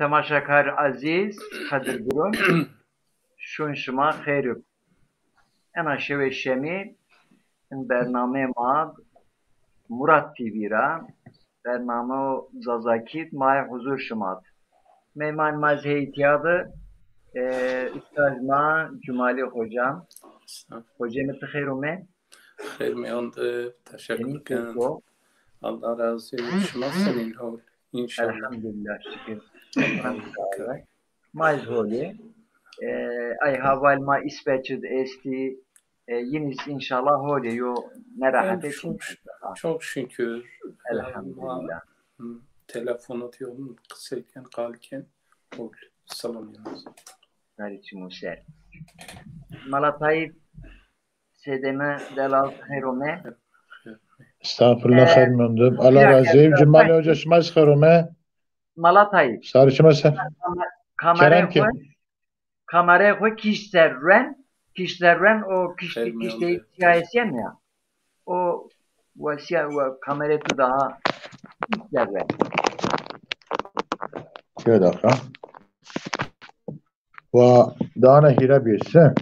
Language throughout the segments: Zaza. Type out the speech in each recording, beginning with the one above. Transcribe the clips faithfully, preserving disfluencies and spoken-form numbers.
Temaşakar ezîz, qedirgirûn, şûn şima xeyr û ena şewê şemî in bernameyê ma Murat T V ra, bername Zazakî d ma yê huzur şima d. Meyman ma zî heytîya de, e, ustaz ma Cumali Hoca. Hocê mi, ti xeyr ome. Xeyr mîyan de, teşekkür ken. Allah razı olsun. Şima senîn hol? İnşallah. Elhamdülillah, şükür. Elhamdülillah. Ma zî holî. E, ay haval ma İsveç'id esti. E, yine inşallah holî, yo nerahatê çin. Çok şükür. Elhamdülillah. Telefonu diyorum, qiseyken, qalken, hol. Selam yalnız. Tarih çimo ser. Mala Tayyip, Sedeme delal xeyr ome. Estağfurullah, xeyr mendum. Allah razı olsun. Cemal Hoca, şima zî xeyr ome. Mala Tayyip. Sarı şima ser. Kamerayê xo, kamerayê xo kişt ser ren, kişt ser ren, o kişt, kiştê siyasîyen ya. O wasiya, kamerayê tu daha kişt ser ren. Bir dakika. Wa dana hîra bîyê se.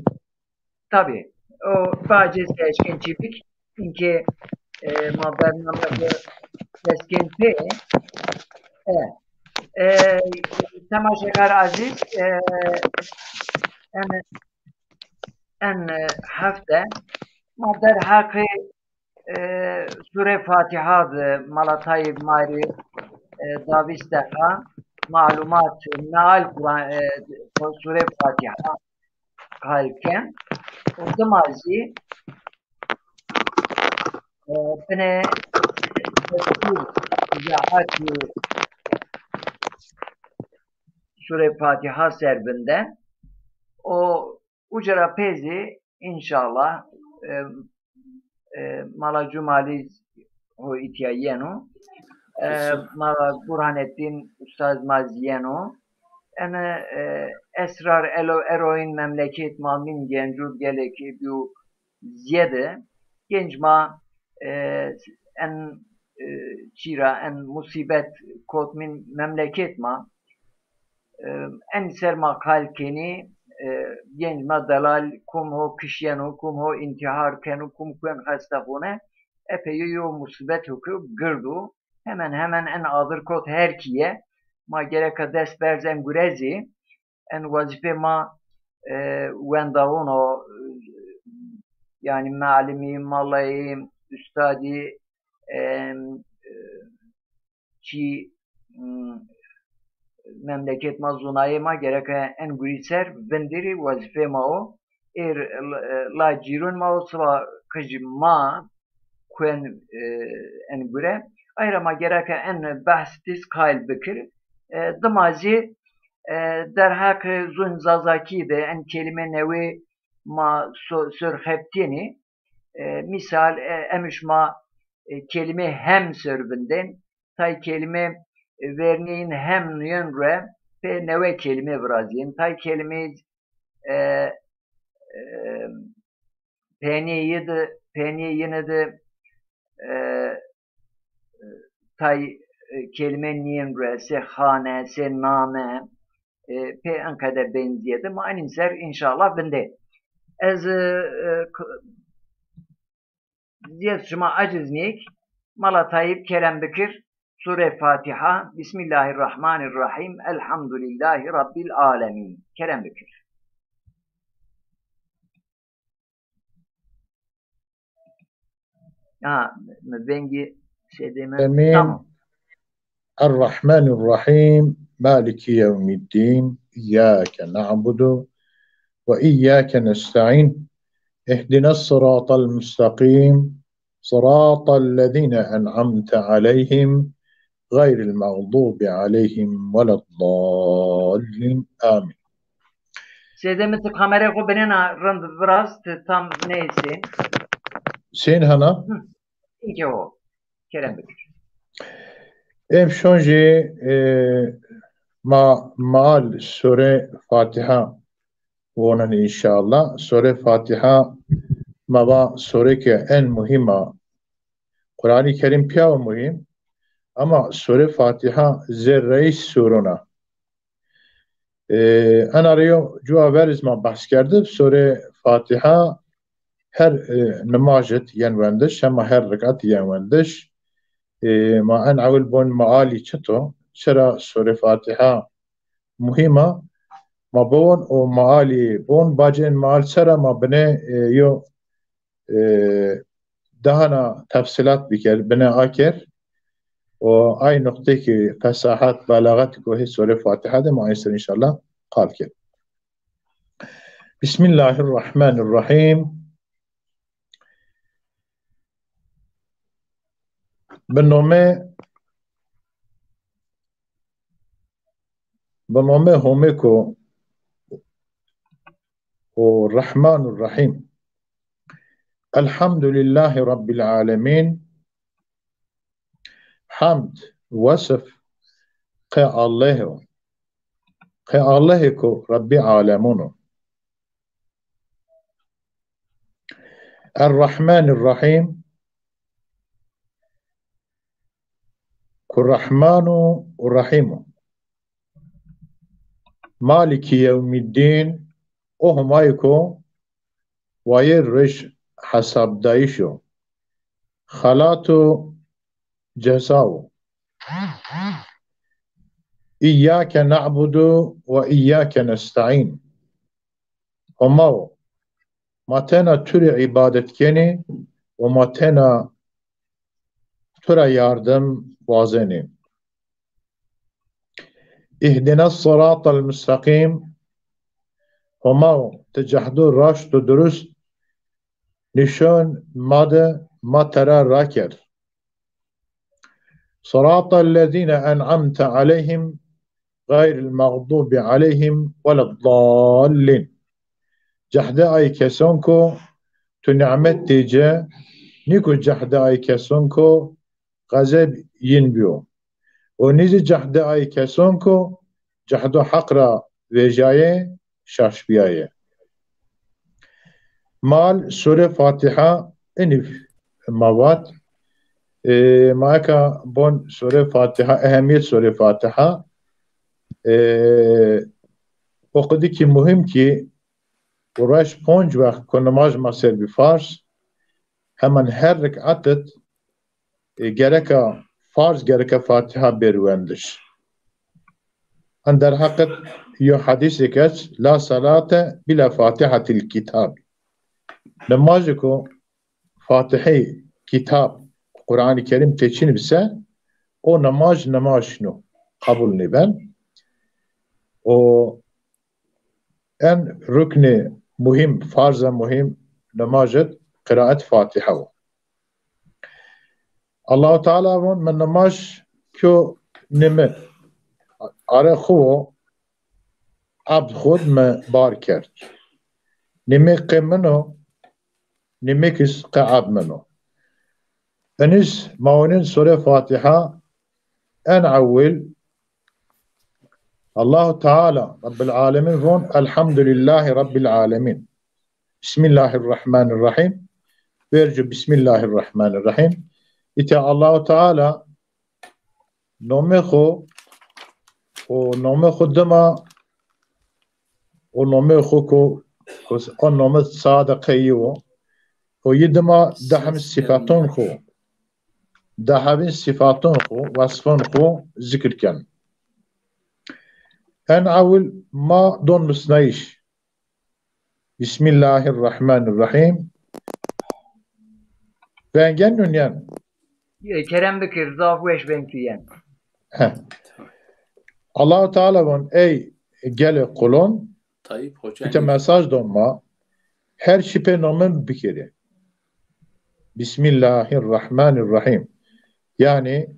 Tabii. O bacê se eşkên çî bik. Çünkü, e, ma bername xo dest kên pê. E, e, temaşekar ezîz, e, en, en, e, hefte ma derheqê e, Sûre Fatiha de Mala Tayyip ma rê, e, da vîst deqa malumat, meal Quran, e, Sûre Fatiha qal ken. O dima zî, e, binê destûr îzahatî Sûre Fatiha ser vinde. O Uca ra pê zî înşallah, e, e, Mala Cumalî ho îtya yeno. E, Mala Burhanettin ustaz ma zî yeno. Ene, e, esrar elo eroyin memleket ma min gencû gelekî bîyo ziyede. Genc ma, e, en, e, çî ra, en musîbet kot min memleket ma. E, en ser ma qal kenî, e, genc ma delal, kum ho kişyeno, kum ho întîhar keno, kum kuen xestaxone, epey yo musîbet ho ke gird o. Hemen hemen en adir kot her kîye. Ma gereka dest berz en gure zî, en wezîfê ma, e, wendawon o, e, yanî mealimî, malayî, ustadî, e, e, çî, m, memleket ma, zonayê ma gereke en gurî ser vindirî wezîfê ma o. Êr, e, la cîrûn ma o, siba qij ma kuen, e, en gure. Ayra ma gereke en behs dîs qayl bikir. E, dima zî, e, derheqê zûn Zazakî de en kelîme newê ma so-, sorxebtînî. E, mîsal, e, em şima, e, kelîme hem ser vindên, tay kelîme, e, vernîn hem nîyen re pê newe kelîme virazîn. Tay kelîme, e, e, penê yi de, penê yine de, e, e, tay, e, kelîme nîyen re, se xane, se name, e, pê enqede benzîye de ma enîn ser înşallah vinde. Ez, e, e, k-, zîyed şima eciz nîk, Mala Tayyip kerem bikir, Sûre Fatiha, Bismillahirrahmanirrahîm, Elhamdulîllahî Rabbil Alemîn. Kerem bikir. Ha, mi vengî sedeme. Emîn. Tamam. الرحمن الرحيم. مالك يوم الدين. إياك نعبد وإياك نستعين. اهدنا الصراط المستقيم. صراط الذين أنعمت عليهم. غير المغضوب عليهم ولا الضالين. آمين. Sêdê mi, ti kamerê xo binêna rind viraz, ti tam neyê sên. Sên hena? Hı. Înke o. Kerem bikir. Êm şon jî, e, ma, mal Sûre Fatiha wonin înşallah. Sûre Fatiha ma va sûreke en muhîm a. Quranî Kerîm pîya muhîm, ama Sûre Fatiha zerreyê sûron a. E, ena rê yo cuwa ver iz ma behs kerdi, Sure Fatiha her, e, nimaj id yen wendiş, hema her rikat yen wendiş. E, ma en ewil bon maalî çito, çira Sure Fatiha muhîm a, ma bowon o maalî bon, bacên maal sera ma bine, e, yo, e, dahana tefsilat biker, bine aker. O ay noqtê ki fesahat, belaxet ko hê Sure Fatiha de ma ay ser înşallah qal ker. Bismillahirrahmanirrahim. Bi nomê, bi nomê Homêko o Rehman û Rehîm. Elhamdulillahî Rabbil Alemîn. Hemd, wesif qe Alleh o. Qe Allehê ko Rebbî alemûn o. Errahmanirrahîm, ku Rehman o û Rehîm o. Maliki yewmiddîn, o Homayê ko wayêr roj hesabdayîş o. Xelat û ceza o. İyyâke na'budu ve iyyâke nesta'în. Homa o, ma tena tu rê îbadet kenê û ma tena tu ra yardim wazenê. Îhdines siratel mustaqîm. Homa o, ti cehdo raşt û durust nîşon ma de, ma tera raker. Siratel lezîne en'amte aleyhim gayril mexdûbi aleyhim weleddallîn. Cehde ay keson ko tu nimet dê ci, nîko cehde ay keson ko xezeb yin biyo. O nîzî cehde ay keson ko cehdo Heq ra vejayê, şaş bîyayê. Mal Sure Fatiha inî ma vat. E, ma eka bon Sure Fatiha, ehemiyet Sure Fatiha. E, o qidi ki muhim ki, o reş ponc wext ko nimaj ma ser bi farz, hemen her rik'at id, e, gereka farz, gereka Fatiha bêr wendiş. En derheqet yo hadîsêk est, la salate bila Fatihatil kitab. Nimajêko Fatihey kitab, Quranî Kerîm tê çin bise, o nimaj nimaj no, qebul nêben. O en ruknê muhîm, farza muhîm nimaj id qiraet Fatiha wo. Allahu Teala von, mi nimaj kyo nîme are xwu wo, ebd xwu d mi bar kerd. Nîme qe min o, nîme kis qe ebd min o. Inîs ma wonên Sure Fatiha, en ewil Allahu Teala Rabbil Alemin von, Elhamdulillahî Rabbil Alemin. Bismillahirrahmanirrahim. Vercu Bismillahirrahmanirrahim. Îte Allahu Teala nomê xo, o nomê xo dima, o nomê xo ko, ko, o nomê sade qeyî wo. O yi dima dehim sîfaton xo, dehevin sîfaton xo, wesfon xo zikir ken. En ewil ma don misnayîş. Bismillahirrahmanirrahim. Vengen nunyen. E, kerem bikir, zaf weş veng tu yen. Heh. Allahu Teala von, ey gelê qulon, Tayyip Hoca îte mesaj don ma, her şî pê nomê bikerê. Bismillahirrahmanirrahim. Yanî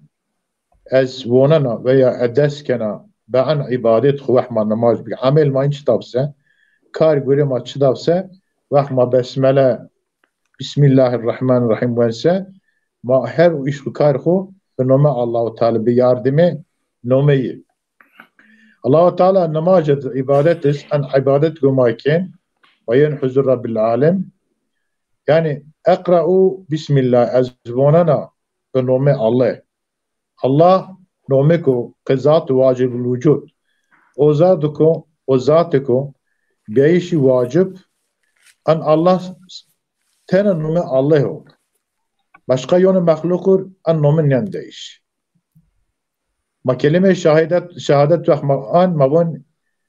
ez wonena veya ez dest kena be en îbadet xwu, wexma nimaj bike. Emel ma în çita bise, kar gurê ma çita bise, wexma besmele, Bismillahirrahmanirrahim wense, ma her îş û kar xwu bi nomê Allahu Teala, bi yardimê nomê yi. Allahu Teala nimaj id, îbadet iz, en îbadet go ma kên, ma yên huzur Rabbil Alem. Yanî, eqra'u Bismillah, ez wonena bi nomê Allah. Allah nomêko qe zat wacibul wucud. O zat ko o zatêko bîyayîşî wacib, en Allah, tena nomê Allahî o. Başqa yonê mexluqur en nomê nêndeyîş. Ma kelîmeyê şehadet, şehadet wext ma an, ma von,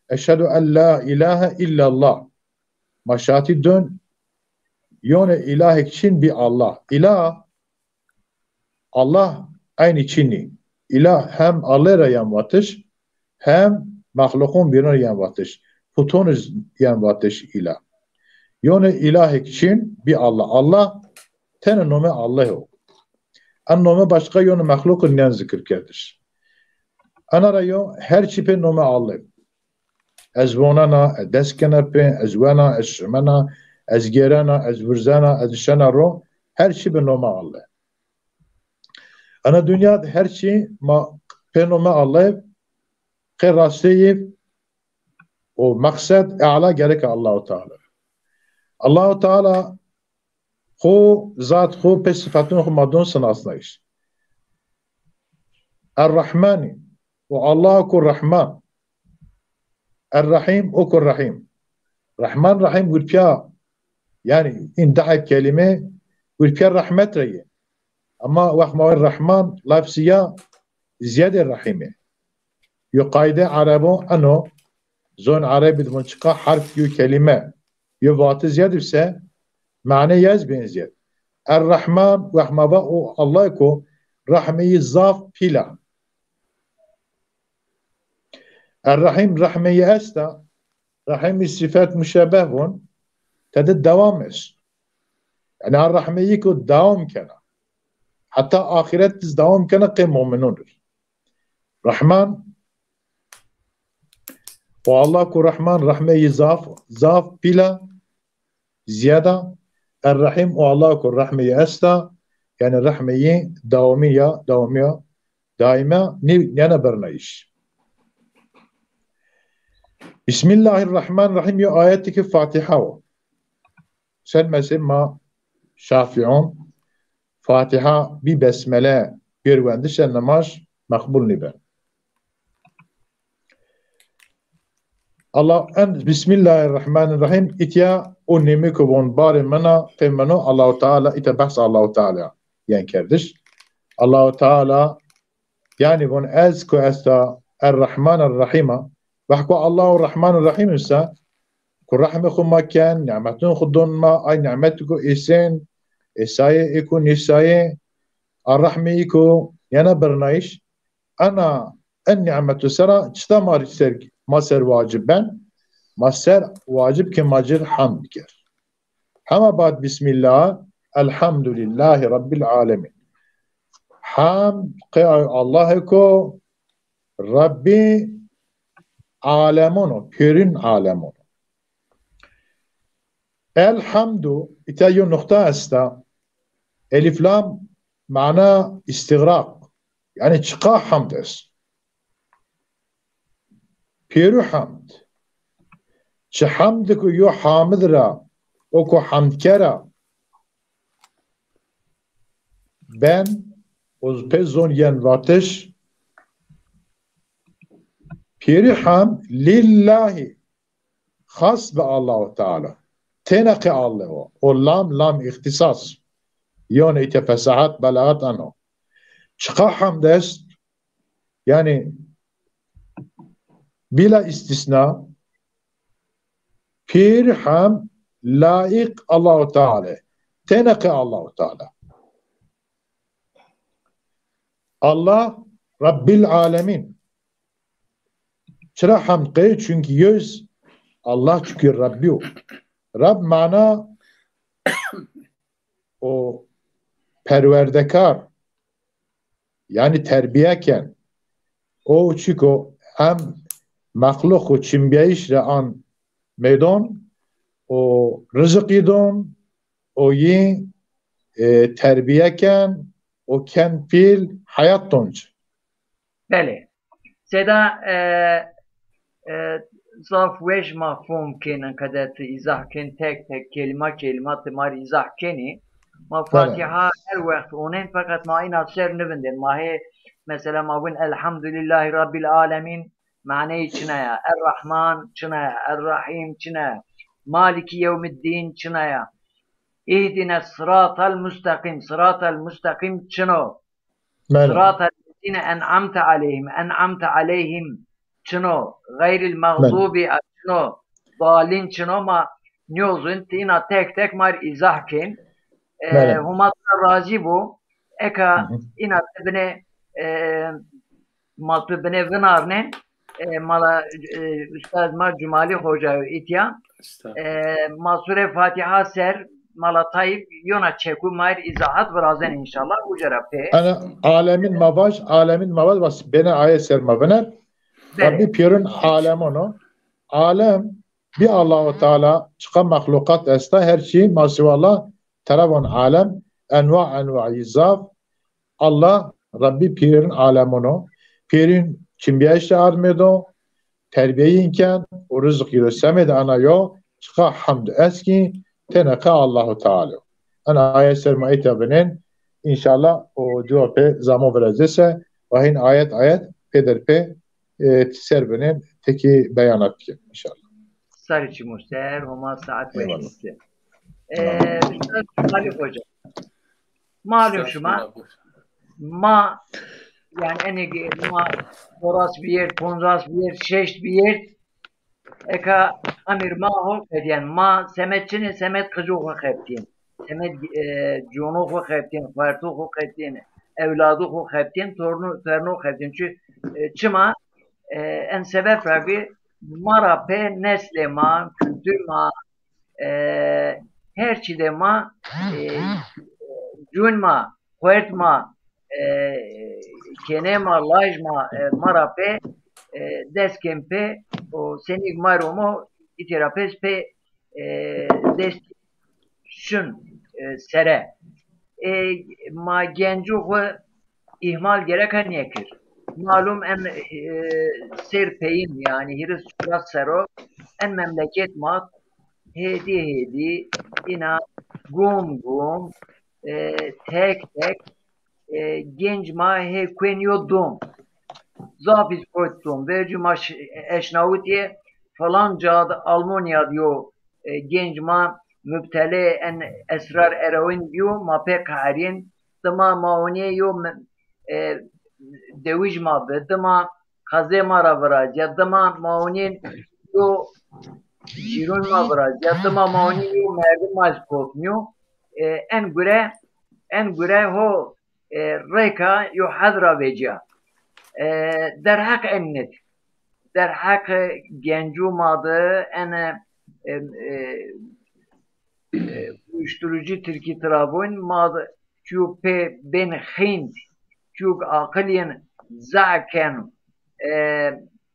"Eşhedü en la ilahe illallah." Ma şahatî dun, yonê îlahêk çin bî Allah. Îlah, Allah eynî çin nî. Îlah hem Allahî ra yen vatiş, hem mexluqon bînon yen vatiş. Puton iz yen vatiş îlah. Yonê îlahêk çin bî Allah. Allah tena nomê Allahî o. En nomê başqa yonê mexluqî nên zikirkerdiş. Ena ra yo, her çî pê nomê Allahî. Ez vonena, ez dest kena pê, ez wena, ez şimena, ez gêrena, ez virzena, ez şena ro, her çî bi nomê Allahî. Ena dinya de her çî ma pê nomê Allahî, qey rastî yî û meqsed ela gereke Allahu Teala. Allahu Teala xo, zat xo, pê sifeton xo ma don sinasnayîş. Er-Rahmanî, o Allah ko Rahman. Er-Rahîm, o ko Rahîm. Rahman, Rahîm gurpîya, yanî în di heb kelîme gurpîya rehmet ra yê. Ema wext ma wê Rahman lafzî ya, zîyadê Rahîm ê. Yo qayde erebon eno, zon erebî di von çiqa herf yo kelîme, yo vati zîyad bi se, mane yez bên zîyad. Er-Rahman, wext ma va o Allah ko rehmeyî zaf pîl a. Er-Rahîm rehmeyî esta, Rahîmî sifet muşebbeh von, tede dewam est. Yanî a rehmeyî ko dewam kena. Heta axîret diz dewam kena qey muminun ir. Rahman, o Allah ko Rahman rehmeyî zaf, zaf pîl a, zîyad a. Er-Rahîm, o Allah ko rehmeyî esta, yanî rehmeyî dewamî ya, dewamî ya, daîme nî-, nêna birnayîş. Bismillahirrahmanirrahîm yo ayetêkê Fatîha o. Ser mesela ma Şafîon Fatîha bî besmele pêr wendişe nimaj meqbul nîben. Allah en, Bismillahirrahmanirrahîm, îtya o nêmî ko von barê min a, qey min o, Allahu Teala, îtya behs Allahu Teala yen kerdiş. Allahu Teala, yanî von ez ko esta Er-Rahman Er-Rahîm a. Wext ko Allahu Rahman Rahîm ise, ko rehmê xo ma ken, nîmetun xo don ma, ay nîmetî ko êsên, êsayê, ê ko nêsayê, a rehmeyî ko yena birnayîş, ena, en nîmeto sera çita ma ser, ma ser wacib ben? Ma ser wacib ke ma cir hemd ker. Hema bad Bismillah, Elhamdulillahî Rabbil Alemîn. Hemd qey Allahê ko Rabbî alemon o, pêrin alemon o. Elhamdu, îta yo nuqta esta. Elif lam mana îstîgraq. Yanî çiqa hemd est. Pêrû hemd. Çi hemd ku yo hamid ra, o ku hemdker a, ben, o pê zon yen vatiş, pêrî hemd lillahî, xas bi Allahu Teala. Têna qê Allah o. O lam, lam îxtîsas. Yonê îte fesahet, belaxet eno. Çiqa hemd est, yanî bîla îstîsna, pêrî hemd laîq Allahu Teala. Têna qê Allahu Teala. Allah Rabbil Alemîn. Çira hemd qey? Çunkî yo iz Allah, çunkî Rabbî yo. Rab mana o perwerdekar, yanî terbîye ken. O çiko hem mexluq û çinbîyayîş ra an meydon, o riziqî don, o yî, e, terbîye ken, o ken pîl, heyat don ci. Belê. Seyda, e, e, zaf weş ma fom kên, qede ti îzah kên, tek tek, kelîma kelîma ti ma rê îzah kenî. Ma Fatîha her wext onên, feqet ma îna ser nivindên. Ma hê, mesela ma win Elhamdulîllahî Rabbil Alemîn, Maneyî çina ya. Er-Rahman çina ya. Er-Rahîm çina ya. Maliki yewmiddîn çina ya. Îhdine sıratal musteqîm. Sıratal musteqîm çin o. Belê. Sıratal lezîne en'amte aleyhim. En'amte aleyhim çin o. Xeyril Belê. mexdûbi çin o. Dalîn çin o, ma nîyozûn ti îna tek tek ma rê îzah kên. E, Belê. Homa tu ra razî bo. Eka Hı hı. îna ti binê, e, ma tu binê vinarnên, e, mala, e, ustaz ma Cumalî Xoca yo îtya. Estağfurullah. E, ma surê Fatiha ser, mala Tayyip yona çekû ma rê îzahat virazen înşallah. Uca ra pê. Ana alemîn ma vaj, alemîn ma vaj, bas bena aye ser ma viner. Belê. Rabbî pîyerin alemon o. Alem, bî Allahu Teala çiqa mexluqat esta, her çî ma siwa Allah, tera von alem, enwa enwa yî zaf. Allah, Rabbî pîyerin alemon o. Pîyerin çimbîyayîş de ardmêdo, terbîyeyîn ken û rizqî ro semêd ana yo, çiqa hemd eskî, tenê qe Allahu Teala o. En ayet ser ma îta binên, înşallah o dua pê zamo virazê se, wa hîn ayet ayet pêder pê, e, ser binên, tekî beyanat bikên, înşallah. Sarê çimo ser, Homa saet weş Eyvallah. bike. E, Eyvallah. Ustaz Salih Hoca, malum şima, Estağfurullah, buyur. ma, yanî enê ge-, ma doras bîyerd, ponzas bîyerd, şeşt bîyerd, eka amir ma ho qedîyen. Ma semed çinê, semed qicû xo xebitîyen. Semed, e, cono xo xebitîyen, xuerto xo xebitîyen, ewlado xo xebitîyen, torno, torno xebitîyen. Çi, e, çima, e, en sebeb ra bî ma ra pê neslê ma, kultur ma, e, her çî de ma, e, cûn ma, xuert ma, e, kênê ma, laj ma, e, ma ra pê, e, dest kên pê û senîk ma rê omo, îtê ra pê, pê, e, dest şin, e, sere. E, ma gencû xwu îhmal gereka nêkir. Malum en, e, sêr peyin, yanî hîris çuras serr o, en memleket ma hêdî hêdî îna gum gum, e, tek tek, e, genc ma hê kuên yo dom. Zaf îz kot dom. Vercû ma ş-, eşnawitîye falan ca de, Almanya de yo, e, genc ma mubtelê en esrar eroîn bîyo, ma pê qeherîn. Dima ma onîye yo me-, e, dewij ma bi, dima qezê ma ra virazîya, dima ma onîn yo cîrûn ma virazîya, dima ma onîn yo merdim ma ez kofnîyo. E, en gure, en gure ho, e, rêka yo hed ra vecîya. E, derheq en nid. Derheq gencû ma de en, e, e, e, uyuşturucu tirkî tira vûn, ma de çîyo pê bên xînd, çîyo aqil yên zehf ken, e,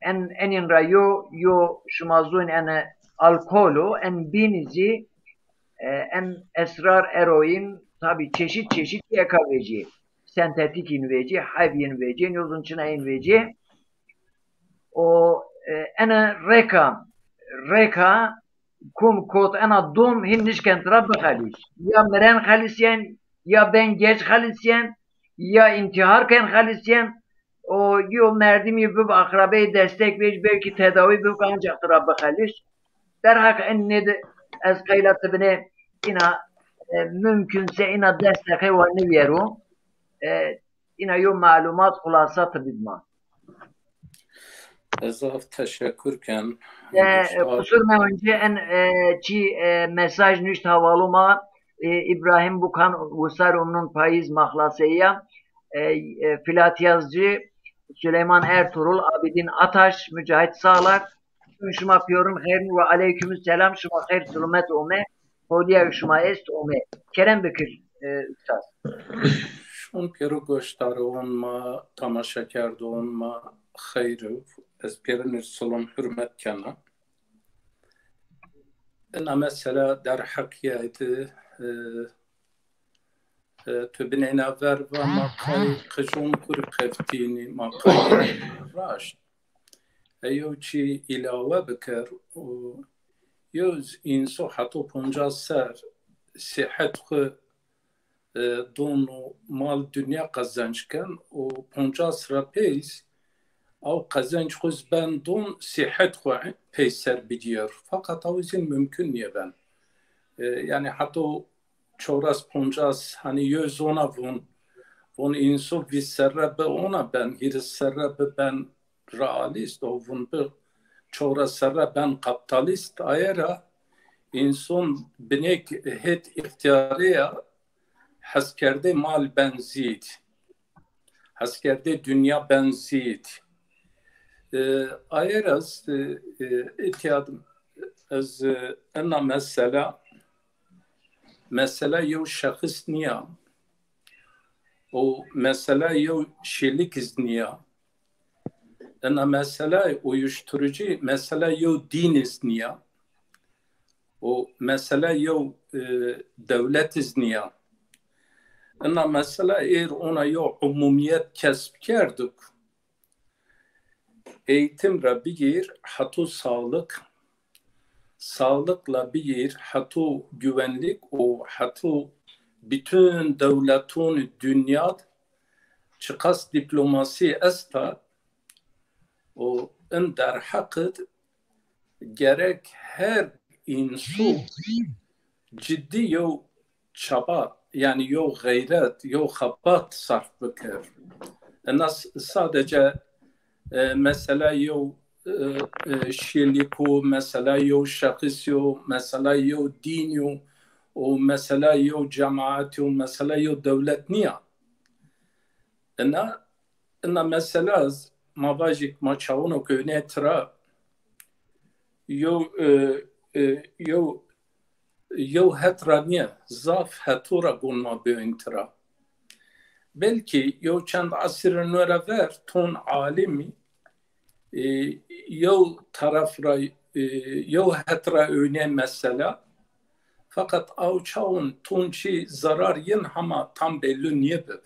en, enîn ra yo, yo şima zûn en alkol o, en bînî zî, e, en esrar eroîn, tabî çeşit çeşit yeka vecî. Sentetîk în vecî, heb în vecî, nêzûn çina în vecî. O, e, ene rêka, rêka kum kot ena dom hîn nişken tira bixelîs. Ya miren xelisyen, ya bên gec xelisyen, ya întîhar ken xelisyen. O yo merdimî bib aqrebeyê destek vej, belkî tedawî bib, ancak tira bixelîs. Derheq en nêde ez qeyla ti binê îna, e, mumkun se îna des deqe wa nivîyero. E, îna yo melumat xulasa ti bid ma. Ez zaf teşekkür ken. E, Ustad. Qusur mewenci en, e, çî, e, mesaj nuşt hawalo ma, e, Îbrahîm Bukan, Wisar Umnun Payîz Maxlaseya, e, e, Filat Yazıcı, Süleyman Ertuğrul, Abidin Ataş, Mücahit Sağlar, şima pîyorin xeyr ve aleyküm selam, şima xeyr silumet ome, holîya şima est ome. Kerem bikir, e, ustaz. Şun pêro goşdaron ma, temaşekerdon ma, xeyr û ez pêrin ir silom hurmet kena. Ina mesela derheqîya de, e, e, tu binêna ver va ma qey qijon xwu rê qeftînî, ma qey raşt. E, yew çî îlawe biker û yew z-, înso heto poncas ser sîhet xwu, e, don û mal dinya qezenc ken û poncas ra pey zî aw qezenc xwu zî ben don, sîhet xwu peyser bigîr. Feqet aw zî mumkun nîyeben. E, yanî heta çewres poncas, hanî yo zona vûn, vûn înson vîst serre bi ona ben, hîris serre bi ben realîst, o vûn bi çewres serre ben kapîtalîst, aye ra înson binêk hêt îxtîyarê ya, heskerdê mal ben zîd, heskerdê dinya ben zîd. E, aye ra ez, e, e, îtya ez, e, ena mesela, mesela yew şexis nîya. O mesela yew şêlik iz nîya. Ena mesela uyuşturucu, mesela yew dîn iz nîya. O mesela yew, e, dewlet iz nîya. Ena mesela êr ona yew umumiyet kesb kerduk. Eğitim ra bigîr heto sağlık, sağlıkla bigîr heto güvenlik û heto bütün dewletûn dinya d çiqas dîplomasî esta û in derheq id gerek her însu cidî yew çaba, yanî yew xeyret, yew xebat sarf bikir. Ena s-, sadece, e, mesela yew, e, e, şêlîk o, mesela yew şexis o, mesela yew dîn o, û mesela yew cemaet o, mesela yew dewlet nîya. Ena, ena mesela z-, ma vajîk ma çawino ke ewne tira yew, e, e, yew, yew het ra nîye, zaf heto ra gon ma biewên tira. Belkî yew çend esirên wera ver ton alimî, e, yew taraf ra, e, yew het ra ewne mesela. Feqet aw çawin ton çî zarar yin hema tam belli nîyebib.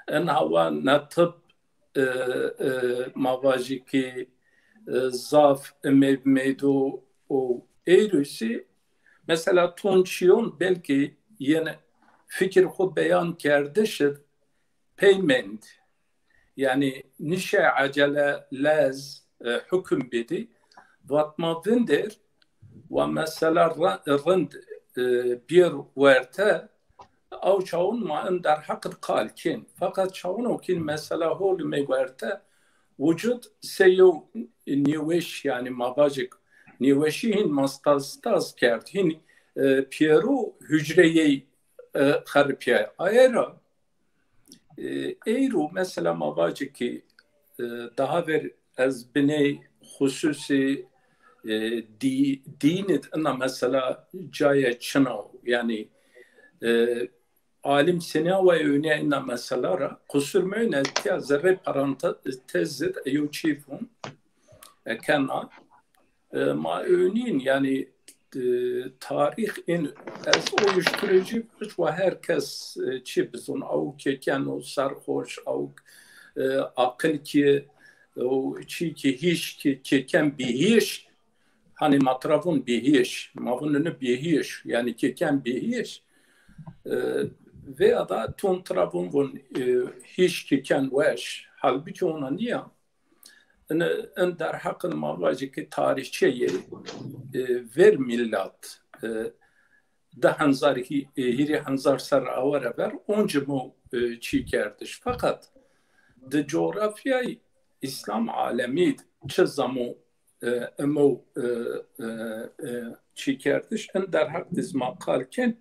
En hawa na tib, e, e, ma vajî ki, e, zaf imê meydo û êrusî, mesela ton çîyon belkî yene fikir xwu beyan kerdiş id pey mend. Yanî nişe ecele lez, e, hukm bidî. Vat ma vindir wa mesela ra-, rind, e, bîr werte, aw çawun ma in derheq id qal kên. Feqet çawun o kîn mesela hol ime werte, wucud se yew nêweş, yanî ma vajik nêweşî hîn ma staz staz kerd. Hîn, e, pîyeru hucreyey, e, xeripîyay. Aye ra, e, eyro mesela ma vajik ki, e, daha ver ez biney xususî, e, dî-, dîn id ina mesela caye çin o. Yanî, e, alim senî wa ewniya ina mesela ra. Qusur meyne tiya zerrê parantez id eyo çî vûn. Ekena. E, ma ewnîn, yanî, e, tarîx in ez uyuşturucu wa her kes, e, çi bizon, awk keken o serxoş, awk, e, aqil ki, o çî ki hîş ki keken bihîş, hanî ma tira vûn bihîş, ma vûn ini bihîş, yanî keken bihîş, e, veya da ton tira vûn vûn, e, hîş keken weş, halbukî ona nîya. In, in derheqin ma vajî ki tarîxçeyê, e, ver milat, e, di hezar hî-, e, hîrê hezar serr awe ra ver oncî imo, e, çî kerdiş. Feqet di coğrafyay Îslam alemî çi zamo, e, imo, e, e, e, çî kerdiş, in derheq di zî ma qal kên.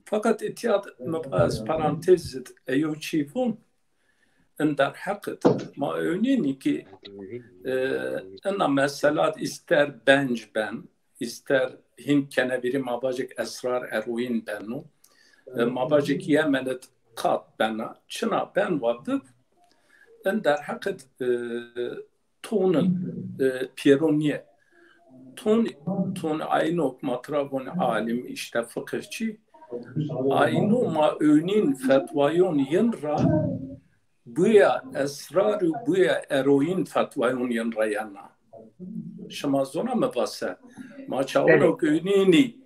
Feqet îtya di mi va ez parantez id eyo çî vûn, in derheq id ma ewnînî ki, e, ina meselat îster benc ben, îster hîn kenevîrî ma vajik esrar eroîn beno, e, ma vajik Yemen id qat bena, çina ben wa bib, in derheq id, e, tonin, e, pêro nîye. Ton, ton ayno ma tira vûn alim, îşte fiqihçî. Ayno ma ewnîn fetwayon yin ra buya esrar û buya eroîn fetwayon yin ra yena. Şima zona mi va se? Ma çawino ke ewnînî,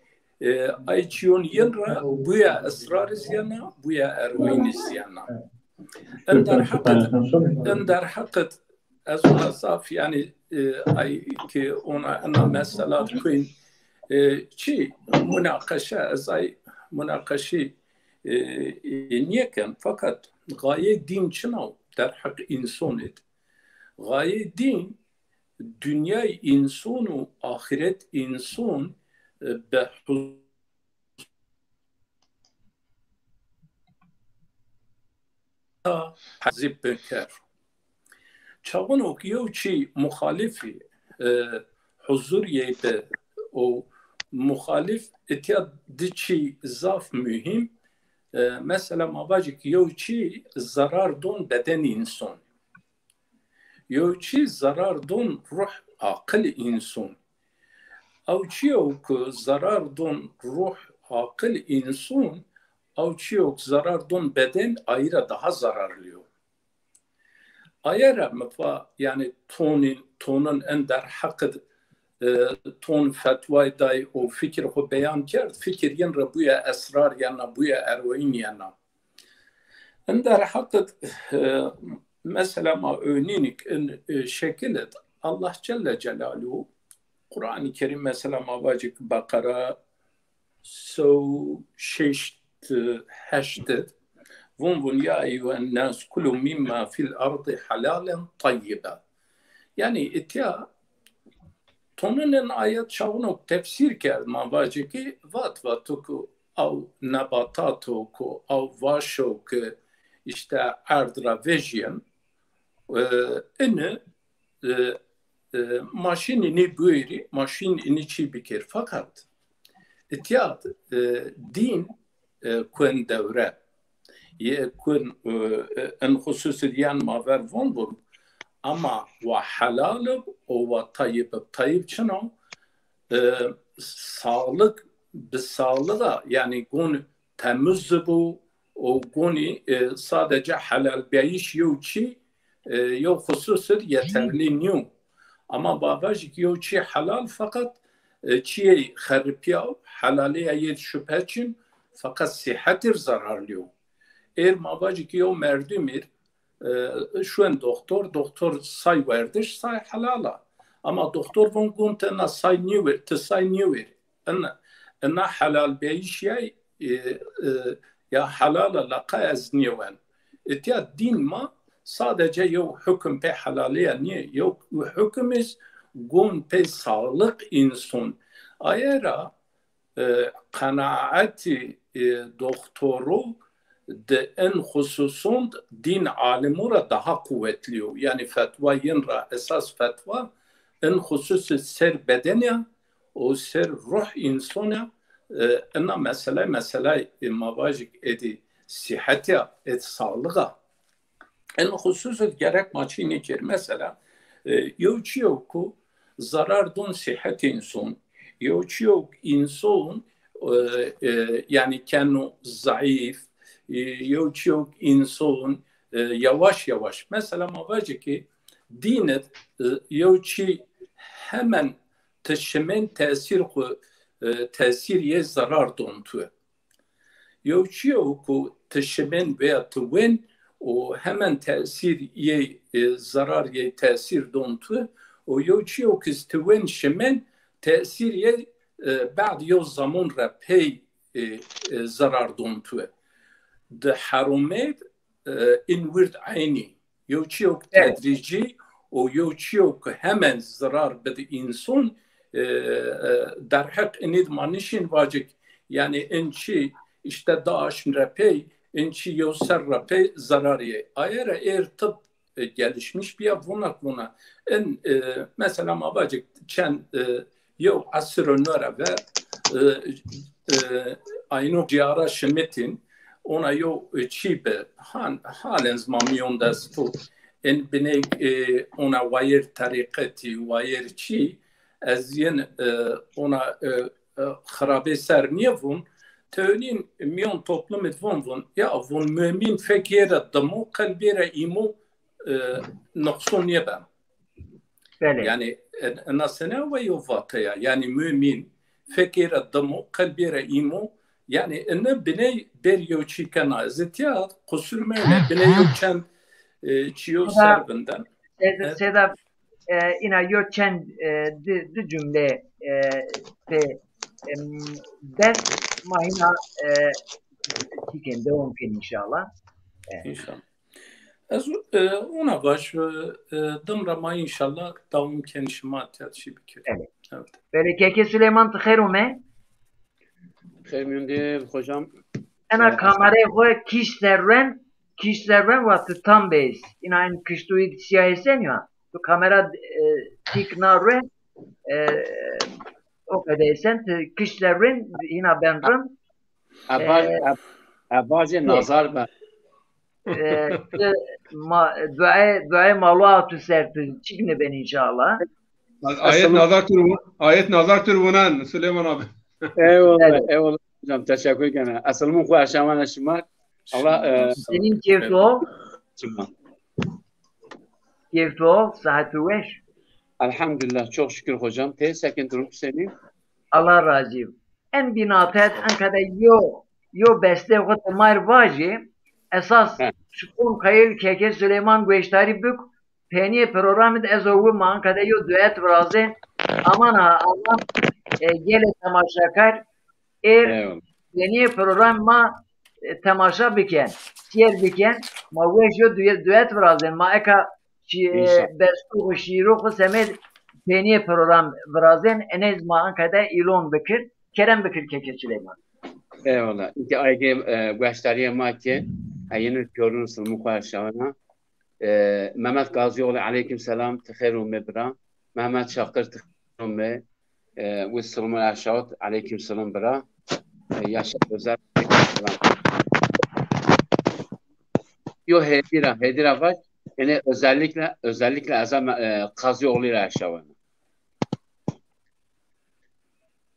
e, ay çîyon yin ra buya esrar iz yena, buya eroîn iz yena. In derheq id, in derheq id Ez ona zaf, yanî, e, ay ki ona ena mesela di kuyn, e, çi munaqeşe, ez ay munaqeşî, e, e, nîyeken, fakat gayê dîn çina o derheq înson id. Gayê dîn, dinyay înson û axiret înson, e, bi huzur hezî biker. Çaxun ok yew çî muxalifî, e, huzur yey bi û muxalif itya di çî zaf muhîm, e, mesela ma vajî ki yew çî zarar don bedenî înson. Yew çî zarar don ruh, aqil înson. Ew çîyo ku zarar don ruh, aqil înson, ew çîyo ku zarar don beden, ayî ra daha zararlî yo. Aye ra mi va, yanî tonîn, tonun en derheqid, e, ton fetway day û fikir xwu beyan kerd, fikir yin ra bûye esrar yena, bûye eroîn yena. In derheqid, e, mesela ma ewnînik in, e, şekil id Allah Celle Celaluhu Quran-ı Kerim mesela ma vacik Beqera sew şeşt, e, heşt id, vun vun ya eyyuhen nas kulu mimma fil ardi halalen tayyiba. Yanî itya tonun in ayet çawuno tefsîr kerd ma vacikî vat vatu ku aw nebatato ku aw vaşo ki işte erd ra vejîyen, e, ini, e, e, ma şin inî buyurî, ma şin inî çî bikir. Fakat itya, e, dîn, e, kuen dewre. Yê kuen, e, e, in xusus id yen ma ver von vun. Ama wa helal ib û wa tayyib ib. Tayyib çino? E, sağlık, bi sağlığa, yanî gon temiz bu û gonî, e, sadece helal beyiş yew çî, e, yew xusus id yeterli niyo. Ama bavajî ki yew çî helal fakat, e, çîyê xeripîya, helalîya yê şüphe çin, fakat sîhetî r zararlî yo. Êr ma vajî ki yew merdumî r, e, şuen doktor, doktor say werdiş, say helal a. Ama doktor von gon ti na say nîwir, ti say nîwir. Ina, ina helal beyîş yay, e, e, ya helal a, la qey ez nîwen. Itya dîn ma sadece yew hukm pê helalîya nîye, yew hukm iz gon pê sağlık înson. Aye ra, e, qenaetî, e, doktoru di in xususun d dîn alimu ra daha quwetlî yo. Yanî fetwa yin ra esas fetwa in xusus ser bedenî ya û ser ruh înson ya, e, ina meselay, meselay, e, ma vajik êdî sîhet ya, êd sağlık a. In xusus id gerek ma çî nêkir. Mesela, e, yew çîyo ku zarar don sîhetê înson, yew çîyo ku înson, e, e, yanî keno zayîf, e, yew çîyo ku înson, e, yavaş yavaş. Mesela ma vajê ki dîn id, e, yew çî hemen ti şimên tesîr xwu, e, tesîr yê zarar don tu. Yew çîyo ku ti şimên veya ti wên û hemen tesîr yê, e, zarar yê tesîr don tu û yew çîyo ki ti wên şimên tesîr yê, e, bad yew zamon ra pey, e, e, zarar don tu. Di heromê, e, in wird eynî. Yew çîyo ki tedrîcî û yew çîyo ki hemen zarar bid înson, e, e, derheq inî d ma nişin vacik. Yanî in çî işte da aşm re pey, in çî yew ser re pey zarar yê. Aye ra êr tib, e, gelişmiş bîya, vuna vuna. In, e, mesela ma vacik çend, e, yew esir û nore ver, e, e, ayno cîyara şimitîn, ona yew, e, çî bi, han, halen zî ma mîyon de esto. In biney, e, ona wayir terîqetî, wayir çî, ez yin, e, ona, e, e, xirabê ser nîyevûn, tewnîn mîyon toplumî d vûn vûn, ya vûn mumîn fekê ra dimo, qelbê ra îmo, e, nuqsûn nêben. Belê. Yanî, e, ina sene we yo vateya. Yanî mumîn fekê ra dimo, qelbê ra îmo. Yanî ina biney ber yew çî kena. Ez itya qusur mewne, biney yew çend, e, çîyo ser vinden. Seyda, Seyda, e, ina yo çend, e, di, di cumle, e, pê, em, bes ma hina, e, çîkên, dewam kên înşallah. E. Înşallah. Ez, e, ona vaj, e, e, dim ra ma înşallah dewam kên şima tedşî bikir. Evet. Evet. Belê keke Süleyman, ti xêr ome. Xêr mîyon de hocam. Ena, e, kamerayê xo kîş ser ren, kîş ser ren wa ti tam bês. Ina en kiştûyî siyah esen ya. Tu kamera, e, tîk na ren, e, o qede esen, ti kîş ser ren, hina ben rin. Ebaj, e, eb-, ebajê nazar be. E, ti ma, duayê, duayê ma lo a tu ser, tu çîk nêben înşallah. Ayet nazar tur, ayet nazar tur vunen Süleyman abi. Eyvallah, eyvallah hocam, teşekkür ederim. Esılmûn xu erşawena şima. Allah, e, senin keyf o. Şima. Keyf o, sıhhat weş. Elhamdülillah, çok şükür hocam. Te sekin durum senin? Allah razı. En bînate de enka de yo, yo bestê xo ti ma rê vajî. Esas şikon qayil keke Süleyman gueştarî bik, penîyê programî de ez û wi ma enka de yo duet virazên. Aman ha, aman, e, gelê temaşakar êr penîyê programî ma, e, temaşa biken, sîyer biken. Ma weş yo duet, duet virazên. Ma eka şî-, e, bestû xu, şîîrû xu semêd penîyê program virazên, enê zî ma enka de îlon bikir. Kerem bikir keke Süleyman. Eyvallah. Înke aygê, e, gueştarîyê ma ke, e, yenî pîyorûn silmû xu erşawena. E, Mehmet Gazioğlu, aleyküm selam, ti xêr ome bira. Mehmet Çakır, ti xêr ome. E, wi silmû erşawit, aleyküm selam bira. E, Yaşar Özel, aleyküm selam. Yo hêdî ra, hêdî ra vaj. Enê özellikle, özellikle ez a, e, Qazioğlu ra erşawena.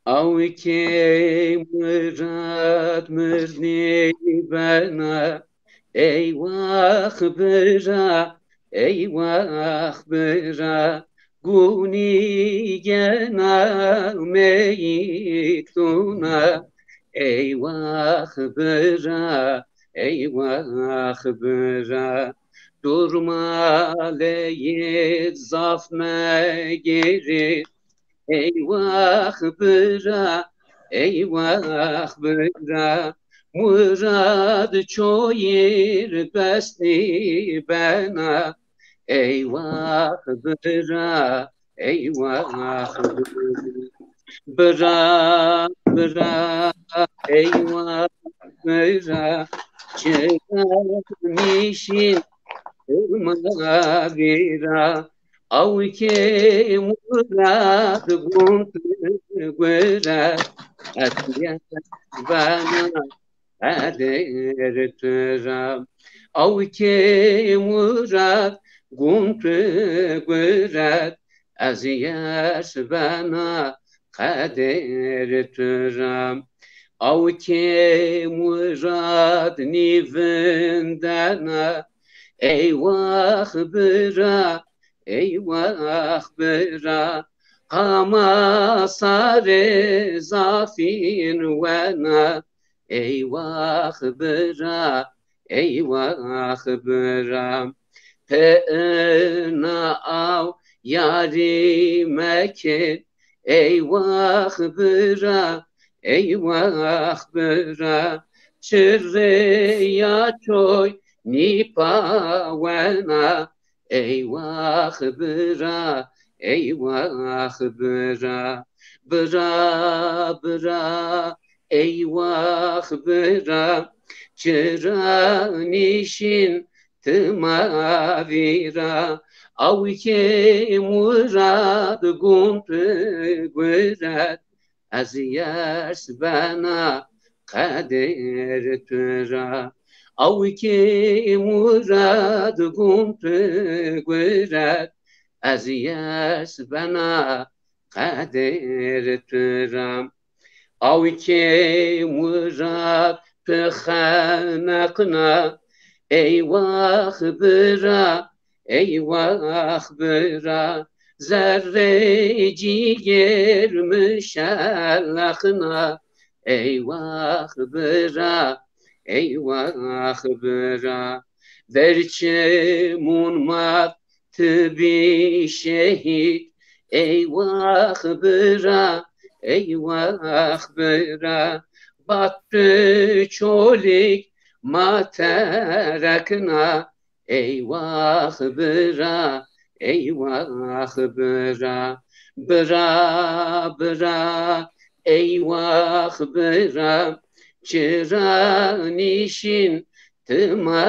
Aw ke Murad mirdnî bena, eywax bira, eywax bira, gunî gena meyîtûna, eywax bira, eywax bira. Durmaleyê zaf megêrî, eywax bira, eywax bira. Murad çoyîr besnî bena, eywax bira, eywax bira. Bira, bira, eywax bira. Çira nîşîn ma vîra. Aw ke Murad gund guret, ez yar bena qeder tu ra. Aw ke Murad gund guret, ez yar bena qeder tu ra. Aw ke Murad nîvindena, eywax bira, eywax bira. Hama sarê zafîn wena, eywax bira, eywax bira. Pê ina aw yarî mekên, eywax bira, eywax bira. Çirê ya çoy nîpawena, eywax bira, eywax bira. Bira, bira, eywax bira. Çira nîşîn ti ma vîra. Aw ke Murad gund guret, ez yars bena qeder tu ra. Aw ke Murad gund guret, ez yars bena qeder tu ra. Aw ke Murad tu xeneqna, eywax bira, eywax bira. Zerrê cîgêr mi şeleqna, eywax bira, eywax bira. Ver çimûn ma ti bî şehîd. Eywax bira, eywax bira, bat tu Çolîg ma terekna. Eywax bira, eywax bira, bira, bira, eywax bira, çira nîşîn ti ma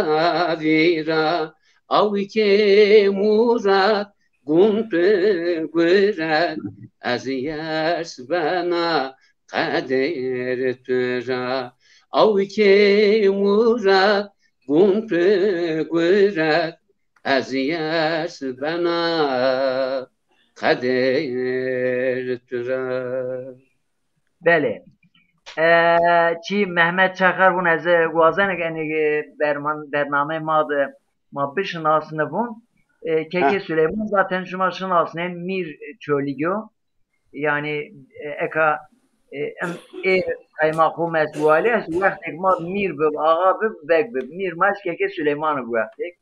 vîra. Awkê Murad gun tu guret, ez yers bena qeder tu ra. Awkê Murad gun tu guret, ez yers bena qeder tu ra. Belê. E, çî Mehmet Çakar vun, ez wazenê ke enê berman-, bernameyê ma de ma bişinasnibûn. E, Keke Heh. Süleyman zaten şima şinasnên, Mîr Çolîg o. Yanî, e, eka, e, em ê qaymaxûm est, walî est, wextêk ma mîr bib, axa bib, beg bib. Mîr ma est Keke Süleyman ib wextêk.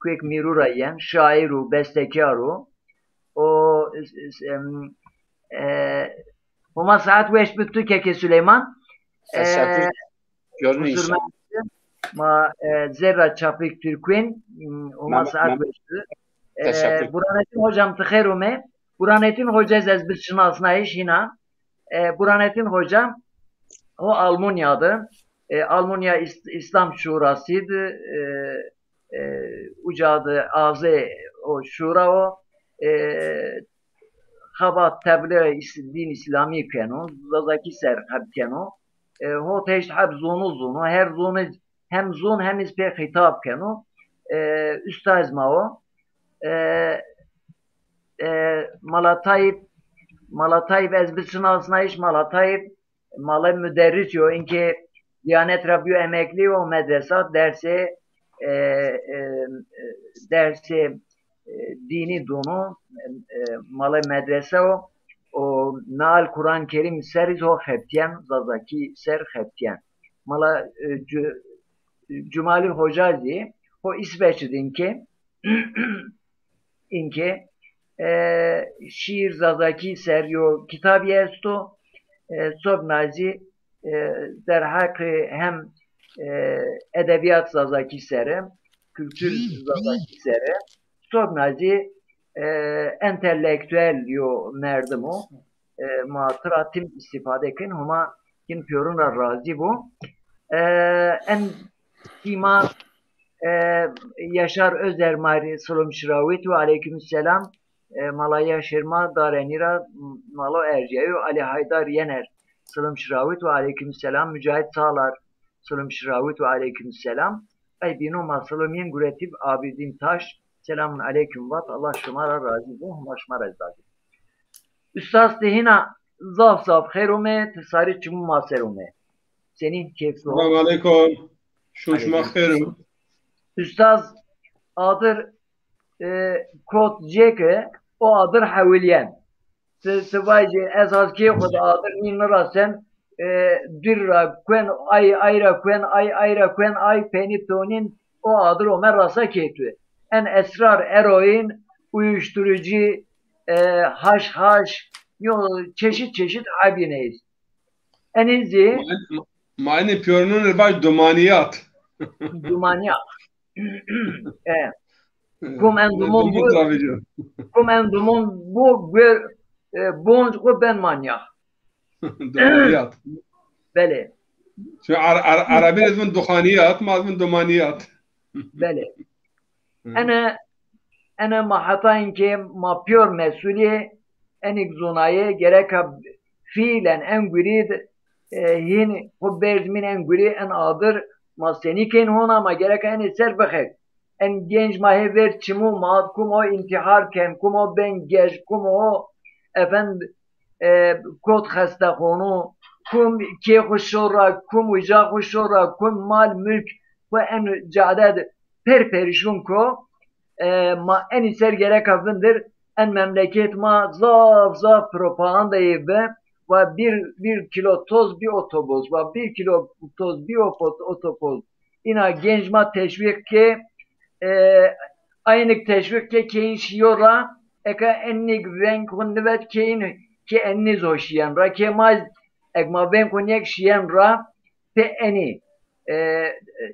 Kuyêk mîrû ra yen, şaîr û bestekar o. O, e, e, em, e, Homa saet weş bi tu Keke Süleyman. Teşekkür. E, Görün inşallah. Ma, e, zerra Çapik Türkün, m, Homa saet weş bi. E, Teşekkür. Burhanettin hocam, ti xêr ome. Burhanettin Hoca ez, ez bi şinasnayış hina. E, Burhanettin Hoca, o Almanya di. E, Almanya İs-, İslam Şurası di. E, e, uca di azê o şura o. E, xebat tebliğê is-, dîn îslamî keno, Zazakî ser heb keno. E, ho teşt heb zonû zonû, her zonê hem zon hem iz pê xîtab keno. E, ustaz ma o. E, e, Mala Tayyip, Mala Tayyip ez bi şinasnayış, Mala Tayyip, Mala müderris yo, inkê Diyanet ra biyo emeklî, o medresa dersê, e, e, e, dersê, e, dînî dûno, e, e, mala medrese o, o meal Kur'an Kerim ser iz ho xebtîyen, Zazakî ser xebtîyen. Mala, e, Cu-, Cumalî Hoca zî, ho İsveç id inkê, inkê, e, şîîr Zazakî ser yo kitabî esto, e, sobna zî, e, derheqê hem, e, edebîyat Zazakî ser e, kultur Zazakî ser e, sobna zî, e, entelektuel yo merdim o. E, ma tira tim îstîfade kin, Homa kin pîyorun ra razî bo. E, en tîma, e, Yaşar Özer ma rê silom şirawit û aleyküm selam. E, Mala Yaşar ma darenî ra, m-, malo erjayo, Ali Haydar Yener silom şirawit û aleyküm selam. Mücahit Çağlar silom şirawit û aleyküm selam. Ay bîno ma silom yin guretîb Abidin Taş. Selamun aleyküm vat. Allah şima ra razî bo, Homa şima ra zî razî bo. Ustaz, ti hîna zaf zaf xêr ome, ti sarî çimû ma ser ome. Senîn keyf o? Selam aleykum. Şûn şima xêr o. Ustaz, adir, e, kot cêke, o adir hewilyen. Ti, ti vajê, ez az kê xwu de adir nî nirasen, e, dir ra kuen, ay, ay ra kuen, ay, ay ra kuen, ay penî tonîn o adir ome rasa kê tu. En esrar eroîn, uyuşturucu, e, haşhaş, yo çeşit çeşit hebîne iz. Enî zî ma, ma, ma enê pîyorinûn rê vaj dumanîyat. Dumanîyat. E, kum en dumon bu, kum en dumon bu, e, bonc xwu ben manyak. Dumanîyat. Belê. Çi Ar-, Ar-, Erebî rê vin duxanîyat, ma vin dumanîyat. Belê. Hı. Ene, ene ma heta inkê ma pîyor mesûlî, enîk zonayê gereka fiîlen en gurî d-, e, hîn xwu berz mîn en gurî, en adir ma senî kên hona, ma gereka enê ser bixek. En genc ma hê ver çimû, ma kum o întîhar ken, kum o ben gej, kum o efend, e, kot xestexonû, kum kê xwu şora, kum uca xwu şora, kum mal mulk xwu en cade de per perîşûn ko, e, ma enî ser gereka vindir, en memleket ma zaf zaf propagandayê bi, va bir, bir kilo toz bir otobus, va bir kilo toz bir opo-, otobus. Îna genc ma teşwîq ke, e, Aynik teşwîq ke keyîn şîyo ra, eke ennik veng xwu nivet keyîn ke enniz ho şîyen ra, ke ma, ek ma veng xwu nêk şîyen ra, ti enî, e,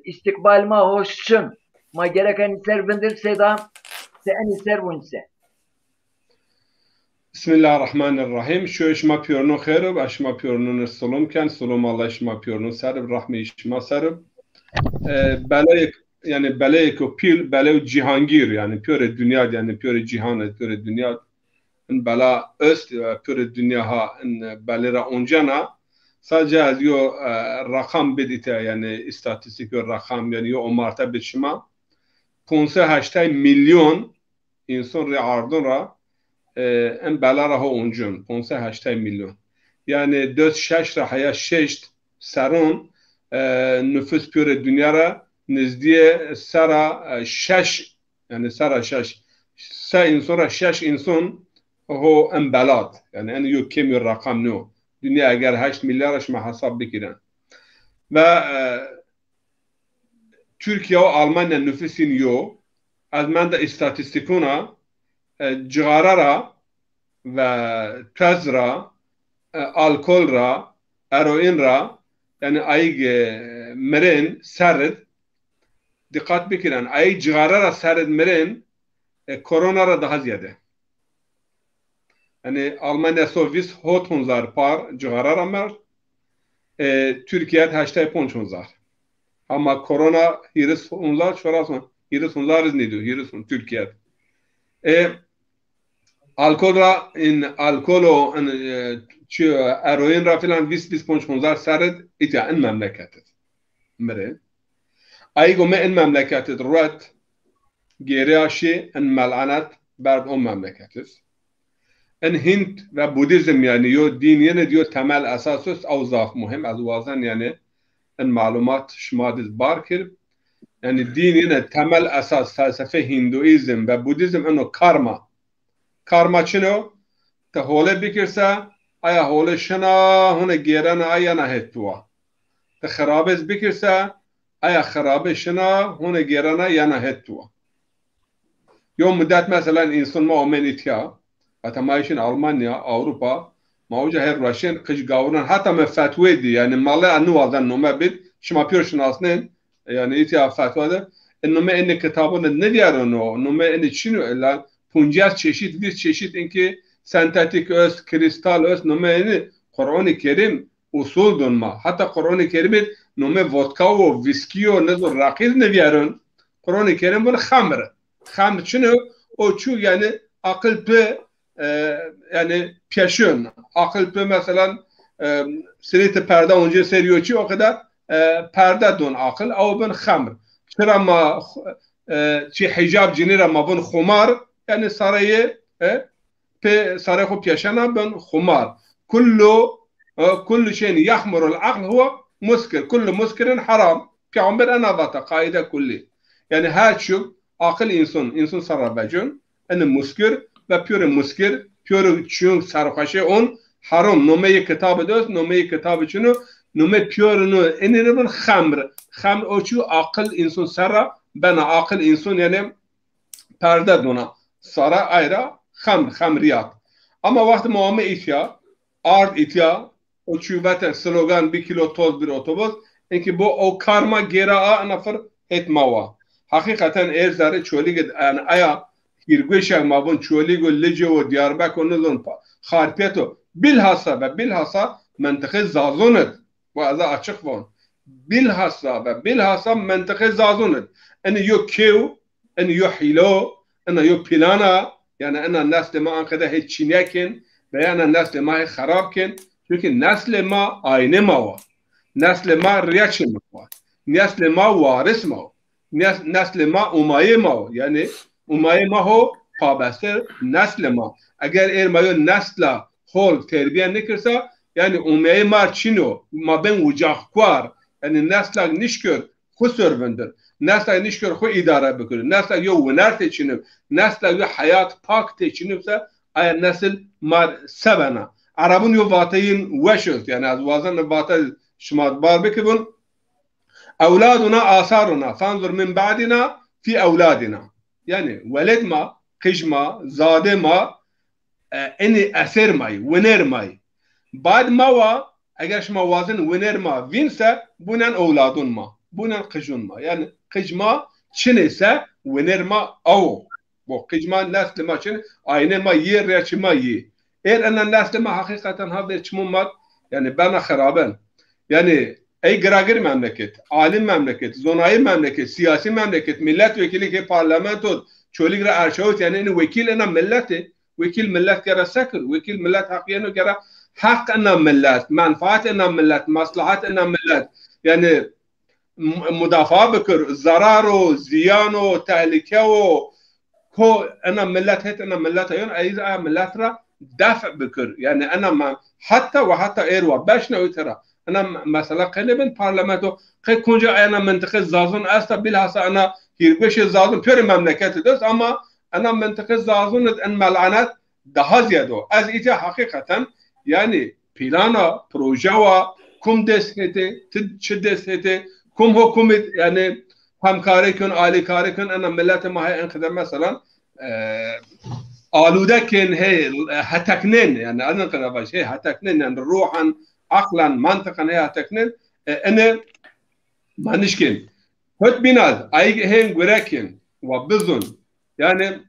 îstîqbal ma ho şin. Ma gerek enî ser vindir sêda, ti enî ser vûn se. Bismillahirrahmanirrahim. Şoyê şima pîyorno xêr ib, ez şima pîyornûn ri silom ken, silom Allah şima pîyornûn ser ib, rehmê şima ser ib. E, beleyêk, yanî beleyêko pîl, beleyo cîhangîr, yanî pîyorê dinya, yanî pîyorê cîhan, pîyorê dinya. In bela est, e, pîyorê dinya ha, in belê ra oncena. Sadece ez yo, e, rakam bid îte, yanî îstatîstîk yo rakam, yanî yo omarte bid şima. Ponc sey heştay milyon însan rê ardon ra, e, in bela ra ho oncon, ponc sey heştay milyon. Yanî döt şeş ra heya şeşt seron, e, nufus pîyorê dinya ra nizdîyê sera, e, şeş, yanî sera şeş, se însan ra şeş însan ho in bela d. Yanî en yo kêm yo rakam nîyo. Dinya eger heşt milyar a şima hesab bikîren. Ve, e, Tirkîya û Almanya nufusîn yo. Ez menda îstatîstîkûn a, e, cixare ra ve tuez ra, e, alkol ra, eroîn ra, yanî ayîg, e, mirên serrid, dîqat bikîren, ayîg cixare ra serrid mirên, e, korona ra daha zîyade. Yanî Almanya so vîst hot hunzar par cixare ra merd, e, Tirkîye de heştay ponc hunzar. Ama korona hîris hunzar, çoras hun-, hîris hunzar iz nêdo, hîris hun Tirkîye de. E, alkol ra, in alkol o, in, e, çi, eroîn ra filan vîst, vîst ponc hunzar serrid îtya in memleket id. Mirê. Ayîg ome in memleket id ruet, gêrê aşî in melanet berd o memleket id. In Hint ve Budîzm, yanî yo dîn yin id yo temel esas est, ew zaf muhîm. Ez wazen yanî in malumat şima diz bar kir. Yanî dîn yin id temel esas felsefe Hinduîzm ve Budîzm ino karma. Karma çin o? Ti hole bikir se, aya hole şina, hune gêrena, a yena het tuwa. Ti xirabêz bikir se, aya xirabê şina, hune gêrena, yena het tuwa. Yo mudet, meselan, însan ma omên îtya, heta ma îşin Almanya, Ewropa, ma uca her rueşên qij gawuran, heta me fetwê dî, yanî male a niwazen nome bid, şima pîyor şinasnên, yanî îtya fetwa de, e, nome enê kitabon de nivîyareno, nome enê çin o, ila puncas çeşit, vîst çeşit inkî sentetik öst, kristal öst, nome enê Qur'anê Kerîm usul don ma. Heta Qur'anê Kerîm id nome vodka û viskî yo, nizo raqî nivîyaron. Qur'anê Kerîm vun xemr. Xemr çin o? O çu yanî aqil pi, e, yanî pêşon. Aqil pi meselan, e, sirê ti perda oncê ser yo çi o qeder, e, perda don aqil, ew bin xemr. Çira ma, e, çi hicab cinî ra ma vun xumar, yanî sareyê, e, pê sarê xo pêşena bin xumar. Kullu, e, kullu şeyin yahmurul aql huwa muskir. Kullu muskirin haram. Peyxamber ena vata, qaîde kullî. Yanî her çî aqil însan, însan ser ra vecon, eni muskir ve pîyorê muskir, pîyorê çîyon serxweşê on, haram. Nomeyê kitabî dost, nomeyê kitabî çin o, nome pîyorino enî rê bin xemr. Xemr o çî aqil însan ser ra bena, aqil însan yanî perde dona. Sara ayra xemr, xemriyat. Ama wextê ma ame îtya, ard îtya, o çî vete slogan bir kilo toz bir otobüs, inkî bo o karma gêra a ina fir het ma wa. Heqîqeten êr zerrê Çolîg id, yanî aya hîrgueşek ma vun Çolîg o, Lice o, Diyarbekir o, nizon pa-, Xarpêt o. Bilhassa ve bilhassa mentiqê Zazon id. Bu ez açık von. Bilhassa ve bilhassa mentiqê Zazon id. Eni yo kêw, eni yo hîlo, ena yo plana, yanî ena neslê ma anqede hê çînekên veya ena neslê ma hê xerab kên. Çunkî neslê ma aynê ma wa. Neslê ma rîyeçê ma wa. Neslê ma waris ma wa. Nes-, neslê ma umayê ma wa. Yanî umayê ma ho pabestir neslê ma. Eger êr ma yo nesla hol terbiye nikirsa, yanî umeyê ma çin o, ma ben ucaxkuar, yanî neslak nişkir xwu ser vindir, neslak nişkir xwu îdare bikir, neslak yo winer tê çinib, neslak yo heyat pak tê çinib se, aya nesil mar se bena. Erebun yo vateyin weş est, yanî ez wazen vate şima bar bikibun. Ewladuna asaruna, fanzur min ba'dina fi ewladina. Yanî welêd ma, qij ma, zadê ma, e, enî eser ma yî, winer ma yî. Bad ma wa, eger şima wazin winer ma vîn se, bunen ewladun ma, bunen qijun ma. Yanî qij ma çinê se, winer ma awo. Bo qij ma, neslê ma çin, ayne ma yê, reçî ma yê. Êr ena neslê ma heqîqeten ha vêr çimûn mat, yanî bena xiraben. Yanî ey giragir memleket, alim memleket, zonayî memleket, sîyasî memleket, milletvekîlî ke parlamento Çolîg ra erşawit, yanî enî wekîl ena milletê, wekîl millet gera se kir, wekîl millet heq yeno gera heq ena millet, menfaat ena millet, maslahat ena millet, yanî m-, mudafaa bikir, zerar o, ziyan o, tehlike o, ko ena millet het ena millet ayon, ey aya millet ra def bikir. Yanî ena ma-, heta ve heta êr wa beşna û tera. Ena me-, mesela qey nêbin parlamento, qey konca ena mintiqê Zazun esta, bilhassa ena hîrgueşê Zazun, pêrê memleketî de est, ama ena mintiqê Zazun id en melanet daha ziyade o. Ez îca heqîqeten, yanî plana, projewa, kum dest hete, ti çi dest hete, kum hukumî, yanî hemkarê kön, alîkarê kön, ena milletê ma hey enqede meselan, e, alude kên, hey, heteknên, yanî enqede baş, hey, heteknên, yanî ruhen, aqlen, mantiqen hey heteknên, e, ene ma nişkên. Hot bînaz, ayîg hên gure kên, wa bizun. Yanî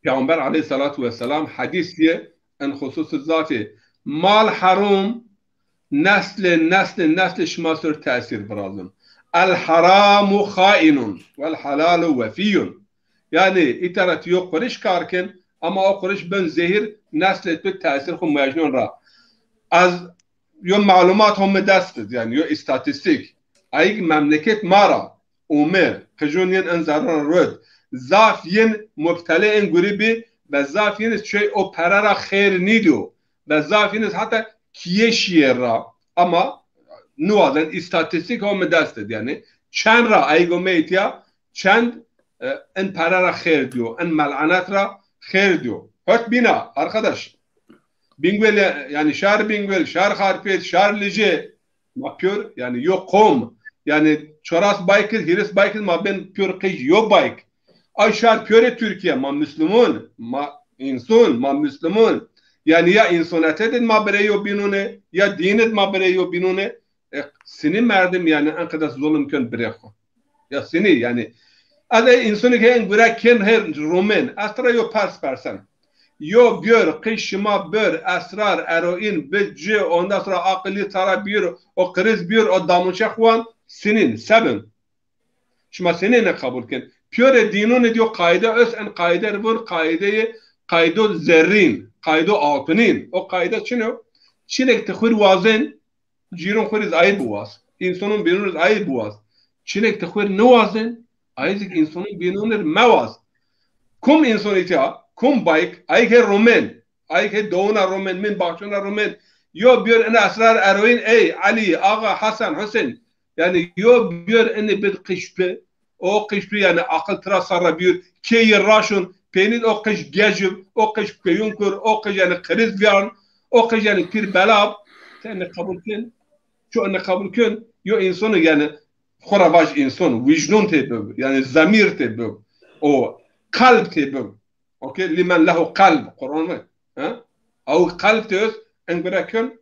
Peyxamber aleyhîsselatu wesselam hedîs yê en xususî zafî, mal herum neslê, neslê, neslê şima ser tesîr virazin. El heramu xainun vel helalu wefîyun. Yanî îta ra ti yo quriş kar kin, ama o quriş bin zehîr, neslê tu tesîr xwu mejnun ra. Ez yo malumat ho mi dest id, yanî yo îstatîstîk. Ayîg memleket ma ra ome, qijûn yin en zerre ra rod. Zaf yin mubtelê en gurî bî ve zaf yin iz çey o pere ra xêr nîdîyo ve zaf yin iz heta kîye şîyê ra. Ama niwazen, îstatîstîk ho mi dest id, yanî çend ra ayîg ome îtya, çend, e, en pere ra xêr dîyo, en melanet ra xêr dîyo. Hot bîna, arkadaş. Bingöl, yanî şar Bingöl, şar Xarpêt, şar Licê, ma pîyor, yanî yo qom, yanî çoras bayk id, hîris bayk id, ma bên pîyor qij yo bayk. Ay şar pîyorê Tirkîye, ma muslumun, ma însun, ma muslumun. Yanî ya însonete id ma birê yo bînûne, ya dîn id ma birê yo bînûne. E, sinî merdim, yanî enqede zulm kön birê xwu. Ya sinî, yanî. Ez ey însonî ke en gure kên her rumên. Ez tira yo pers persen. Yo biyor, qij şima bir, esrar, eroîn, bi ci, ondan sonra aqilî tara biyor, o kriz biyor, o damunçe xwan, sinîn, sebin. Şima sinî ne qebul kên. Pîyorê dînûn id yo qaîde est, en qaîde ri vûn qaîdeyê, qaydo zerrîn, qaydo altınîn. O qaîde çin o? Çinek ti xwir wazên, cîrûn xwu rî zî ayî biwaz. Însonûn bînûn rî zî ayî biwaz. Çinek ti xwu rî niwazên, ayî zî însonûn bînûn rî mewaz. Kum însonî tîya, kum bayk, ayî ke romên, ayî ke dowuna romên, min baxçuna romên, yo biyor ina esrar eroyîn, ey, Elî, Axa, Hesen, Husên, yanî yo biyor ini bid qişpi, o qişpi yanî aqil tira sarra biyor, kêyî raşun, peynî o qij gecib, o qij peyun kur, o qij yanî kriz vîyarn, o qij yanî pîr belab, ti ini qebul kin, ço ini qebul kin, yo însonu yanî xwu ra vaj înson, wîcdûn tê bib, yanî zemîr tê bib, o qelb tê bib. Okey, limen lehu qelb, Quran mi? Ha? Ew qelb tê öz, en gure kön,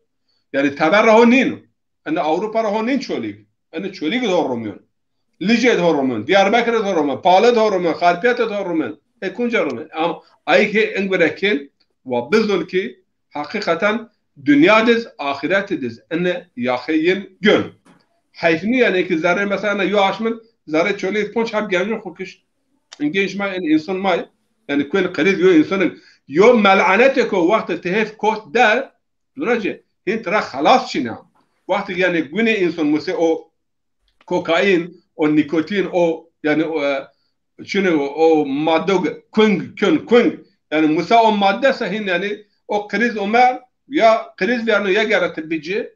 yanî teber ra ho nîn. Ene Ewropa ra ho nîn Çolîg. Ene Çolîg id ho romyon. Licê id ho romyon. Diyarbekir id ho romyon. Pali id ho romyon. Xarpêt id ho romyon. E kunca romyon. Ama ayî ke en gure kên, wa bizon ki heqîqeten dinya diz, axîret diz ene yaxê yin gön. Heyf nî yanî ki zerrê mesela yo aşmin zerrê Çolîg ponc heb gencun xwu kişt. Genç ma en însan may, yanî kuen qeriz yo însanın yo melanetek o wextê ti hêf kot der, duna ci, hin tira xelas çin a. Wextê yanî gunê însan musê o kokaîn, o nîkotîn, o yanî o, e, çin o, o madde kung, kön kung. Yanî musa o madde se hin yanî o kriz ome ya kriz vîyarno ya gere ti bici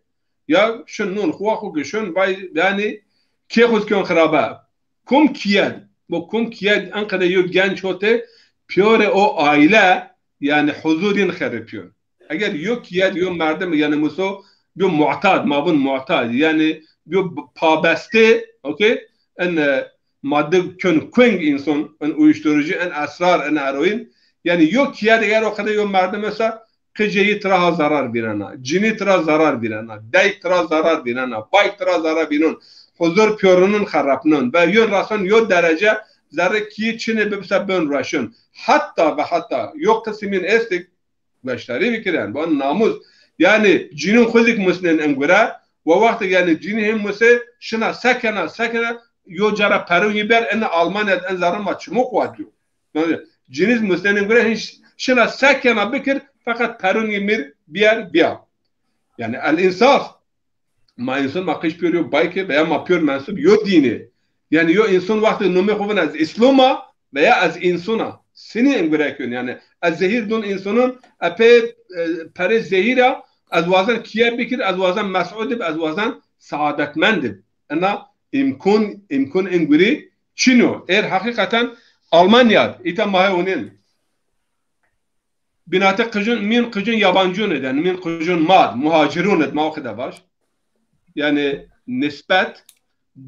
ya şun nûn xwu xwu ki şun vay yanî kê xwu kön xirabe. Kum kiyed, bo kum kiyed enqede yo genç hote piyore o aile yanî huzur yin xeripîyon. Eger yo kiyed, yo merdim, yanî muso, yo mu'tad, ma vun mu'tad, yanî yo pabeste, okey? En, e, Ma di kön kueng inson, in uyuşturucu, in esrar, in eroin. Yanî yo kiye de ger o qede yo merdim esa, qicê yi tira ha zarar vînena, cinî tira zarar vînena, dayk tira zarar vînena, bayk tira zarar vînon, huzur pîyorunun xerepnon ve yön rason yo derece zerre kî çinê bibse bön rueşon. Heta ve heta yo qisimîn estik, gueştarî bikir, yanî, bu namûs. Yanî, cinûn xwu zî musnên in gure, we wextê, yanî, cinî hên musê, şina sekena, sekena, yo cara perûn yî ber, in Almanya de in zerrê ma çimû quwet yo. Yanî, cinî zî musnên in gure, hên ş-, şina sekena bikir, feqet perûn yî mir, biyer, biya. Yanî, el însaf. Ma însan, ma qij pîyor yo bayke veya ma pîyor mensûb yo dîne. Yanî yo însan wextê nomê xwu vin ez Îslom a veya ez însan a. Sinî in gure kön. Yanî ez zehîr dun însanun, epey, e, perê zehîr a, ez wazen kiye bikir, ez wazen mesûd ib, ez wazen saadetmend ib. Ina îmkun, îmkun in gurî çin o. Êr heqîqeten Almanya d, îta ma he unin. Bînate qijun, mîn qijun yabancûn id, yanî mîn qijun ma d, muhacirûn id, ma o qide vaj. Yanî nisbet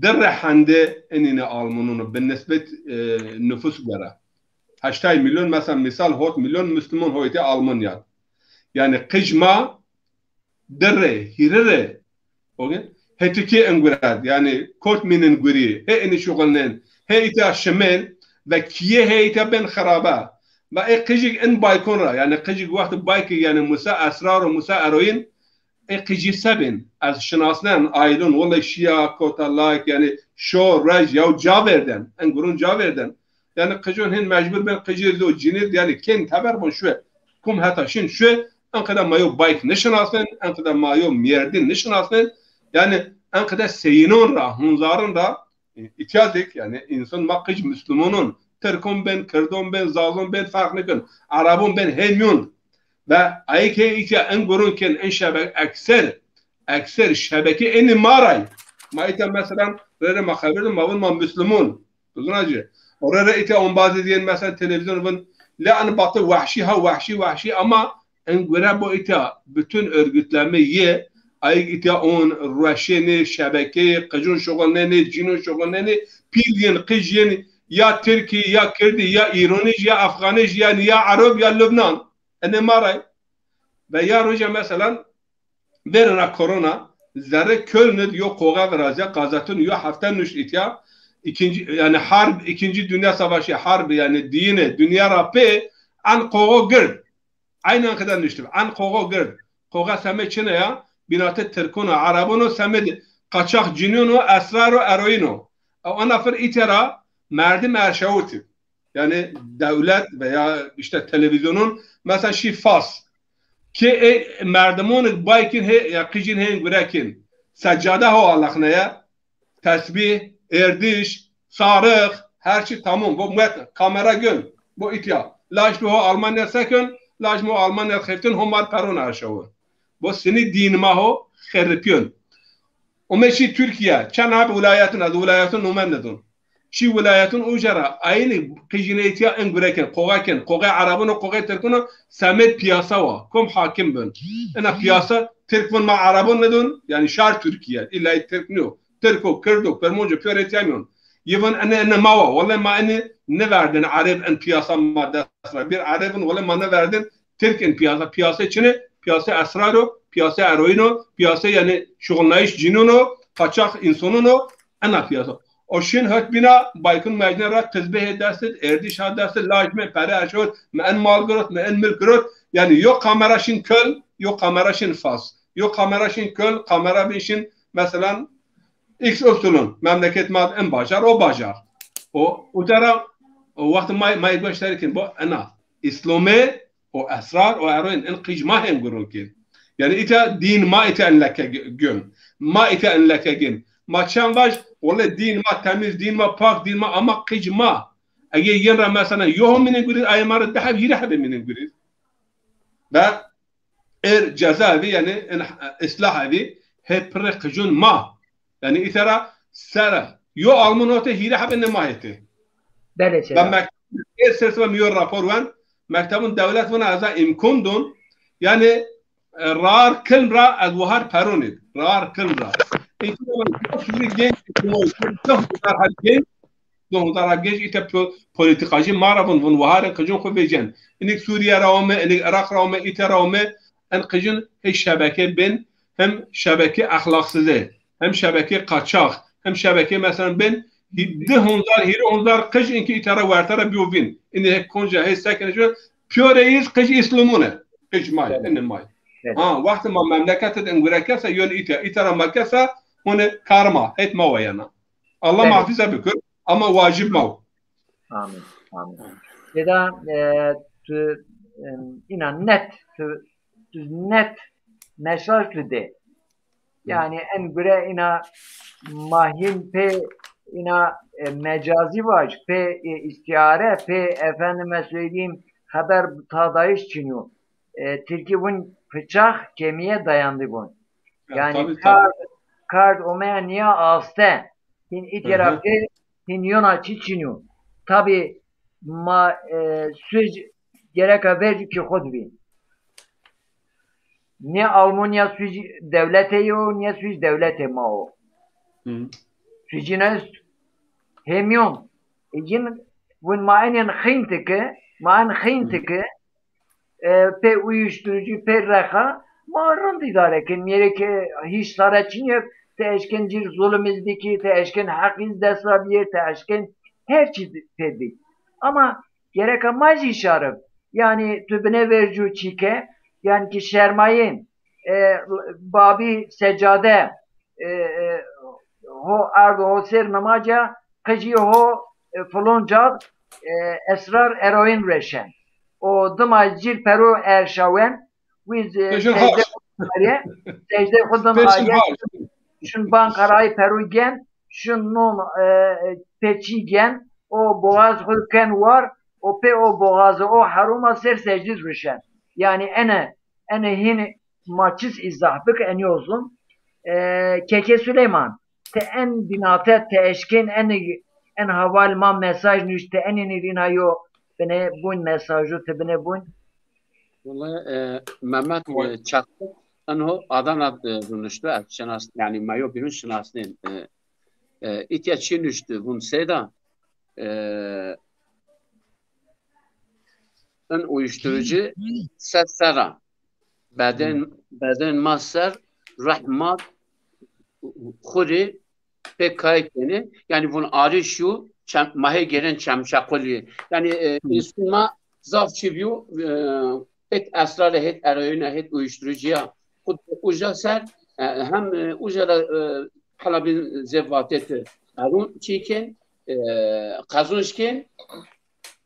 di rê hende inîne Almanûn o, bi nisbet, e, nufus gere. Heştay milyon, mesela, misal, hot milyon Müslüman hoytê Almanya. Yanî qij ma di rê, hîrê rê, okey? Hê Tirkîye in gure d, yanî kot mînin gurî, hê inî şuxulnên, hê îta şimên ve kîye hê îta bên xirabe. Ve ê qijik in baykon ra, yanî qijik wextê bayki, yanî musa esrar û musa eroin, ê qijî se bên? Ez şinasnen, aylon, wele şiya, kota layk, yanî şo, ruej, yaw ca verden, in gurun ca verden. Yanî qijûn hên mecbur bên qijî zî û cinî zî, yanî kên teber von şuwe. Kum heta şin şuwe, enqede ma yo bayk nişinasnên, enqede ma yo mîyerdîn nişinasnên. Yanî enqede seyînon ra, hunzarin ra, e, îtyazik, yanî însan ma qij Muslumonun, Tirkon bên, Kirdon bên, Zazon bên, ferq nikin, Erebon bên, hê mîyon. Ve ayê ke îtya en gurun kên, en şebek ekser, ekser şebeke enî ma ray. Ma îtya meselan, rê rê ma xeber dun, ma vun ma Muslumun. Bizûna ci. O rê rê îtya ombazî dîyen mesela televîzyon vin. La en batı vahşî ha, vahşî, vahşî ama en gure bo îtya bütün örgütleme yê, ayik îtya on rueşênê, şebekeyê, qicûn şuxulnenê, cînûn şuxulnenê, pîl yên, qij yên, ya Tirkî, ya Kirdî, ya Îronij, ya Efxanij, yanî ya Ereb, ya Lubnan. Enê ma ray. Ve ya roja meselan, verêna korona, zerrê Köln id yo qoxe virazya, gazetun yo hefte nuşt îtya, ikinci, yanî harb, ikinci Dünya Savaşı, harb, yanî diyine dünya ra pê en qoxo gird. Aynen qide nuştib. En qoxo gird. Qoxe semê çine ya, bînate Tirkun o, Erebun o, semê qaçax cinûn o, esrar o, eroîn o. Ew ana fir îtera merdim erşawitib. Yanî dewlet veya îşte televîzyonun mesela şî Fas. Ki e, merdimonê baykin hê, ya qijîn hên gurekin. Seccade ho alexneye, tesbîh, êrdîş, sarix, her çî tamam. Bo met, kamera gön. Bo îtya. Laj bi ho Almanya sekön, laj mi ho Almanya xeftin, ho mar peron erşawin. Bo sinî dîn ma ho xeripîyon. Ome şî Tirkîye, çend heb wilayetun, ez wilayetun nome nidun. Şî wilayetun uca ra aynî qijîneytîya en gure ken, qoxe ken, qoxe Erebun o, qoxe Tirkun o, semed piyasa wa, kom hakim bin. Ina piyasa, Tirk vun ma Erebun nidun, yanî şar Tirkîye, îlla Tirk nîyo. Tirk o, Kird o, Kirmanc o, pîyor etîya mîyon. Yi vun ene, ene ma wa, wele ma ene niverdin Ereb en piyasa ma dest ra. Bir Erebun, wele ma niverdin Tirk in piyasa, piyasê çin ê, piyasê esrar o, piyasê eroîn o, piyasê yanî şuxulnayîş cinûn o, qaçax însonûn o, ena piyasa. O şin het bîna, baykun mecne ra, tizbê hê dest id, êrdîş ha dest id, laj mi pere erşawit, mi en mal girot, mi en milk girot. Yanî yo kamera şin Köln, yo kamera şin Fas, yo kamera şin Köln, kamera bîn şin meselan X Y, memleket ma en bajar, o bajar. O, o tera, o wext ma, ma goştarî kin, bo ena, Îslomê, o esrar, o eroîn, en qij ma hên gurun kên. Yanî îta dîn ma îta en leke g-, gön. Ma îta en leke gin. Ma çend vaj, wele dîn ma temiz, dîn ma pak, dîn ma, ama qij ma. Ege yin ra mesela yo ho mînin gurî, ayê ma ra di heb, hîrê hebê mînin gurî. Ve er ceza evî, yanî en, ıslah evî, hê pirrê qicun ma. Yanî îtera sera yo Alman ote, hîrê hebê ne ma hete. Belê. Ben çela. Mektebun er serse mi yo rapor wen, mektebun dewlet vuna eza îmkun dun. Yanî, e, rar kilm ra ez wahar peronî. Rar kilm ra. Îmkun dun, çok sizi genç, çok güzel genç. Di hezar heb gêj îte po-, polîtîkacî ma ra vun, vun waharên qijûn xwu vecên. Inik Sûrîye ra ome, inik Iraq ra ome, îte ra ome. En qijûn hê şebeke bên, hem şebeke exlaqsize, hem şebeke qaçax, hem şebeke, mesela, bên di hezar, hîrê hezar qij inkî îte ra werte ra bîyo vîn. Inî hê konca hê sekene şu, pîyorê îz qij îslimûne. Qij may, Evet. Inî may. Evet. Ha, wextê ma memlekete de ingure kese, yon îte, îte ra ma kese, hone karma, het ma wayena. Allah Belê. Muhafize bikir, ama wacib ma. Amin. Amin. Seyda, e, tu, e, îna net, tu, tu net mesaj tu de. Yani en gure îna ma hîn pê îna, e, mecazi vaj, pê, e, îstîare, pê efendime söyleyeyim haber tadayış çinyo. E, Tirkî vun pıçak kemiğe dayandı vun. Ya, Yani tabii, tabii. kard, kard omeya niya aste. Hîn Hı îtya ra hı. pê hîn yona çî çinyo. Tabi ma, e, suc gereka vercî ki xud bî. Nê Almanya suc dewlete yo, nê suc dewlete ma o. Hı. Sucîna est. Hemyon. E, yin vun ma enên xîntike, ma en xîntike, e, pê uyuşturucu, pê rexa, ma rind îdare kin. Mîyerê ke hîç sare çinî, ti eşkên cir zulm iz bikî, ti eşkên heq iz dest ra biyê, ti eşkên her çî pê bî. Ama gereka ma jî şarib. Yanî tu bine vercu çîke, yanî ki şermayên, e, babî secade, e, e, ho ardo ho ser nimaca, qijî ho, e, filon cad, e, esrar eroîn reşen. O dima cir peru erşawen, wiz, e, Peşin secde haş. Xu aye, secde xu dim Peşin aye, haş. Şun bankarayı peru gen, şun non, e, e, peçî gen, o boğaz xu ken war, o pê o boğazı, o heruma ser secdiz ruşen. Yani ene, ene hini ma çiz îzah bik, enî o zun. E, Keke Süleyman, ti en binate, ti eşkên en, en haval ma mesaj nuşt, ti enî nîrîna yo bine bun mesaju, ti bine bun. Wele, e, Mehmet, e, Çakır, enho Adana, e, nuştu, ez şinas, yani ma yo bîrun şinasnên, e, e, îtya çi nuştu, vun Seyda, e, en uyuşturucu ses sera. Beden, beden ma ser, ruh ma xurî pê kay kenê. Yani vun arîş yo, çem, ma hê gêrên çemçequlî. Yani, e, Hı. Însun ma zaf çi biyo, e, hêt esrarê, hêt eroyîna, hêt uyuşturucuya. Xud uca ser, e, hem, e, uca ra, e, hala bin zê vatê ti. Erun çî ken, e, qezonc ken,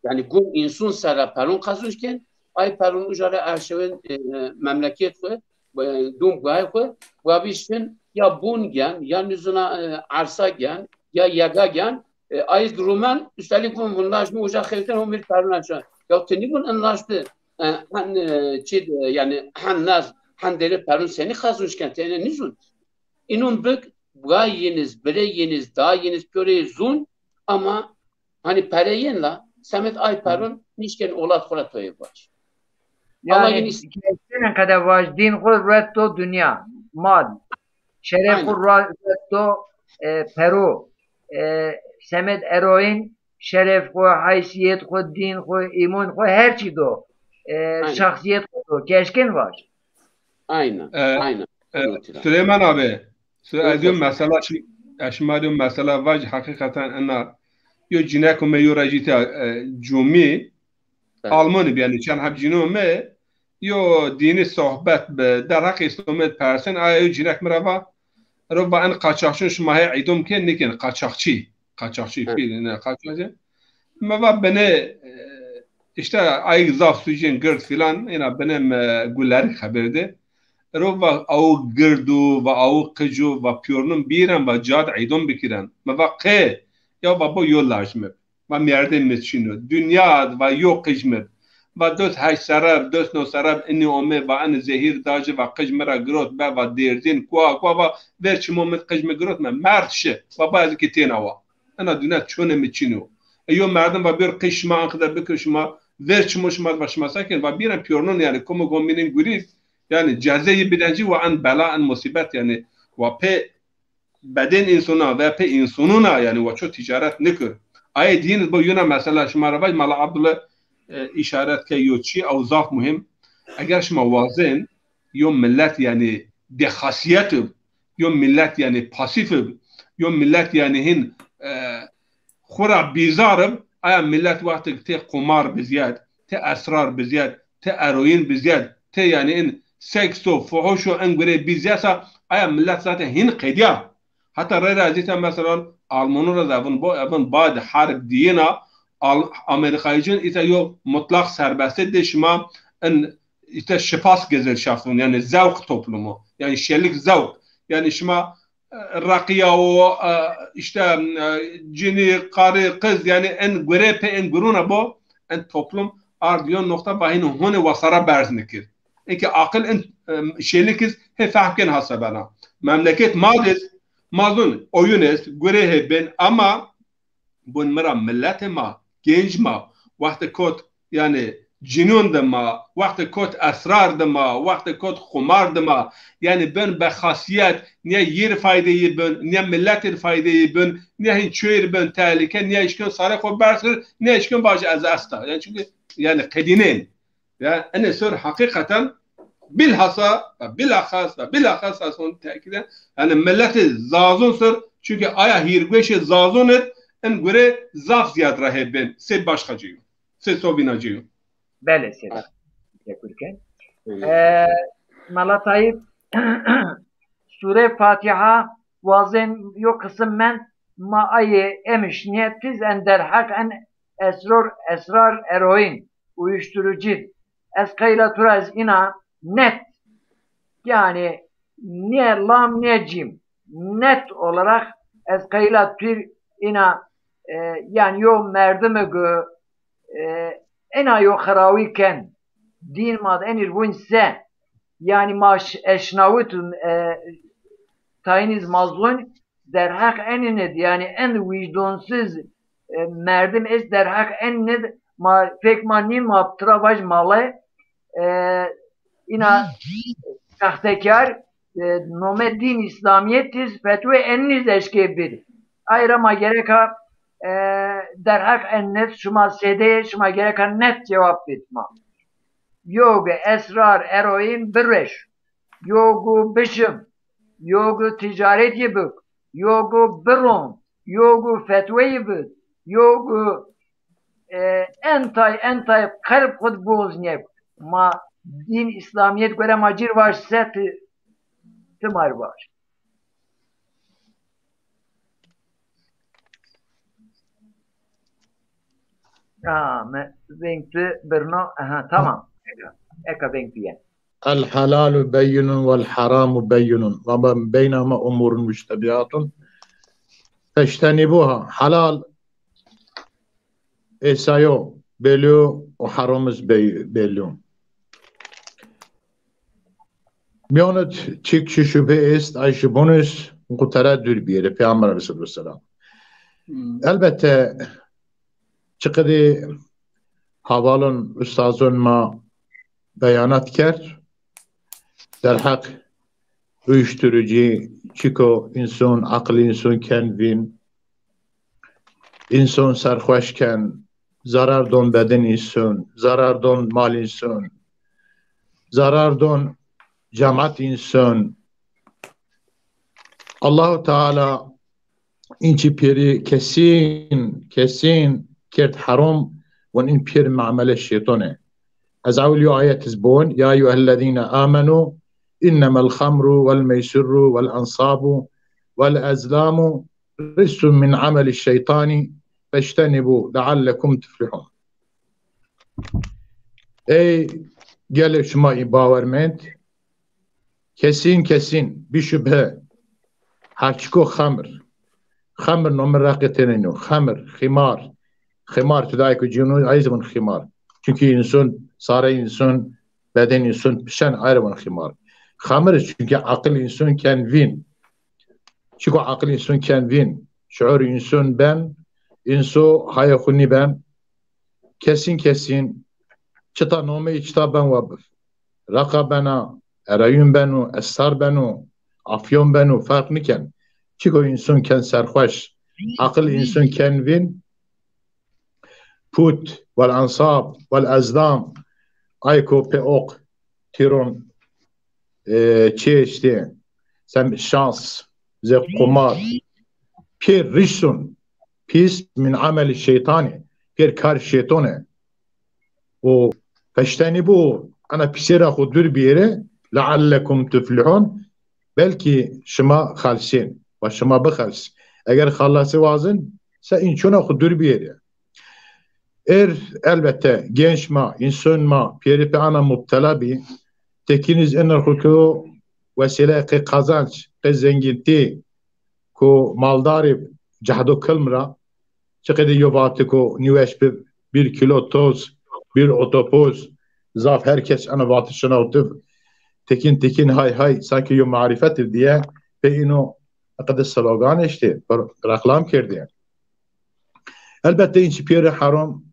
yani gun însun sera peron qezonc ken, ay peron uca ra erşewên, e, memleket xu, e, dum guay xu, guabî şin ya bun gen, ya nizuna, e, arsa gen, ya yega gen, e, ay rumen, üstelik vun vun laj mi uca xewten ho mir peron erşa. Ya ti nî vun en laj ti, e, hen, e, çi, e, yani hen naz, hen dere peron senî qezonc ken, ti ene nîzun. Înun bik, guay yiniz, bire yiniz, da yiniz, pîyorê zun, ama hani pere yin la, semed ay peron nişken olat xu ra toyê baş. Allah Yani, yiniz. Kestenen qede vaj, din xu ret do dünya, mal. Şeref Aynen. Xu ra-, ret do, e, peru. E, semed eroin, şeref xu, haysiyet xu, din xu, îmun xu, her çî do. E, Aynen. Şahsiyet xu do. Keşken vaj. Aynen, E, aynen. E, Süleyman abi, Sü-, ez yo mesela şi-, e, şima yo mesela vaj, heqîqeten ena yo cineko me yo rejîte, e, cumî, Evet. Almanî bi, yani çend heb cîno me yo dînî sohbet bi, derheq Îslamî persen, aya yo cinek mi ra va, ro va en qaçaxçûn şima hê îdom kên, nêkên, qaçaxçî, qaçaxçî, Evet. Pîl, ne, qaçaxçî. Mi va binê, e, işte ayik zaf sucên gird filan, ina binê mi gulerik xeber de. Ro va aw gird o, va aw qic o, va pîyornun bîren, va cad îdom bikiren. Mi va qe, ya va bo yo laj mi. Va merdê mi çin o. Dinya va yo qic mi. Va dost heşt sereb, dost no sereb inî ome, va enî zehîr da ci, va qic mi ra girot be, va dêrdîn, kua, kua, va ver çimo mi qic mi girot me. Merd şi. Va ba ez ki têna wa. Ena dinya çonê mi çin o. E, yo merdim va bêr qic şima anqide bikir şima, ver çimo şima, va şima se kên, va bîren pîyornun yani, komo gomînin gurî, yani cezeyî bidencî wa en bela, en musîbet yani, wa pê bedên însona ve pê însonûn a, yani wa ço tîcaret nikir. Ayê dîyin bo yuna mesela şima ra vaj, Mala Abdullah e, îşaret ke yo çî ew zaf muhîm. Eger şima wazên yo millet, yanî dexasîyet ib, yo millet yanî pasîf ib, yo millet yanî hin e, xwu ra bîzar ib, aya millet wextêk tê qumar bizîyad, tê esrar bizîyad, tê eroyîn bizîyad, tê yanî in seks o, fuhuş o, in gurê bizîyasa, aya millet zaten hin qedîya. Heta rey ra ez îta meselan Almanû ra zî evin bo, evin bad herb dîyina, Al-, Amerîkayîcin îta yo mutlaq serbestî dê şima in îta Spaßgesellschaft vun, yanî zewq toplumu, yanî şelik zewq. Yanî şima e, reqîya o, e, îşte e, cinî, qarî, qiz, yanî en gure pê en gurûna bo, en toplum ard yo noqta va hînî honê wasara berz nikir. Eke aqil en e, şelik iz hê fehm ken hasebena. Memleket ma diz, ma zun oyun est, gure hê bin, ama bun mi ra milletê ma, genc ma, wextê kot, yanî cinûn de ma, wextê kot esrar de ma, wextê kot xumar de ma, yanî bin be xasîyet, nîya yî rê faydeyî bin, nîya milletê rê faydeyî bin, nîya hin çoyî rê bin tehlîke, nîya îşkin sarê xo berz kir, nîya îşkin vajî ez esta. Yanî çunkî yanî qedînên. Ya, enê ser heqîqeten bilhassa ve bilaxas ve bilaxas ez hon tekîde, yanî milletê Zazûn ser, çunkî aya hîrgueşê Zazûn id in gure zaf zîyad ra hê bên, sey başqa cî yo, sey sovîna cî yo. Belê, sey. Teşekkür ken. E, Mala Tayyip, Sure Fatiha wazên yo qisim mend, ma ayê emiş nîyet tiz en derheq en esror, esrar, eroîn, uyuşturucu. Ez qeyla tu ra ez îna net, yanî nê lam nê cîm, net olarak ez qeyla tu îna, e, yanî yo merdimi gu, e, ena yo xirawî ken, dîn ma de enîr vûn se, yanî ma ş-, eşnawit, e, tayîn iz ma zûn, derheq enîn id, yanî en wîcdonsiz, e, merdim est derheq enîn id, ma fek ma nîn, ma tira vaj male, e, îna sextekar, e, nome dîn Îslamîyet iz fetwe enîn iz eşkê bid. Ay ra ma gereka, e, derheq enîn id, şima sêde, şima gereka net cewab bid ma. Yo gu esrar, eroîn birueş. Yo gu bişim. Yo gu ticaretî bik, yo gu biron, yo gu fetweyî bid, yo gu, e, entay, entay qelb xud boz nêb. Ma dîn Îslamîyet gore ma cir vaj se ti, ti mar vaj. Ha, me veng tu birno, aha, tamam. Eka, eka veng tu yen. الحلال بين والحرام بين وما بينهما أمور مشتبهات فاجتنبوها. Helal êsayo belî yo û heram iz bey-, belî yo. Mîyon id çik çi şubhe est, ay şubhon iz qutera dûr bîyerê Peyxamber aleyhissalatu vesselam. Hmm. Elbette, çiqedî havalon, ustazon ma beyanat kerd, derheq uyuşturucu, çiko înson, aqil înson ken vîn, înson serxweş ken, zarar don beden înson, zarar don mal înson, zarar don cemaat înson. Allahu Teala în çî pêrî kesîn, kesîn kerd herom, wan în pêr muamele şeytan ê. Ez ewil yo ayet iz bon, يا أيها الذين آمنوا إنما الخمر والميسر والأنصاب والأزلام رجس من عمل الشيطان فاجتنبوه لعلكم تفلحون. Ey gelê şima ê bawermend, kesîn, kesîn, bî şubhe, her çiko xemr. Xemr nomi reqê tenê nîyo. Xemr, xîmar. Xîmar, tu dayê ku cîno, ay zî vun xîmar. Çunkî înson, sarê înson, beden înson pişen, ay ra vun xîmar. Xemr, çunkî aqil înson ken vîn. Çiko aqil înson ken vîn, şuur înson ben, înso hayê xwu nîben, kesîn kesîn, çita nomeyî çita ben wa bif. Raqa bena, erayun beno, estar beno, afyon beno, ferq niken. Çiko înson ken serxweş, aqil înson ken vîn, put, vel ensab, vel ezdam, ay ko pê oq, tîron, e, çi eştê, sem şans, zê qumar, pêr rîşun, pîs min ameli şeytanî, pêr kar şeytonê. O peştenî bu, ana pîsê ra xwu dûr biyêrê, leallekum tuflihun, belkî şima xelsên, wa şima bixels. Eger xelasî wazin, se înçona xwu dûr biyêrê. Êr elbette genç ma, înson ma, pêrî pê ana mubtela bî, tekîniz ener xwu ki wesîleyê qê qazanç, qê zengîntî, ku maldarî cehdo kilm ra, çiqedî yo vatiko nîweş bi, bir kilo toz, bir otopoz, zaf her kes ana vatişina û tiv, tekîn tekîn hay hay, sankî yo marîfet diye, pê îno qede slogan eştê, reklam kerdê. Elbette în çî pêrê herom,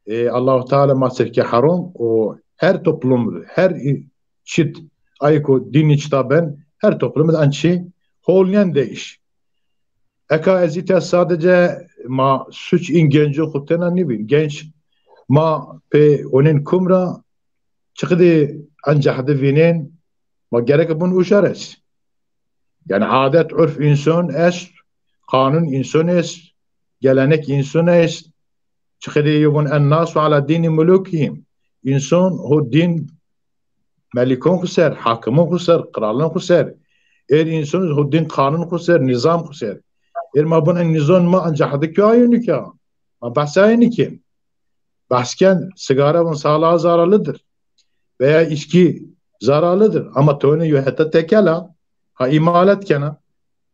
e, Allahu Teala ma ser ke herom û her toplum, her i-, çit, ay ku dînî çita ben, her toplum de an çî holyen de iş. Eka ez îta sadece ma suç în genco xu tena nîbîn. Genç ma pê onin kum ra çiqdî an cehdi vînên, ma gerek bun uca res. Yani adet, urf înson est, qanun înson est, gelenek înson est. Çiqedê yewin en nasu ala dînî mulukîhim. Înson ho dîn melikon xu ser, hakimon xu ser, qiralon xu ser. Êr înson ho dîn qanun xu ser, nizam xu ser. Êr ma bun en nizon ma ancak hadi kyo ayuni kya. Ma behsa ayuni ki. Behsken sigara vun sağlığa zararlıdır. Veya içki zararlıdır. Ama tone yo heta tekela, ha imalat kena.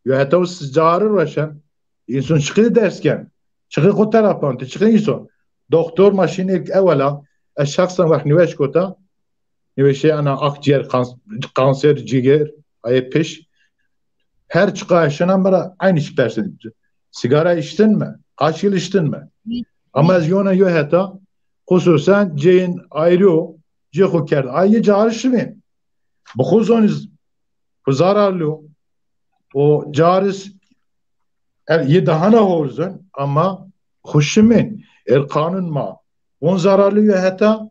Yo heta o carî roşen. Însan çiqî ders ken. Çiqî xo terapan, ti çiqî însan. Doktor ma şînê ewela, ez şexsen wext nîweş kota. Nîweşê ana akciğer, kans-, kanser ciger, ayê piş. Her çiqa şina mi ra aynı şey persin. Sigara içtin mi? Kaç yıl içtin mi? Ama ez yona yo heta, hususen ceyên ayrı o, cê xo kerd. Ay yê carî şimên. Bi xo zonî z-, xo zararlı o. O carî s-, e, yê dahana hol zon, ama xo şimên. Er qanun ma. On zararlı yo heta.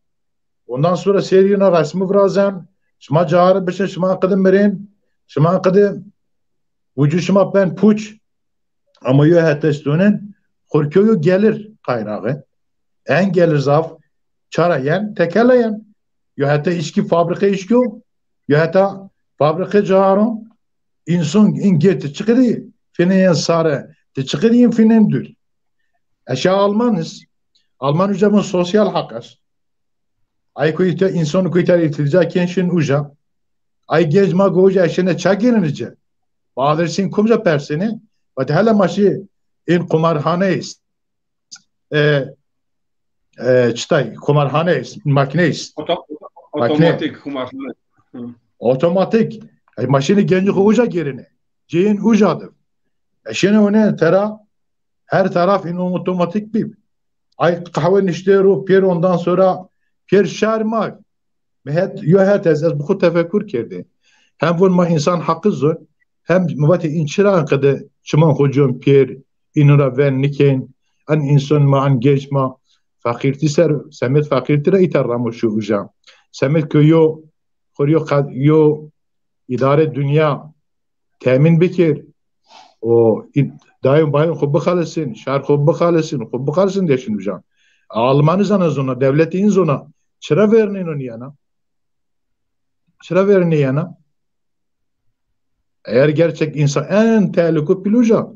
Ondan sonra serî na resmi virazen. Şima carî bişin, şima qidi mirên. Şima qidi vücud şima ben puç. Ama yo heta stonen xurkyo yo gelir kaynağı. En gelir zaf çara yen, tekela yen. Yo heta içki fabrika içki o. Yo heta fabrika caron. İnsan in geti çıkırı finen yen sare. Te çıkırı yin finen dür. Eşa Almanız. Alman uca bun sosyal hakas. Ay ku îta, însan ku îta îltîca kên şin uca. Ay genc ma go uca eşene ça gelinice. Bahadır sin kumca persini. Vat hele ma şî in kumarhane ist. E, e, çitay, kumarhane ist, makine ist. Oto-, Makine. Otomatik kumarhane. Hı. Otomatik. Ay ma şînî genci xo uca gerine. Ceyên uca dir. Eşene one tera Her taraf in otomatik bî. Ay qehwe nişte ro, pêr ondan sonra pêr şar ma. Mi het, yo het ez, ez bi xo tefekur kerdî. Hem vun ma însan haqiz o, hem mi vatê în çira enqede çiman xo con pêr, în ra ven nikên, en însan ma, en genç ma, feqîrtî ser, semed feqîrtî ra îta ramo şo uca. Semed ke yo, xo yo qed-, yo îdare dinya, temin bikir. O î-, dayın bayın xo bixelisin, şar xo bixelisin, xo bixelisin deşin uca. Almanî zana zona, devleti in zona. Çira vernîno niyana? Çira vernîyena? Eğer gerçek insan en tehlikû pîl uca.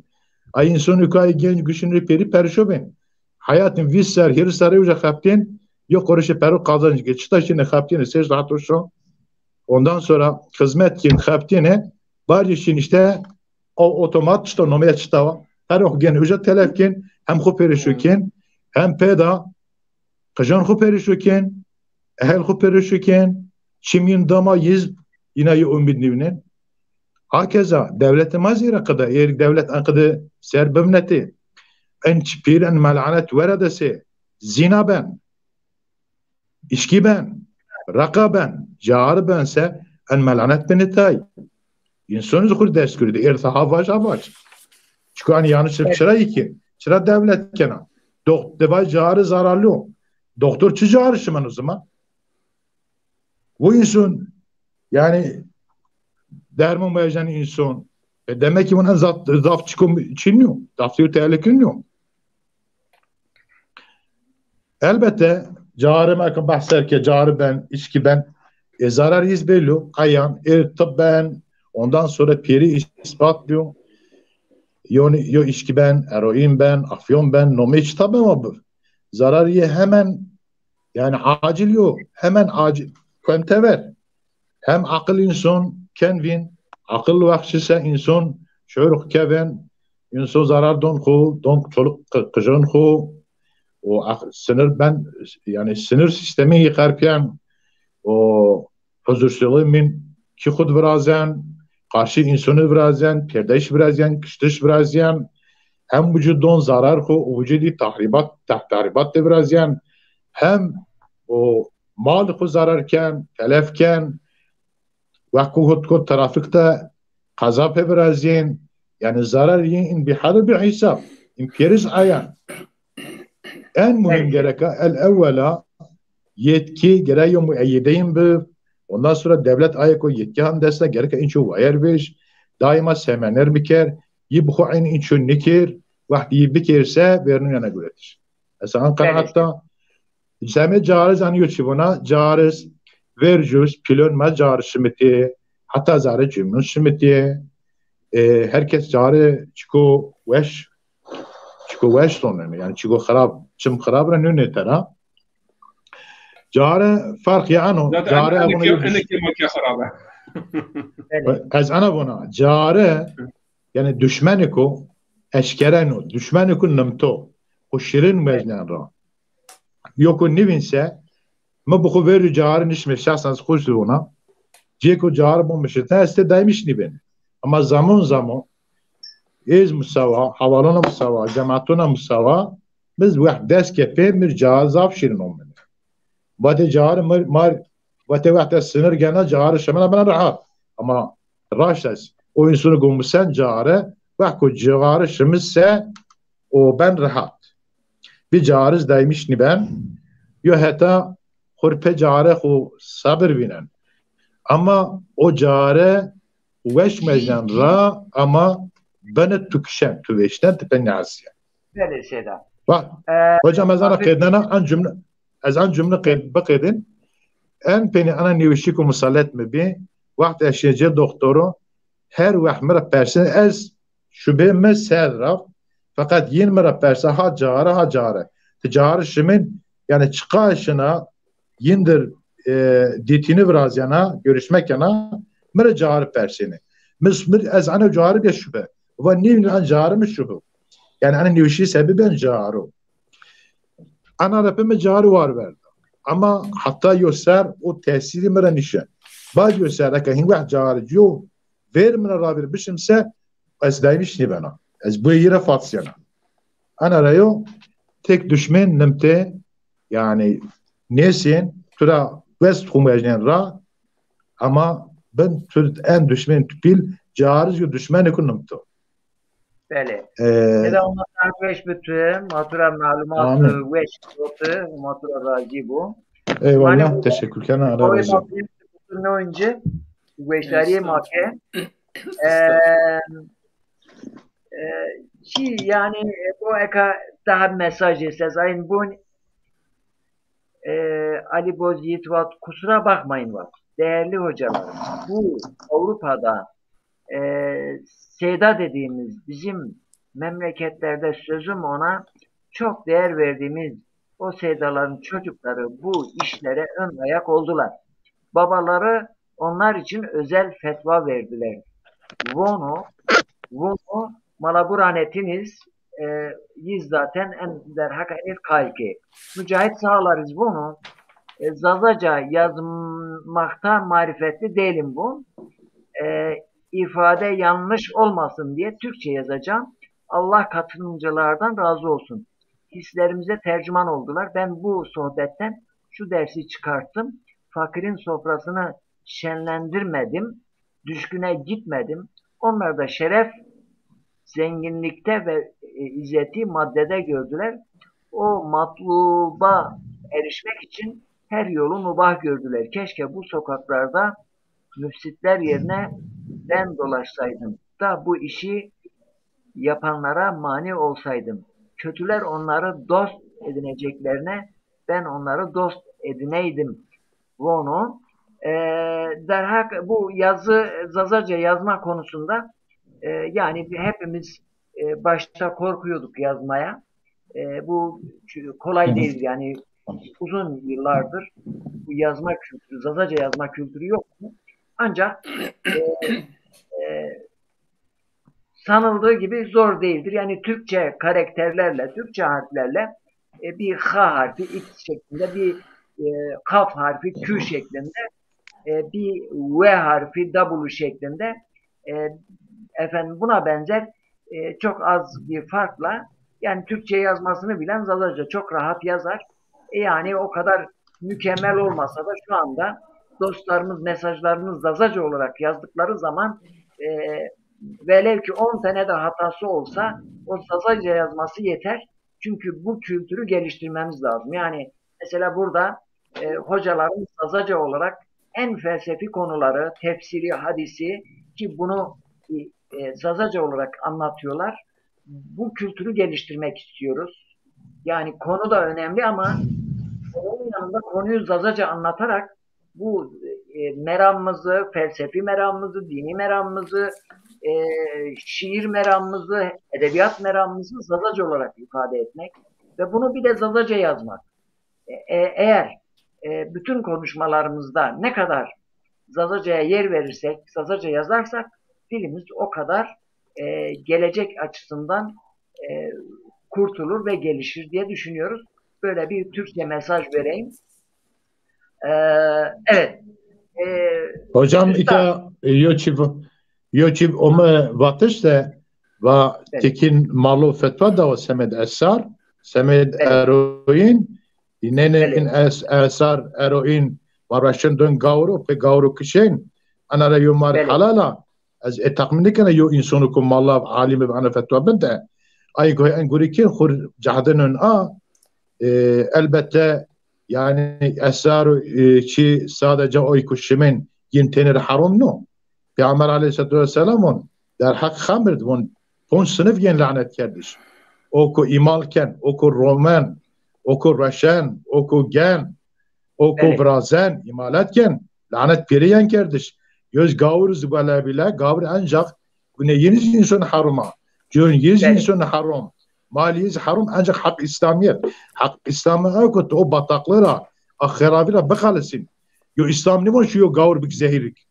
Ay însanî ku ay genc guşin rê pêrî perişo bên. Hayatın vîst ser, hîris serrî uca xeptên, yo quruşê pero qazanc ke. Çita şine xeptêne, sêş rahat o şo. Ondan sonra xizmet kên, xebitîne, barcê şin işte o otomat çita, nomeye çita wa. Her ox gene uca telef kên, hem xo perişo kên, hem pêda qijan xo perişo kên, ehel xo perişo kên, çimîn dama yiz, yina yi umîd nîvnen. Hakeza devlete ma zî ra qida, êrik devlet enqede ser bimnetê. En çi pîr en melanet wera de se, zîna ben. İçki ben, raka ben, carî ben se en melanet binê tay. Însanî zî xo rê dest girî de, êr ha vac ha vac. Çiko enî yanlış çira yî kên, çira devlet kena. Dox-, de vay cari zararlı o. Doktor çi cari şimen o zaman? Bu insan, yani, derman vecen insan. E, demek ki bunun zaf, zaf çikom çin yok. Zaf tehlike yok. Elbette, cari, ma ke behser ke cari ben, içki ben, e, zarar iz belli, ayan, e, tıbben, ondan sonra piri ispatlıyor. Yo, yo içki ben, eroin ben, afyon ben, nome çi tabi ama bu. Zarar ye hemen, yani acil yo, hemen acil, kuentever. Hem akıl insan kenvin, akıl vahşise insan, şöyle keven, insan zarar don xo, don çoluk qı-, qıcın xo, o ak-, sinir ben, yani sinir sistemi yıkarken, o huzursuzluğu min ki xud virazen, karşı insanı virazen, perdeş virazen, kıştış virazen, hem vücudun zarar xo, o vücudi tahribat, tah-, tahribat de virazen, hem o mal xo zarar ken, telef ken, wek ku hot ko trafik de qeza pê virazên, yani zarar yên in bî hel û bî hesab. In pêriz ayan. En muhim gereka el ewwela yetki gere yo mueyyideyin bi. Ondan sonra devlet ayeko yetki han desta gereka inço wayer vej. Daima semener biker. Yi bi xo eyn inço nikir. Wextî yi bikirse vernû yana guretir. Esa an qenaat da. Semê cariz anî yo çi vona, cariz, vercûz, pîlon ma cariz şimitî, heta zare cumlûn şimitî. E, herkes cari çiko weş, çiko weş zonenê. Yani çiko xirab, çim xirab ra nûnê tera. Cari ferq ya ano, cari eneke, eneke ma ke xirab e. Ez ana vona, cari, yani düşmeniko eşkeren o, düşmeniko nimto, xo şirin mecnen ra. Yo ku nivînse, mi bi xo verî cari nişme, şahsen xo zî vona. Cêko cari bo mi şite, ez tê daymiş nîbêne. Ama zamon zamon, êz musawa, hawalona musawa, cematona musawa, biz wext dest ke pê mir cari zaf şirin omine. Vate cari mir, mar, vate wext ez sinir gena cari şimena bena rahat. Ama raşt ez, o insonu go musen cari, wext ko cari şimise, o ben rehat. Bi cariz daymiş nîben, yo heta xurpe care xo sabir vînen. Ama o care weş mecnen ra, ama bene tu kişen, tu veşnen, tu pe neasiyen. Belê Seyda. Bak, e, hocam ez ana qednena, an cümle, ez an cümle qed, biqedin. En peni ana nêweşî ku musallet mi bi, wext eşyece doktoro, her wext mi ra persin, ez şubê mi ser ra, feqet yin mi ra persa ha care, ha care. Ti care şimin, yani çıka şina, yindir, e, dîtîni virazyena, görüşmek yana, mi ra care persêne. Mi, mi, ez ana care bê şube. Va nîvîn an care mi şube. Yani ana nêweşî sebebi ben caro. Ana ra pê mi cari war verda. Ama heta yo ser o tesîrî mi ra nîşe. Bad yo ser eke hin wext cari ciyo ver mi ra ravêr bişimse, ez daymiş nîbena. Ez buyê yi ra fatsiyena. Ana ra yo tek düşmen nimte, yani nêsên tu ra west xumejnen ra, ama bin tu en düşmen tu pîl, cariz yo düşmenê ku nimto. Belê. E, Seyda, ma saet weş bi tu, ma tu ra malumat weş bi tu, ma tu ra razî bo. Eyvallah, teşekkür kena, Allah razı olsun. Ne önce weşdarîye ma ke. E, e, çi yani, e, bu eka daha mesaj esas ayın bu, e, Ali Boz Yiğit vat, kusura bakmayın vat. Değerli hocalarım, bu Avrupa'da e, Seyda dediğimiz, bizim memleketlerde sözüm ona çok değer verdiğimiz o Seydaların çocukları bu işlere ön ayak oldular. Babaları onlar için özel fetva verdiler. Vono, vono, ma la bu ra netiniz, e, yi zaten en derhaka ev kalki. Mücahit Sağlar iz vono, e, Zazaca yazmakta marifetli değilim bu. E, ifade yanlış olmasın diye Türkçe yazacağım. Allah katılımcılardan razı olsun. Hislerimize tercüman oldular. Ben bu sohbetten şu dersi çıkarttım. Fakirin sofrasını şenlendirmedim. Düşküne gitmedim. Onlar da şeref zenginlikte ve, e, izzeti maddede gördüler. O matluba erişmek için her yolu mubah gördüler. Keşke bu sokaklarda müfsitler yerine ben dolaşsaydım da bu işi yapanlara mani olsaydım. Kötüler onları dost edineceklerine ben onları dost edineydim. Vono. E, derhak bu yazı, Zazaca yazma konusunda, e, yani hepimiz, e, başta korkuyorduk yazmaya. E, bu kolay değil yani, uzun yıllardır bu yazma kültürü, Zazaca yazma kültürü yok. Ancak e, e, sanıldığı gibi zor değildir. Yani Türkçe karakterlerle, Türkçe harflerle, e, bir H harfi X şeklinde, bir e, kaf harfi Q şeklinde, e, bir V harfi W şeklinde, e, efendim, buna benzer, e, çok az bir farkla, yani Türkçe yazmasını bilen Zazaca çok rahat yazar. E, yani o kadar mükemmel olmasa da şu anda dostlarımız mesajlarını Zazaca olarak yazdıkları zaman, e, velev ki on tane de hatası olsa, o Zazaca yazması yeter. Çünkü bu kültürü geliştirmemiz lazım. Yani mesela burada, e, hocaların Zazaca olarak en felsefi konuları, tefsiri, hadisi, ki bunu, e, Zazaca olarak anlatıyorlar. Bu kültürü geliştirmek istiyoruz. Yani konu da önemli ama onun yanında konuyu Zazaca anlatarak bu, e, meramımızı, felsefi meramımızı, dini meramımızı, e, şiir meramımızı, edebiyat meramımızı Zazaca olarak ifade etmek ve bunu bir de Zazaca yazmak. E, e, eğer, e, bütün konuşmalarımızda ne kadar Zazaca'ya yer verirsek, Zazaca yazarsak dilimiz o kadar, e, gelecek açısından, e, kurtulur ve gelişir diye düşünüyoruz. Böyle bir Türkçe mesaj vereyim. E, evet. E, Hocam, Üstad. Ika, e, yo çi, yo çi ome vatiş de va, evet, Tekin Malo fetwa dawa semed esar, semed, evet, eroin, inene, evet, in es, esar, eroin, ma raşen dön gawro, pe gawro kişen, ana ra yo mar, evet, halala. Ez ê teqmîn nêkena yo însano ku mala alîm bi ana fetwa bide. Ay go en gurî kî xur cehdenun a, e, elbette, yani esrar, e, çi sadece oy ku şimên yin tenir harom no. Peygamber aleyhissalatu vesselam on derheq xemir di von ponc sinif yin lanet kerdiş. O ku îmal ken, o ku romen, o ku reşen, o ku gen, o ku, belê, virazen, îmalat ken, lanet pêrê yen kerdiş. Yoz gawir zî bela bîle, gawir ancak gune yeniz insan haruma. Cön yiz, belê, insan harum. Mal yiz harum ancak hak İslamiyet. Hak İslamiyet o ku o bataklıra, a xerabi ra bixalisin. Yo İslam nîvon şu yo gawir bik zehirik.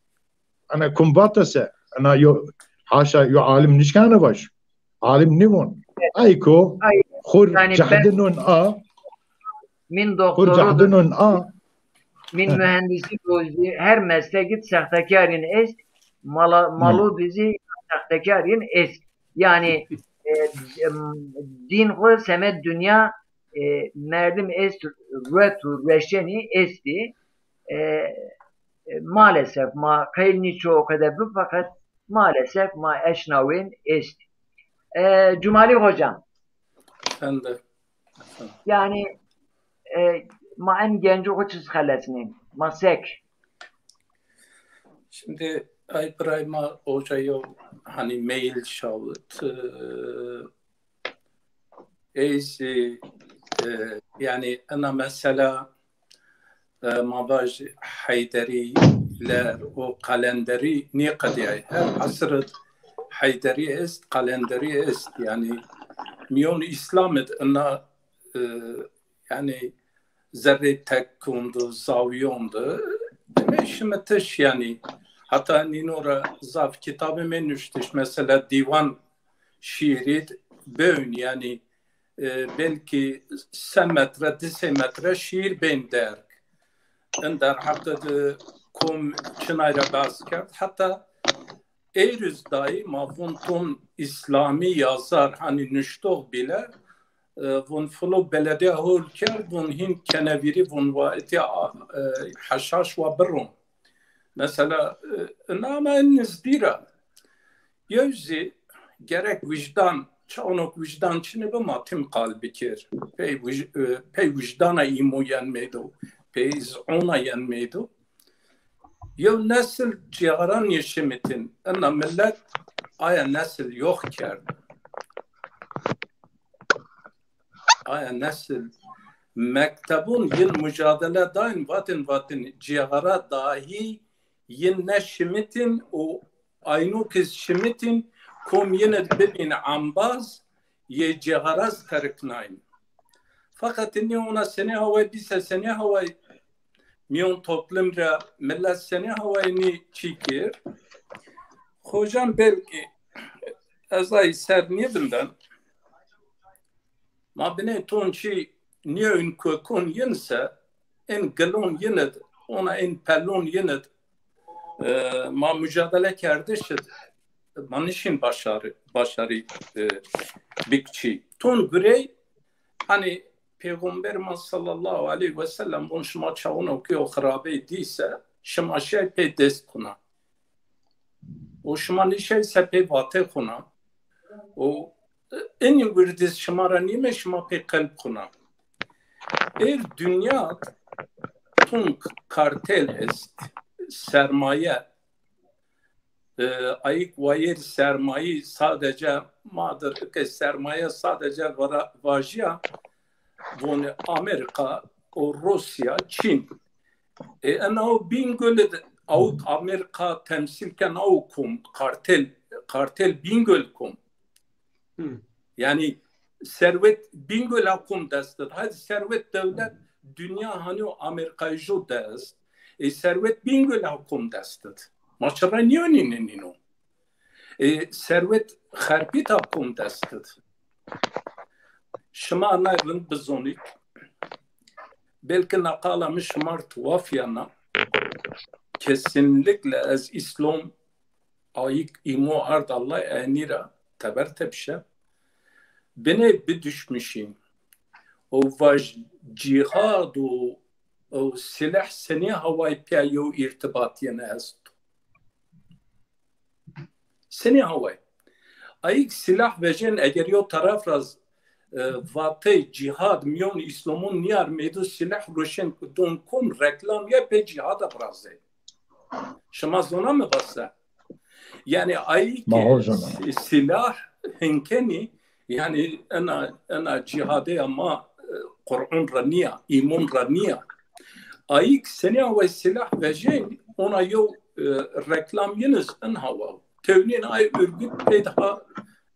Ana kum vata se, ana yo haşa yo alim nişkane vaş. Alim nîvon. Ay ko, ay, xur, yani ben cehdinon a, min xur doktoru cehdinon a. Min, heh, mühendisi, her meslek id sahtekarîn est, mala, hı, malo dizî sahtekarîn est. Yani, e, em, din xu semed dünya, e, merdim est, ruet û reşenî estî. E, e, maalesef ma qeyl nîço o qede bi, fakat maalesef ma eşnawên est. E, Cumali Hocam. Efendim. Yani, e, ma en genco xo çiz xelesnî. Ma sek. Şimdi ay biray ma hoca yo hani mail şawit, e, Ez, e, e, yani ena mesela, e, ma vaj Heyderî ler û Qelenderî nêqedîyay. Her esir id Heyderî est, Qelenderî est. Yani mîyon Îslam id ena, e, yani zerrê tekkon di, zawiyon di. Dime şimitiş yani. Hata nîno ra zaf kitabê me nuştiş. Mesela dîwan şîîrî d bewn, yanî, e, belkî se metre, di sê metre şîîr bên derg. In derheqî di kom çinay ra behs kerd. Heta êrîz dayî ma vûn tom îslamî yazar, hanî nuştox bîle, e, vûn filo belediya hol kerd, vûn hîn kenevîrî, vûn wa itya, e, heşaş wa biron. Mesela, e, ina ma en nizdî ra. Yew zî gerek wijdan çawnok wijdan çinê bi ma tim qal bikir. Pey wij-, e, pey wijdana îmo yen meydo, pey zona yen meydo. Yew nesil cîxaran yê şimitin. Ina millet aya nesil yox kerd. Aya nesil mektebun yin mucadele dayin, vatin vatin cîxara dahi yin ne şimitin û ayno ki şimitin kom yin id bibîn embaz yê cîxaraz teriknayin. Feqet nî ona senê haway dîse senê haway mîyon toplum ra millet senê hawayê nî çî kir? Xocan belkî ez ay ser nîvinden. Ma binê ton çî nîyo in kuekon yin se, in gilon yin id, ona in pelon yin id, e, ma mucadele kerdiş id, ma nişin başarî, başarî, e, bikçî. Ton gurey, hani Peyxamber ma sallallahu aleyhi ve sellem von şima çawuno ki o xirabey dîse, şima şey pê dest kuna. O şima nişey se pê vate xuna. O inî wirdiz şima ra nîme, şima pê qelb xuna. Êr dinya tunk kartel est, sermaye, e, ayik wayêr sermayî sadece madır, ke sermaye sadece vara-, vajîya, vonê Amerika, o Rusya, Çin. E, ena o Bîngöl id awk Amerîka temsîl ken aw kom, kartel, kartel Bîngöl kom. Hmm. Yanî serwet Bîngöl a kom dest id. Hadi serwet dewlet dinya hani o Amerîkayî jo dest. E, serwet Bîngöl a kom dest id. Ma çira nîyonî nîno. E, serwet xerpît a kom dest id. Şima nay rind bizonîk. Belki na qala mi şima r tuhaf yena. Kesinlikle ez Îslom ayik îmo ard Allah enî ra teber tepşe. Binê biduşmuşîn. O vaj cîhad û, û silah senî haway pîya yew îrtibat yene esto. Senî haway. Ayik silah vejên eger yo taraf ra z-, e, vatey cîhad mîyon Îslamon nîyar meydo silah roşên don kom reklam ye pê cîhada virazey. Şima zona mi vase? Yanî ayik si-, silah hinkenî, yanî ena, ena cîhadeya ma, e, Qur'on ra nîya, îmon ra nîya. Ayik senî haway silah vejên, ona yew, e, reklam yiniz in hawa. Tewnîn ay örgüt pê daha,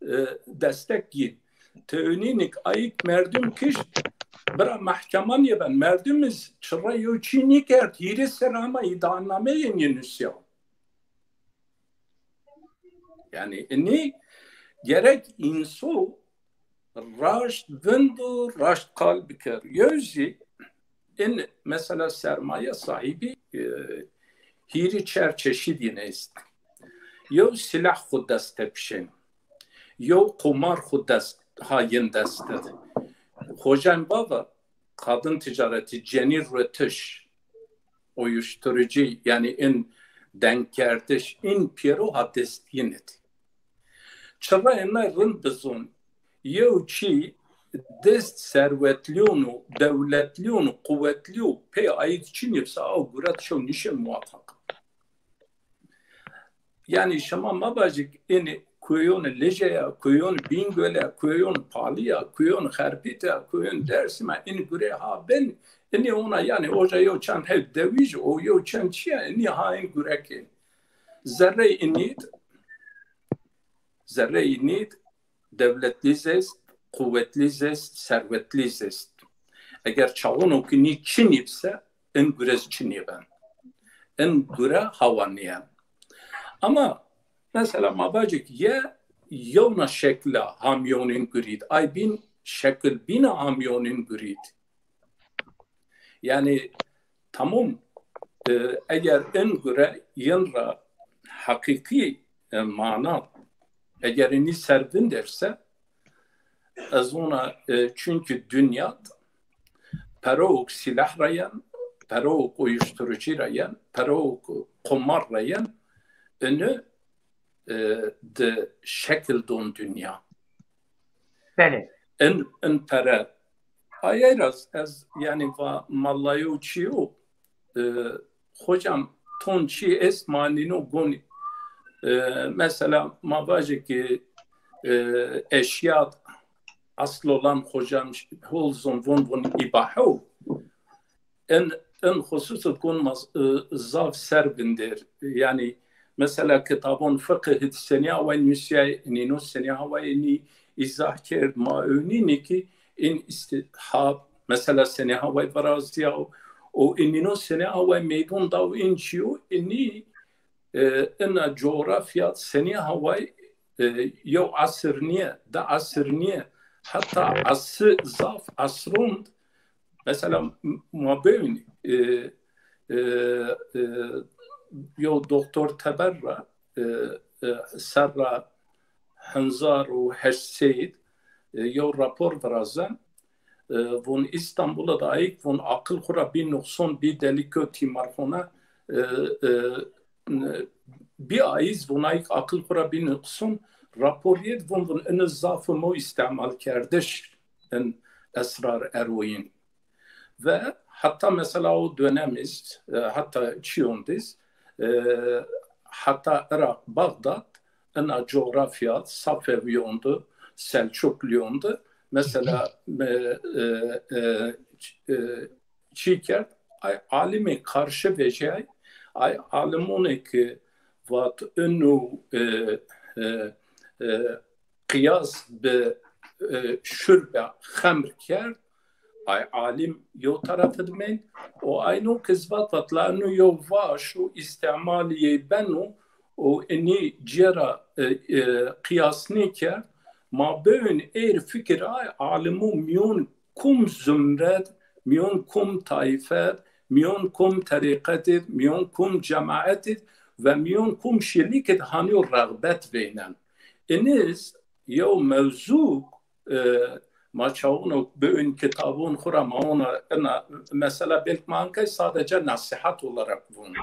e, destek yin. Tewnînik ayik merdum kişt, bira mehkeman ye ben. Merdum iz çira yew çî nîkerd, hîrê ser ama îddianameyên yê nusya. Yanî inî gerek înso raşt vind û raşt qal biker. Yew zî in mesela sermaye sahîbî, e, hîrî çer çeşîdî nêst. Yew silah xwu dest tepişên. Yew qumar xwu dest, ha yin dest id. Xocan bava, kadın ticareti, cenî rötış, uyuşturucu, yanî in denkkerdiş, in pêro ha dest yin id. Çira ena rind bizon, yew çî dest serwetlîyon û dewletlîyon û quwetlîyo pê ayîd çinî bise, aw guret şew nişe muwafaq. Yanî şima mabajik ênî kuyon Lice ya, kuyon Bîngöl ya, kuyon Palî ya, kuyon Xerpît ya, kuyon Dersim ya, ênî gure ha ben, ênî ona yanî oca yew çend heb dewij o, yew çend çi ya, ênî ha ênî gure kên. Zerrey inîd, zerrey inîd, dewletlî zî est, quwetlî zî est, serwetlî zî est. Eger çawuno ki nî çinî bise, in gure zî çinî ben. In gure hawa nîyen. Ama mesela ma vacik ye yewna şekla hamyonîn gurîd. Ay bîn şekil bîna hamyonîn gurîd. Yanî tamam, e, eger in gure yin ra heqîqî, e, mana, eger inî ser vinderse, ez ona, e, çünkü dinya perowk silah ra yen, perowk uyuşturucu ra yen, perowk qumar ra yen, inî, e, di şekil don dinya. Belê. In, in pere. Aye ra ez, yanî, va malayo çîyo, e, hocam, ton çî est ma nîno gonî. E, mesela ma vajê ki, e, eşya asıl olan hocam hol zon von von îbahe o. En, en husus gon ma, e, zaf ser vindir. Yanî mesela kitabon fiqh id senî haway nusîyay nîno, senî haway nî îzah kerd, ma ewnînî ki in istihab, mesela senî haway virazîya o, o inîno senî haway meydon da o in çîyo, inî, e, ina coğrafya senî haway, e, yew asir nîye, di asir nîye, heta asir, zaf asron d, mesela m-, ma bêwin, e, e, e, yew doktor teber ra, e, e, serra hezar û heşt sey id, e, yew rapor virazen. E, vun Îstanbul id ayik, vun aqil xwu ra bî nuqson, bî delik o tîmarxona, e, e, bî ayîz, vun ayik aqil xwu ra bî nuqson, rapor yêd, vun, vun ini zaf imo îstîmal kerdiş in esrar eroyîn. Ve hatta mesela o dönem iz, e, hatta çîyon diz, e, hatta Iraq, Bağdat, ina coğrafya Safeviyon di, Selçukluyon di, mesela, e, e, e, ç-, e, çî kerd, ay alimê karşı vejîyay, ay alimonê ki vat inu, e, e, e, qiyas bi, e, şurbe xemr kerd, ay alim yew taraf id mend, o ayno ki iz vat, vat la inu yew vaş û îstîmalî yey beno û inî cêra, e, e, qiyas nêkerd, ma bêwin êr fikir ay alimo mîyon kum zumred, mîyon kum taîfed, mîyon kum terîqetid, mîyon kum cemaetid ve mîyon kum şilîkid hanî yo rexbet veynen. Iniz yew mewzuk, e, ma çawuno bêwin kitabon xwu ra ma ona ina mesela belk ma ankay sadece nasihat olarak vun.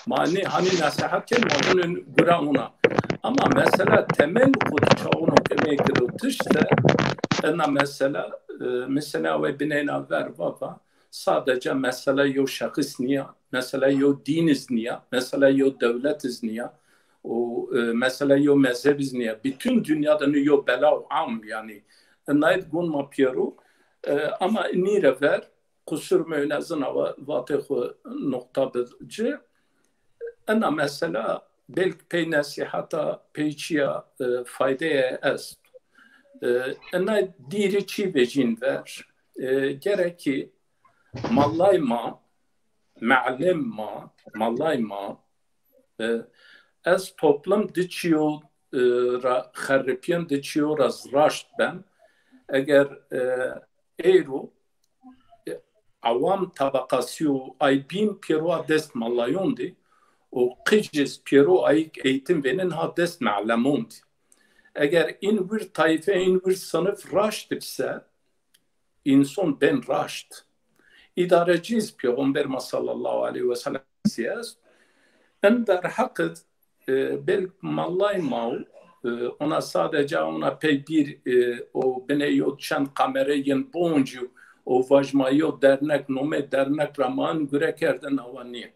Ma nê hanî nasihat ken ma vunên gura ona. Ama mesela temel xwu di çawuno qimê girotiş de ina mesela, e, mesela we bineyna ver baba, sadece mesela yew şexis nîya, mesela yew dîn iz nîya, mesela yew dewlet iz nîya, û, e, mesela yew mezheb iz nîya. Bütün dünyada nu yew bela û am yanî. Inay id gon ma piyero, e, ama nîre ver, qusur mewne zina va-, vatê xwu nuqta bi ci. Ina mesela belk pey nesîhata, pey çîya, e, faydeye est. E, ina dîrî çî vejîn ver. E, gerek ki mallay ma, melim ma, mallay ma, e, ez toplum di çîyo, e, ra xeripîyen, di çîyo ra raşt ben. Eger, e, êro, e, awam tabakasî û ay bîn pêro a dest mallayon dî û qij iz pêro ayik eğitim vênin ha dest melemon dî. Eger in wir tayfe, in wir sınıf raşt bise, înson bên raşt. Îdarecî iz Pêxember ma sallallahu aleyhi ve sellem zî est. In derheq id, e, belk mallay ma, e, ona sadece ona pey bir, e, o binê yo çend kamere yin boncu, o vajma yo dernek, nomê dernek ra ma in gure kerdin awa nîye.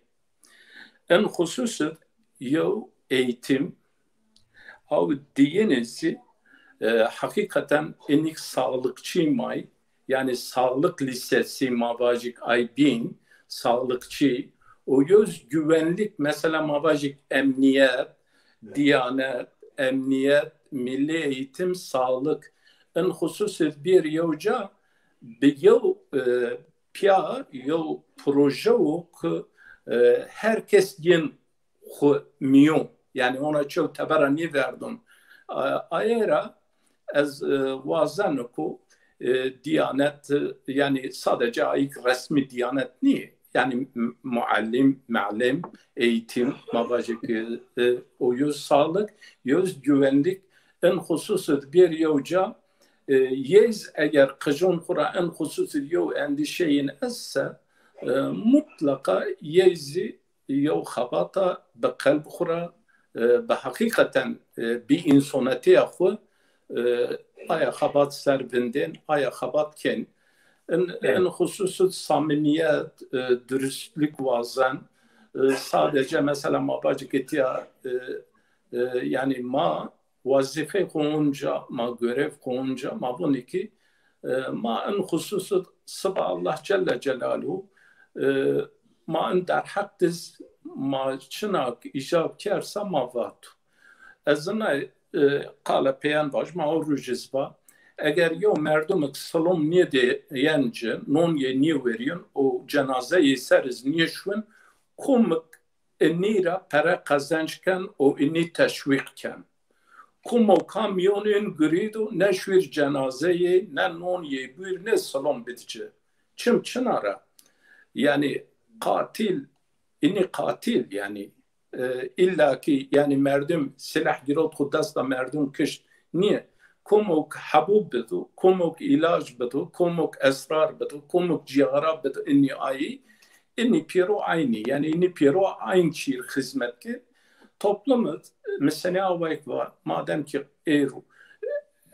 En husus id yew eğitim, aw diyeni zî, e, hakikaten inik sağlıkçı may, yani sağlık lisesi ma vajik ay bîn, sağlıkçı, o yüz güvenlik, mesela ma vajik emniyet, diyanet, emniyet, milli eğitim, sağlık. En husus id bir yew ca bi yew, e, piya, yew proje o ki, e, her kes yin xwu mîyon. Yani ona çew tebera nêverdon. A-, aye ra ez, e, wazeno ku, e, Diyanet, e, yani sadece ayik resmî Diyanet nî. Yani m-, muallim, melim, eğitim, ma vajê ki, e, o yüz sağlık, yüz güvenlik, en husus id bir yew ca, e, yêz eger qijon xwu ra en husus id yew endîşeyin esse, e, mutlaka yêzî yew xebata bi qelb xwu ra, e, bi heqîqeten, e, bi însonetîya xwu, e, aya xebat ser vindên, aya xebat kên. In, Evet. in xususut samimiyet, e, dürüstlük wazen. E, sadece mesela ma vacî ki tiya, e, e, yani ma wazîfey xo onca, ma görev xo onca, ma vonî ki, e, ma in xususut siba Allah Celle Celaluhu, e, ma in derheq diz ma çinak îcab kersa ma vato. Ez ina, e, qala peyen vajim, ma o ruj iz va. Eger yew merdumik silom nêdê yen ci, non yê nêwerîn û cenazeyê ser iz nêşwin, komik inî ra pere qezenc ken û inî teşwîq ken. Komo kamyon in girîdo, ne şwîr cenazeyê, ne non yê bûr, ne silom bid ci. Çim çina ra? Yani qatil, inî qatil yani, e, illa ki yani merdim silah girot xu desta merdim kişt. Niye? Komok hebub bido, komok ilac bido, komok esrar bido, komok cîgara bido, inî ayî, inî pêro aynî. Yani inî pêro aynî çîr xizmet ki. Toplum, mi senî awayek va, madem ki êro,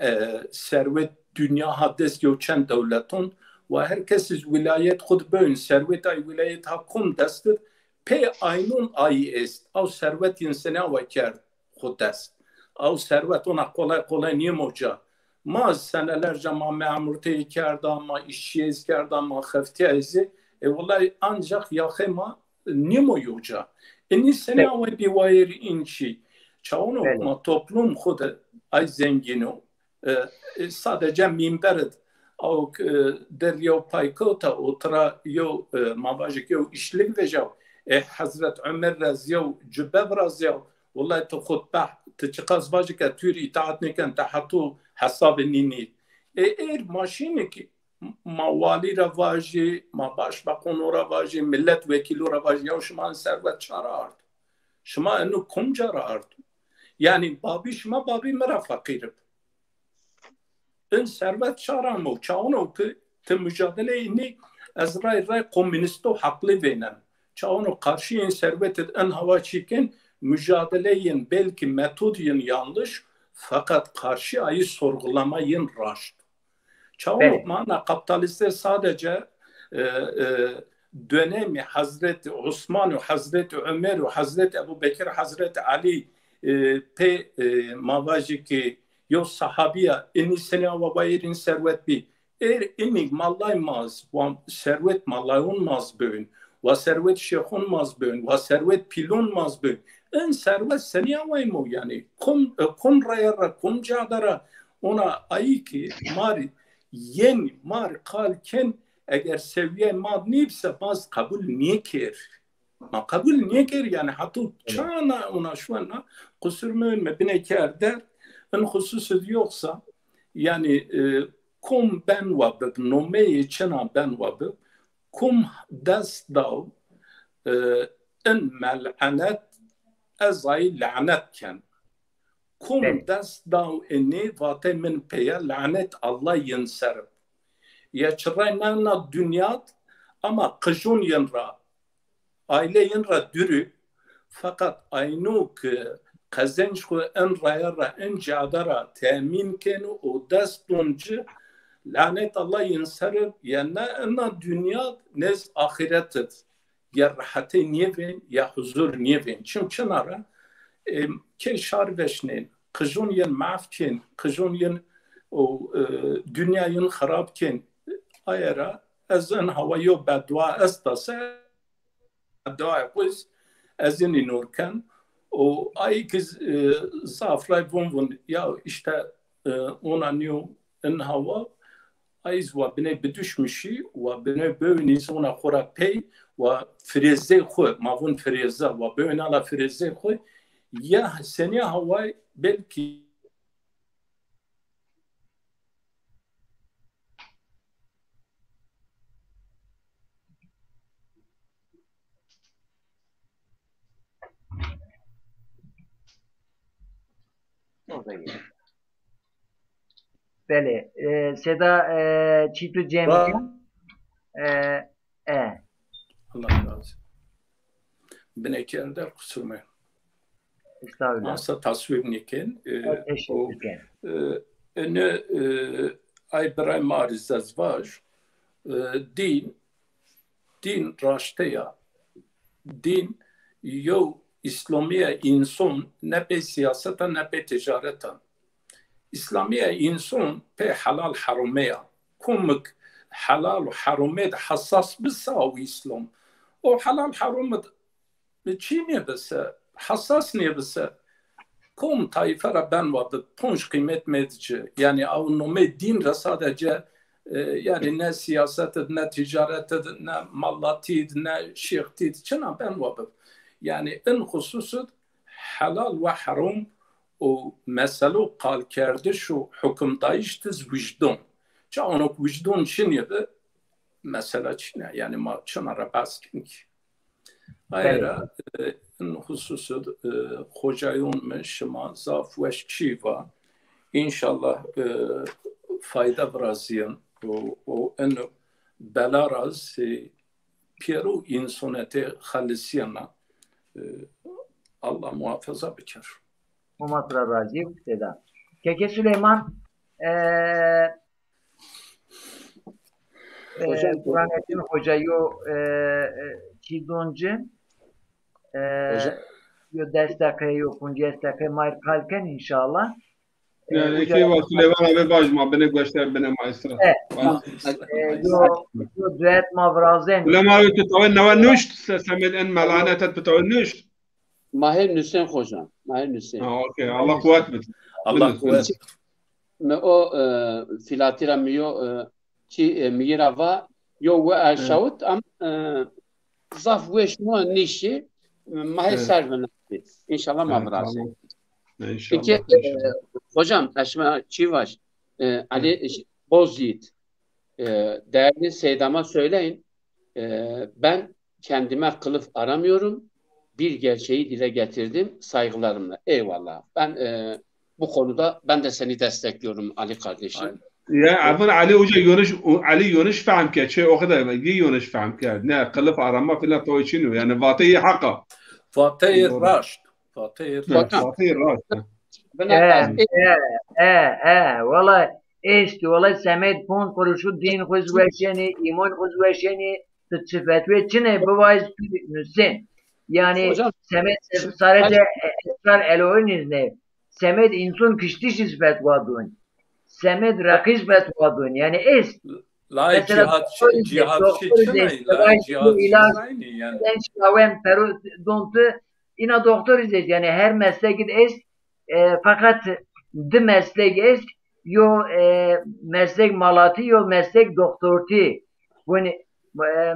e, serwet dünya ha dest yew çend dewleton, wa her kes iz wîlayet xu di böyn, serwet ay wîlayet ha kom dest id, pê aynun ayî est. Aw serwet yin senî awa kerd xu dest. Aw serwet ona kolay kolay nîyemo ca. Ma senelerce ma memurteyî kerda, ma işçiyê iz kerda, ma xeftîya iz ê. E, wellahî ancak yaxê ma nîmo yew ca. Inî senî Evet. away bî wayêr în çî. Çawono Evet. ma toplum xu de ay zengîn o. E, e, sadece mînber id awk, e, der yew pay kewta û tira yew, e, ma vajik yew işlik vejaw. E, Hezret Omer ra zî yew cübbe virazîyaw. Wellahî ti xutbeh, ti çiqas vajik ke tu rî îtaat nêken, ti heto hesabê nînî. E, êr ma şînik ma walî ra vajî, ma başbakono ra vajî, millet wekîlo ra vajî, yaw şima in serwet ça ra ard? Şima inu kumca ra ard? Yani babî şima babî mi ra feqîr ib. In serwet ça ra amo? Çawono ki ti mucadeleyê nî ez ray ray komünisto haklı vênen. Çawono karşî in serwet id in hawa çî ken, mucadeleyên belki metod yin yanlış, fakat karşî ayî sorgulama yin raşt. Çawono Belê. mana kapitalîste sadece, e, e, dönemî Hazreti Osman û Hazreti Ömer û Hazreti Ebu Bekir, Hazreti Elî, e, pê, e, ma vajî ki yew sahabîya inî senî awa wayêr în serwet bî. Êr inî malay ma z, wa serwet malayon ma z böyn, wa serwet şêxon ma z böyn, wa serwet pîlon ma z böyn. In serwet senî awa imo yani? Kom, e, kom raya ra, kom cada ra ona ayî ki ma rî yen, ma rî qal ken, eger sewîyay ma nîbse, ma z qebul nêker. Ma qebul nêker yani, hato çana ona şuena, qusur mi, mi bine kerder, in xusus id yoksa, yani, e, kom ben wa bib, nomeyê çina ben wa bib, kom dest daw, e, in mel'enet, ez ayî lanet ken. Kom Belê. dest daw inî, vatê min peye, lanet Allah yin ser ib. Ya çiray na, na dinyad, ama qijon yin ra, aile yin ra dûrî, feqet ayno ki qezenc xu in raya ra, in cada ra temîn keno û dest don ci, lanet Allah yin ser ib, ya ne ina dinyad, ne z axiret id. Ya rehetey nêvên, ya huzur nêvên. Çim çina ra? E, key şar veşnên, qijon yin maf kên, qijon yin û, e, dinya yin xirab kên. Aye ra ez in hawa yew beddua esta se, beddua xu z ez inî nor ken. Û ay ki z, e, zaf ray vun vun, ya işte, e, ona nîyo in hawa, Ay z wa biney biduşmişî, wa biney böwinî z ona xo ra pey, wa firêzey xo, ma vun firêza, wa böwina la firêzey xo, ya senî haway belkî Belê. E, seda, e, çîtu cem Var. ken. E, e. Allah razı olsun. Binekerde kusurme. Estağfurullah. Masa tasvip nikin. E, Teşekkür o, ederim. e, Ene, e, ay biray ma rîz ez vaj, e, dîn, dîn raşte ya. Dîn yew îslamîye însan ne pê sîyaseta ne pê tîcareta. Îslamîye însan pê helal heromê ya. Komik helal û heromê de hesas bi se aw îslam. O helal heromê de çî nêbise, hesas nêbise, kom tayîfe ra ben wa bi ponc qîmet mêd ci. Yanî aw nomê dîn ra sadece, e, yanî ne sîyaset id, ne tîcaret id, ne mallatî id, ne şêxtî id, çina ben wa bi. Yanî in xusus id helal we herom û meselo qalkerdiş û hukimdayîş tiz wijdon. Çawanok wijdon çinî bi, mesela çine. Yanî ma çina ra behs kin ki. Aye ra, e, in hususu, e, xocayon mi şima zaf weş çî va. Înşallah, e, fayda virazîyen û, û in bela ra zî pêro însonetê xelisîyena. E, Allah muhafaza biker. Homa tu ra razî, Seyda. Keke Süleyman, e, e, Hocam, Burhanettin Hoca yo, e, e, çî don ci, e, Hocam. Yo des deqe, yo poncês deqe ma rê qal ken înşallah. E, yanî, hoca eke wa Süleyman abi vaj ma binê gueşter binê ma isra. E, e, yo, yo duet ma virazen. Süleyman abi tu tawê newe nuşt, se-, semed en melanet et tu tawê nuşt. Mahir Nusên Hocam. Mahir Nusên. Ha, okey. Allah quwet bid. Allah quwet. Mi o, e, filatî ra mi yo, e, çî, e, mi yi ra va, yo we erşawit, ama, e, zaf weş mi nişî, ma hê ser vinasî. Înşallah ma virazê. Înşallah. Peki, e, hocam, ez şima çî vaj? E, Ali Bozyiğit, e, değerli Seydam'a söyleyin, e, ben kendime kılıf aramıyorum, bir gerçeği dile getirdim, saygılarımla. Eyvallah. Ben, e, bu konuda ben de seni destekliyorum Ali kardeşim. Ya, efendim, Ali Hoca yanlış, Ali yanlış fehm ke, şey, o kadar, iyi yanlış fehm ke. Ne, kılıf arama filan, to için o. Yani, vateyî haka. Vateyî raşt. Vateyî raşt. Vateyî raşt. E, e, e, e, wala, eştî, wala, semed ponc quruşu dîn xwu zî weşenî, îmon xwu zî weşenî, tu çi fetwe çinê bivayîz tu nusin. Yanî, hocam, semed sadece esrar eloyîn îz nê. Semed înson kiştîş îz fetwa dûn. Semed reqîş fetwa dûn. Yanî est. Layê mesela cihat, doktor îz, cihat doktor îz, çinay, layê cihat ilaç, çinay nî yanî. Şawen pero don tu, îna doktor îz est. Yanî her meslek îz est. E, feqet di meslek est, yo, e, meslek malatî, yo meslek doktortî. Bunî, e,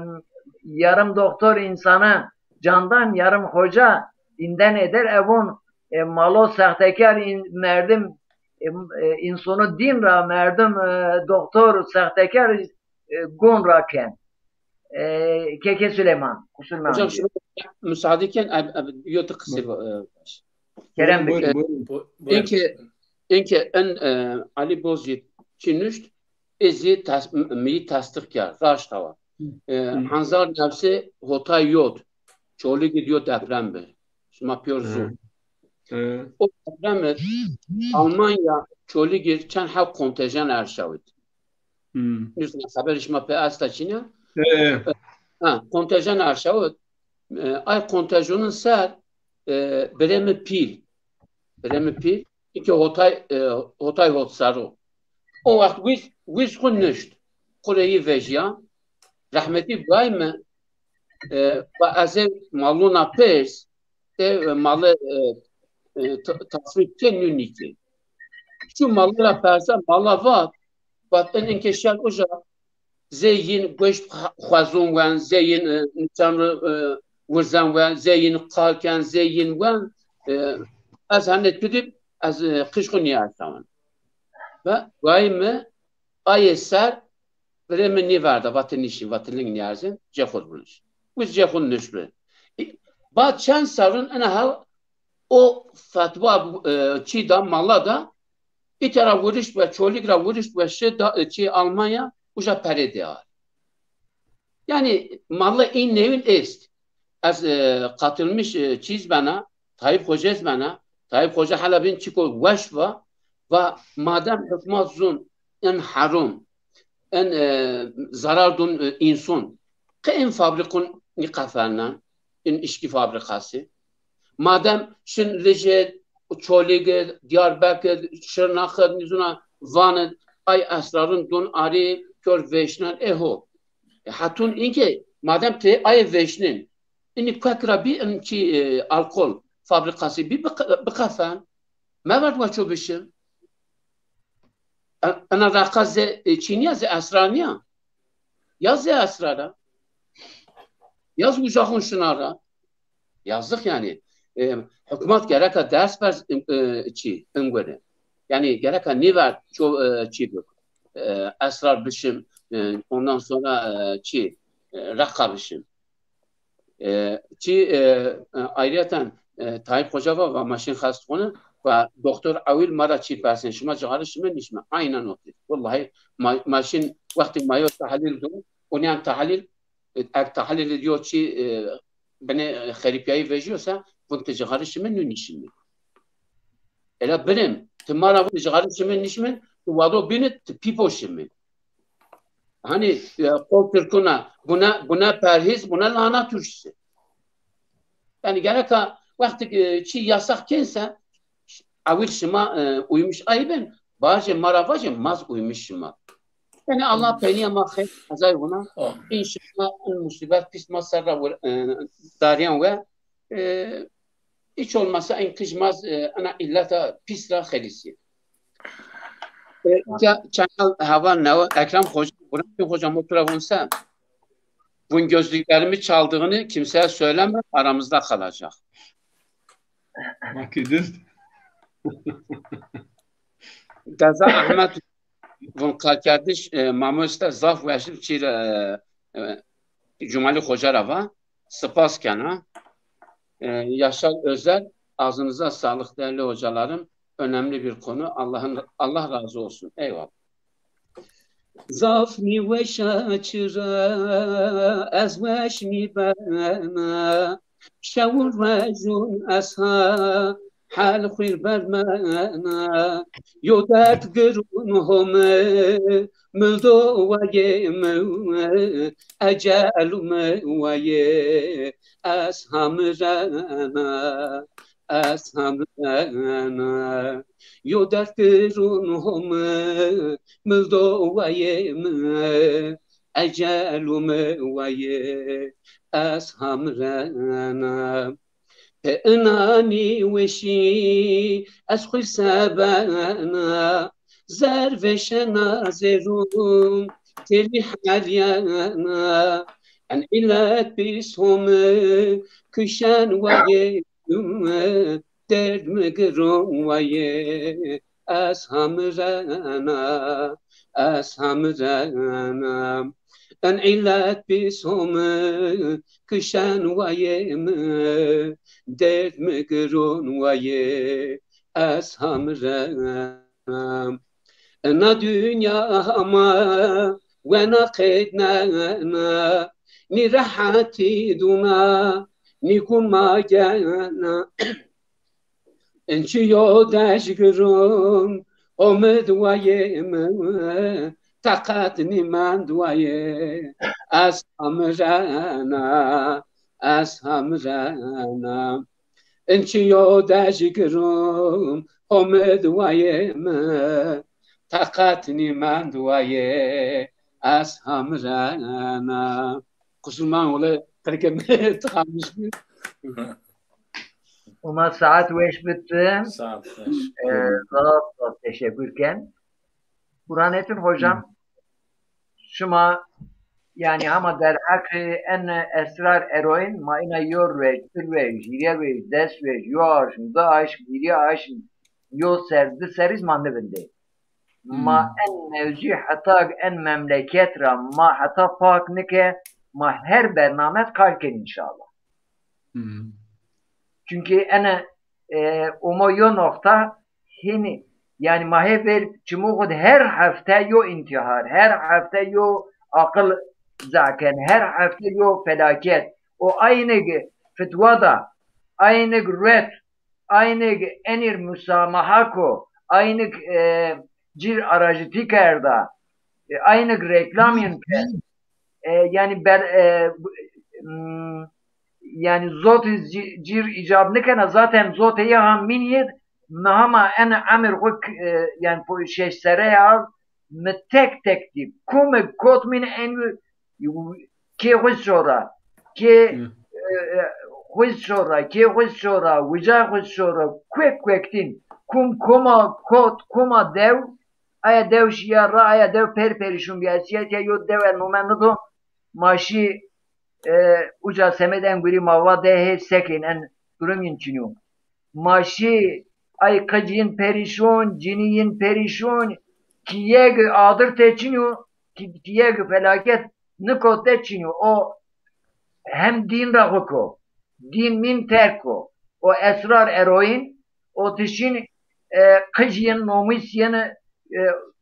yarım doktor însana candan, yarım hoca dinden eder. Evon, e, malo sextekar in-, merdim, e, e, însonu dîn ra merdim, e, doktor sextekar, e, gon ra ken. E, Keke Süleyman, qusur name. Hocam, şunu müsaade ken, e, e, yo di qisê, e, Kerem bike. Buyurun, buyurun. Înke, înke en, e, Ali Bozyiğit çî nuşt, ez zî tas-, m-, mi yî tasdîq kerd, raşt awa. E, Hanzar nefsê hotay yod, Çolîg id yo deprem bi. Şima pîyor zû. O deprem id Almanya Çolîg ir çend heb kontejan erşawit. Nusna xeberê şima pê esta çîne. Ha, kontejan erşawit. E, ay kontejonun ser, e, birê mi pîl. Birê mi pîl. Înke hotay, e, hotay hot serr o. O wext wiz, wiz xwu nuşt. Qurê yî vejîya. Rehmetî dayê mi, e, va ez ê malûna pêrs, ê, e, mali, e, e, ta-, tasvîp ke nû nîkê. Çû mali ra persa, mala vat, vat in înke şer uca, zê yin goşt xwe-, xwezon wen, zê yin, e, nîsan ri, e, wirzan wen, zê yin qal ken, zê yin wen, e, ez hene tu dî, ez, e, qij xwu nîersawen. Ve dayê mi ayê ser birê mi nîverda, vate nîşîn, vate ling nîerzin, cê xwu viriş. Wiz cê xwu nişt bi. Ba çend serrun ina hal o fetwa, e, çî da, mala da, îta ra wirişt we, Çolîg ra wirişt we, şi da, e, çî Almanya, uca perê de ar. Yanî, mala în newin est. Ez, e, katılmış, e, çîz bena, Tayyip Hoca ez bena, Tayyip Hoca hela bin çiko weş va, Va madem hukmat zun in herum, in, e, zarar dun, e, insun, qe in fabrikun nîqefelnen, in işki fabrikası? Madem şin Licê, Çolîg id, Diyarbekir id, Şirnax id, nîzuna Van id, ay esrarun dun arî, kör vêşnen, e ho. E, hetun inke madem tê ay vêşnin, inî kuek ra bî, in çî, e, alkol fabrikası bî, biqe-, biqefen. Meverd wa ço bişim. E, ena raqa ze, e, çî nîya, ze esrar nîya. Ya ze esrar a. Ya ze uca xun şina ra. Yazık yani. E, hukmat gereka ders ver, e, çi, ingwene. Yani gereka nîver ço, e, çi bik. E, esrar bişim, e, ondan sonra, e, çi, e, raqa bişim. E, çi, e, e, ayrıyeten, e, Tayyip Hoca va, va ma şin xestxone, va Doktor Ewil ma ra çi persen, şima cixarê şime nişme. Aynen o. Vallahi ma, ma şin wextê ma yo tahlil do, onîyan tahlil, e, ek tahlil diyor çi, e, bine, e, xeripyayı vejiyorsa, vun ti cixarê şime nunişimi. Ela birim, ti ma ra vun cixarê şime nişmin, ti wado bini, ti pîpo şimi. Hani, e, qol Tirkuna, buna, buna perhiz, buna lahana turşusu. Yani gereka wextik, e, çi yasax kense, ewil şima, e, uymuş ay bin, bacê ma ra vacê ma z uymuş şima. Yani Allah peniya ma xeyr ezay buna. Amin. İnşallah in musibet pis ma ser ra wir-, e, dariyan we. E, hiç olmazsa in qij ma z, e, ena illeta pis ra xelisî. E, ca-, çanel heval newe, Ekrem Hoca, Burhanettin Hoca, motura vun se. Vun gözlüklerimi çaldığını kimseye söyleme, aramızda kalacak. Makî dist. Deza Ahmet vun kalkerdiş, e, mamoste zaf weşik çî ra, e, e, Cumali Hoca ra va. Spas kena. E, Yaşar Özel, ağzınıza sağlık değerli hocalarım. Önemli bir konu. Allah'ın, Allah razı olsun. Eyvallah. Zaf nîweş a çira, ez weş nîbena. Şew û rejûn ez ha hel xwîr bermena. Yo derd girûn ho mi, mildo wayê mi, ecelû mi wayê, ez hamrena, ez hamrena. Yo derd girûn ho mi, mildo wayê mi, ecelû mi wayê, ez hamrena. Pê ina nîweşî ez xwîr se bena, zerr vêşena zêrûn têrî helîyena. En îlet pîs ho mi kişen wayê, derd mi girûn wayê, ez hamrena, ez hamrena. En îlet pîs ho mi kişen wayê mi, derd mi girûn wayê, ez hamrena. Ina dinya ma wena qednena, nî rehetî dûna, nî gun ma gena. Inçî yo dej girûn, omid wayê mi, taqet nîmend wayê, ez hamrena, ez hamrena. Inçî yo dej girûn, omid wayê mi, taqet nîmend wayê, ez hamrena. Qusur ma, wele qirikê mi tıkanmış bi. Homa saet weş bit. Saet weş. E, zaf zaf teşekkür ken. Burhanettin hocam, şima, yani, hama derheqê en esrar eroyin, ma ina yo ruej, di ruej, hîrê ruej, des ruej, yo aşm, di aşm, hîrê aşm, yo ser, di serî ma nivindê. Ma en mewcî heta en memleket ra ma heta pak nike, ma her bernamed kar ken înşallah. Çünkü ene, e, omo yo noqta, hini, yani ma hê ver çimo xo de her hefte yo intihar, her hefte yo aqil zaken, her hefte yo felaket. O aynı fitwa da, aynı ret, aynı enir musamaha ko, aynik, e, cir arajitî kerda, e, aynik reklam yin kerd. E, yanî ber-, e, m, yanî zotê ci-, cir îcab nikena, zaten zotê yê ha mîn yê, mi hama en emir xwu k-, e, yanî po-, şeş serre ya, mi tek tek dî. Kum kot mîn en kê xwu şora, kê, e, e, xwu şora, kê xwu şora, wicay xwu şora, kuek kuek dîn. Kum koma kot, koma dew, aya dew şîya ra, aya dew per perîşûn bîya. Sîyet ya yo dewe nome nido, ma şî, e, uca semed en gurî ma va de hê sekên en durum yin çinyo. Ma şî ay qic yin perîşûn, cinî yin perîşûn, kî yeg adir te çinyo, kî, kî yeg felaket nikot de çinyo. O hem dîn ra xwu ko, dîn mîn terk ko. O esrar eroyîn, o tişîn, e, qic yin, nomîs yin, e,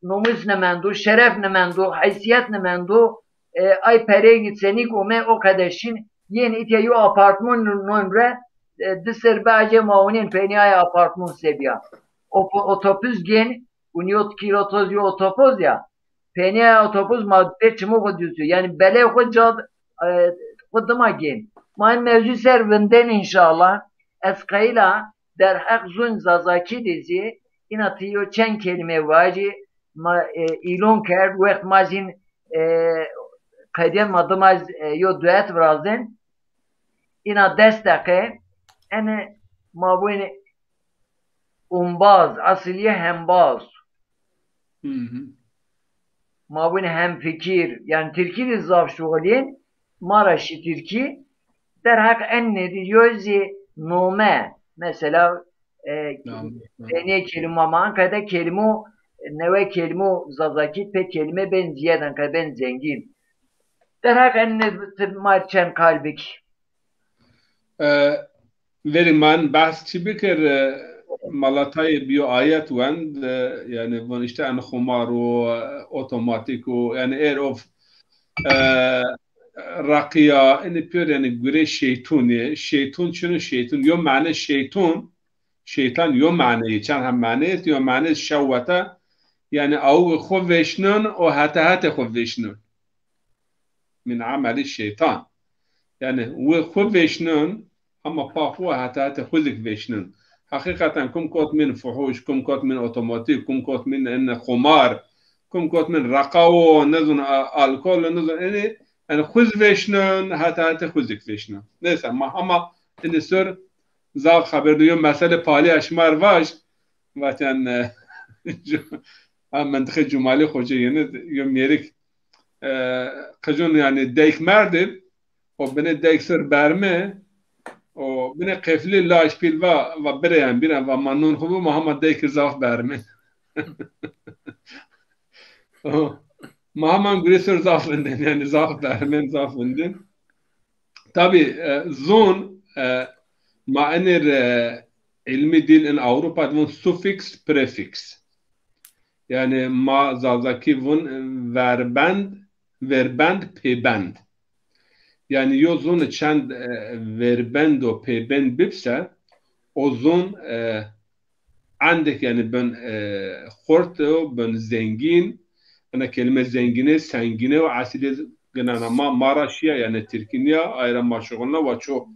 nomîs nimendo, şeref nimendo, heysîyet nimendo, e, ay pereyî senîk ome o qede şîn, yên îtya yo apartman non re, e, di ser bacê ma onên peynî ay apartman se bîya. O, otobus gên, unî yo kîlotoz yo otobus ya. Peynî ay otobus ma pê çimû xwu dûsû. Yanî belê xwu cad, e, xwu dima gên. Ma in mewzû ser vindên înşallah. Ez qeyla derheq zûn Zazakî de zî îna ti yo çend kelîme vajî, ma, e, îlon kerd, wext ma zîn, e, qedîyen ma dima, e, yo duet virazên. Îna des deqe, ene ma vûn umbaz, asilîye hembaz. Hı hı. Ma vûn hemfikir, yanî tirkî de zaf şuxulîn, ma ra şî tirkî, derheq enê de yo zî nome, mesela, e, Tamam, tamam. Peynî kelîma ma, anqede kelîmo, newe kelîmo Zazakî pê kelîme bên zîyed, anqede bên zengîn. Derheq enê de ma çend qal bikî. E, verî ma in behs çi bikir, e, Malatayê bîyo ayet wend, e, yanî vûn îşte en xumar o, e, otomatîk o, yanî êr of, e, reqîya, inî pêr yanî gurê şeytûn ê. Şeytûn çin o, şeytûn. Yo mane şeytûn, şeytan yo mane yê, çend hem mane yê, yo mane şehwete, yanî aw xwu vêşnûn û hete hete xwu vêşnûn. Min amelî şeytan. Yanî wi xwu vêşnûn, hema pa xwu heta hetê xwu zik vêşnûn. Heqîqeten kum kot min fuhuş, kum kot min otomatîk, kum kot min en xumar, kum kot min reqa wo, nezûn a-, alkol, nezûn enî, en xwu zik vêşnûn, heta hetê xwu zik vêşnûn. Neyse, ma hema enî sor zaf xeber do, yo mesele palîya şima r vaj, vaten, e, ha, mentiqê Cumalî Xoce yenî yo mêrik e, qicûn yanî deyk merdî, o binê deyk ser bermi, o binê qeflî laj pîl va, va birê yan, bîra va ma nûn xwu bi, ma hema deyk zaf bermi. O, ma hema gurê ser zaf vindin, yanî zaf bermin, zaf vindin. Tabî, e, zûn, e, ma enê r, e, îlmî dîl in Ewropa de vûn suffix, prefix. Yanî ma Zazakî vûn, e, verbend, verbend, pêbend. Yanî yo zûn çend, e, verbend û pêbend bibse, o zûn, e, endek yanî bin, e, xurt û bin zengîn. Ena kelîme zengîne, sengîne û esîlê ginena ma, ma ra şîya, yanî tirkî nîya, ay ra ma şuxulna, wa ço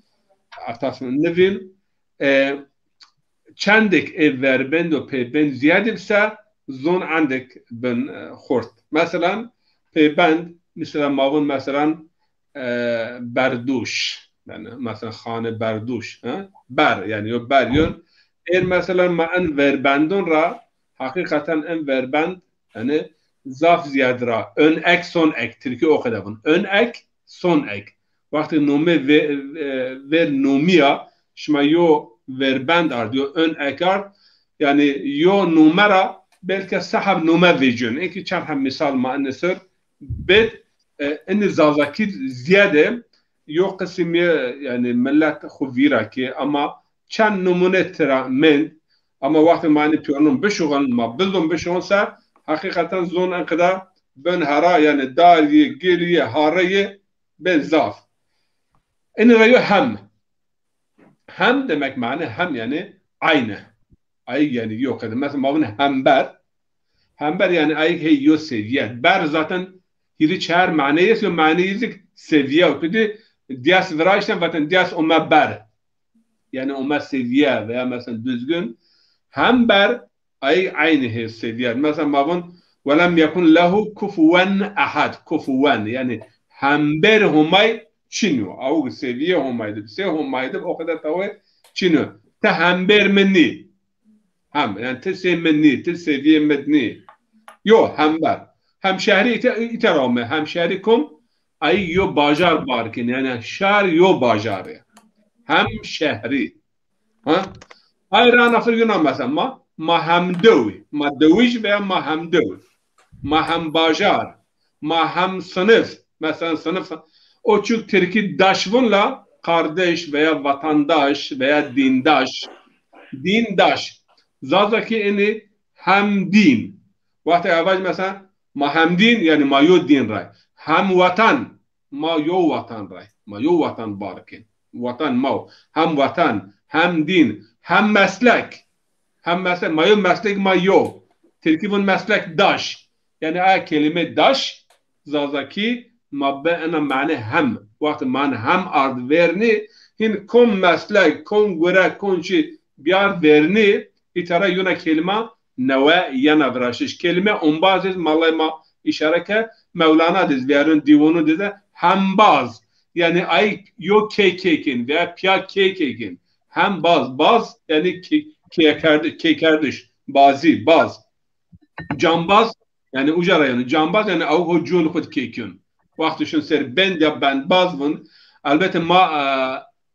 ertas nivîn. E, çendêk ê verbend û pêbend zîyade bise, zûn endek bin, e, xurt. Meselan, pêbend, mesela ma vûn, meselan, e, berdûş. Yanî, meselan, xane berdûş, he? Ber, yanî, yo ber yon. Êr, meselan, ma en verbendon ra, heqîqeten en verbend, yanî, zaf zîyad ra. Ön ek, son ek, tirkî o qede vûn. Ön ek, son ek. Wextê nome ve-, e, ver nomîya, şima yo verbend ard, yo ön ek ard, yanî yo nome ra belke seheb nome vecîyon. Eke çend heb mîsal ma ene ser bid, e, inî Zazakî zîyade yo qisim yê, yanî milet xwu vîra kê, ama çend nimûne tira mend, ama wextê ma enî pîyonon bişuxuln, ma bizon bişuxuln se, heqîqeten zon enqeda bin hera, yanî dar yê, gêl yê, hare yê, bin zaf. Inî ra yo hem. Hem demek mane hem, yanî aynı. Ayîg yanî yo qede. Mesela ma vûn hember. Hember yanî ayîg hey yo seviye. Ber zaten hîrî çar mane est, yo mane îzik seviye. Tu dî dîyas viraşten vaten dîyas ome ber. Yanî ome seviye veya mesela düzgün. Hember ayîg eynî hê seviye. Mesela ma vûn "Ve lem yekun lehu kufuwen ehad." Kufuwen. Yanî hember Homay çin o. Awig seviye Homay dib. Sey Homay dib o qede tawê çin o. Ti hember mi nî. Hem, yanî ti sey mi nî, ti seviyê mi nî. Yo, hember. Hemşehrî îte-, îtera ome. Hemşehrî kom? Ayîg yo bajar bar kin. Yanî şar yo bajar ê. Hemşehrî. Ha? Ay ra nafir yuna mesela ma, ma hemdew, ma dewij veya ma hemdew. Ma hembajar, ma hemsinif. Mesela sinif, o çuk tirkî daş vûn la kardeş veya vatandaş veya dîndaş. Dîndaş. Zazakî inî hemdîn. Wextê evaj mesela ma hemdîn, yanî ma yo dîn ray. Hemwetan, ma yo watan ray. Ma yo watan bar kin. Watan ma o. Hemwetan, hemdîn, hemmeslek. Hemmeslek, ma yo meslek ma yo. Tirkî vûn meslekdaş. Yanî a kelîme daş, Zazakî ma bi ena mane hem. Wextê ma hem ard vernî, hîn kom meslek, kom gure, kom çî biyard vernî, îtera yuna kelîma newe yena viraştiş. Kelîme ombaz iz malay ma îşare ke, Mewlana diz, vîyarûn dîwûnû dize, hembaz. Yanî ay yo kê kê kin veya piya kê kê kin. Hembaz, baz, yanî kê-, kêkerdi-, kêkerdiş, bazî, baz. Cambaz, yanî uca ra yanî. Cambaz, yanî aw ho cûn xwu di kêkîyon. Wexto şin ser bend ya bendbaz vûn. Elbette ma, e,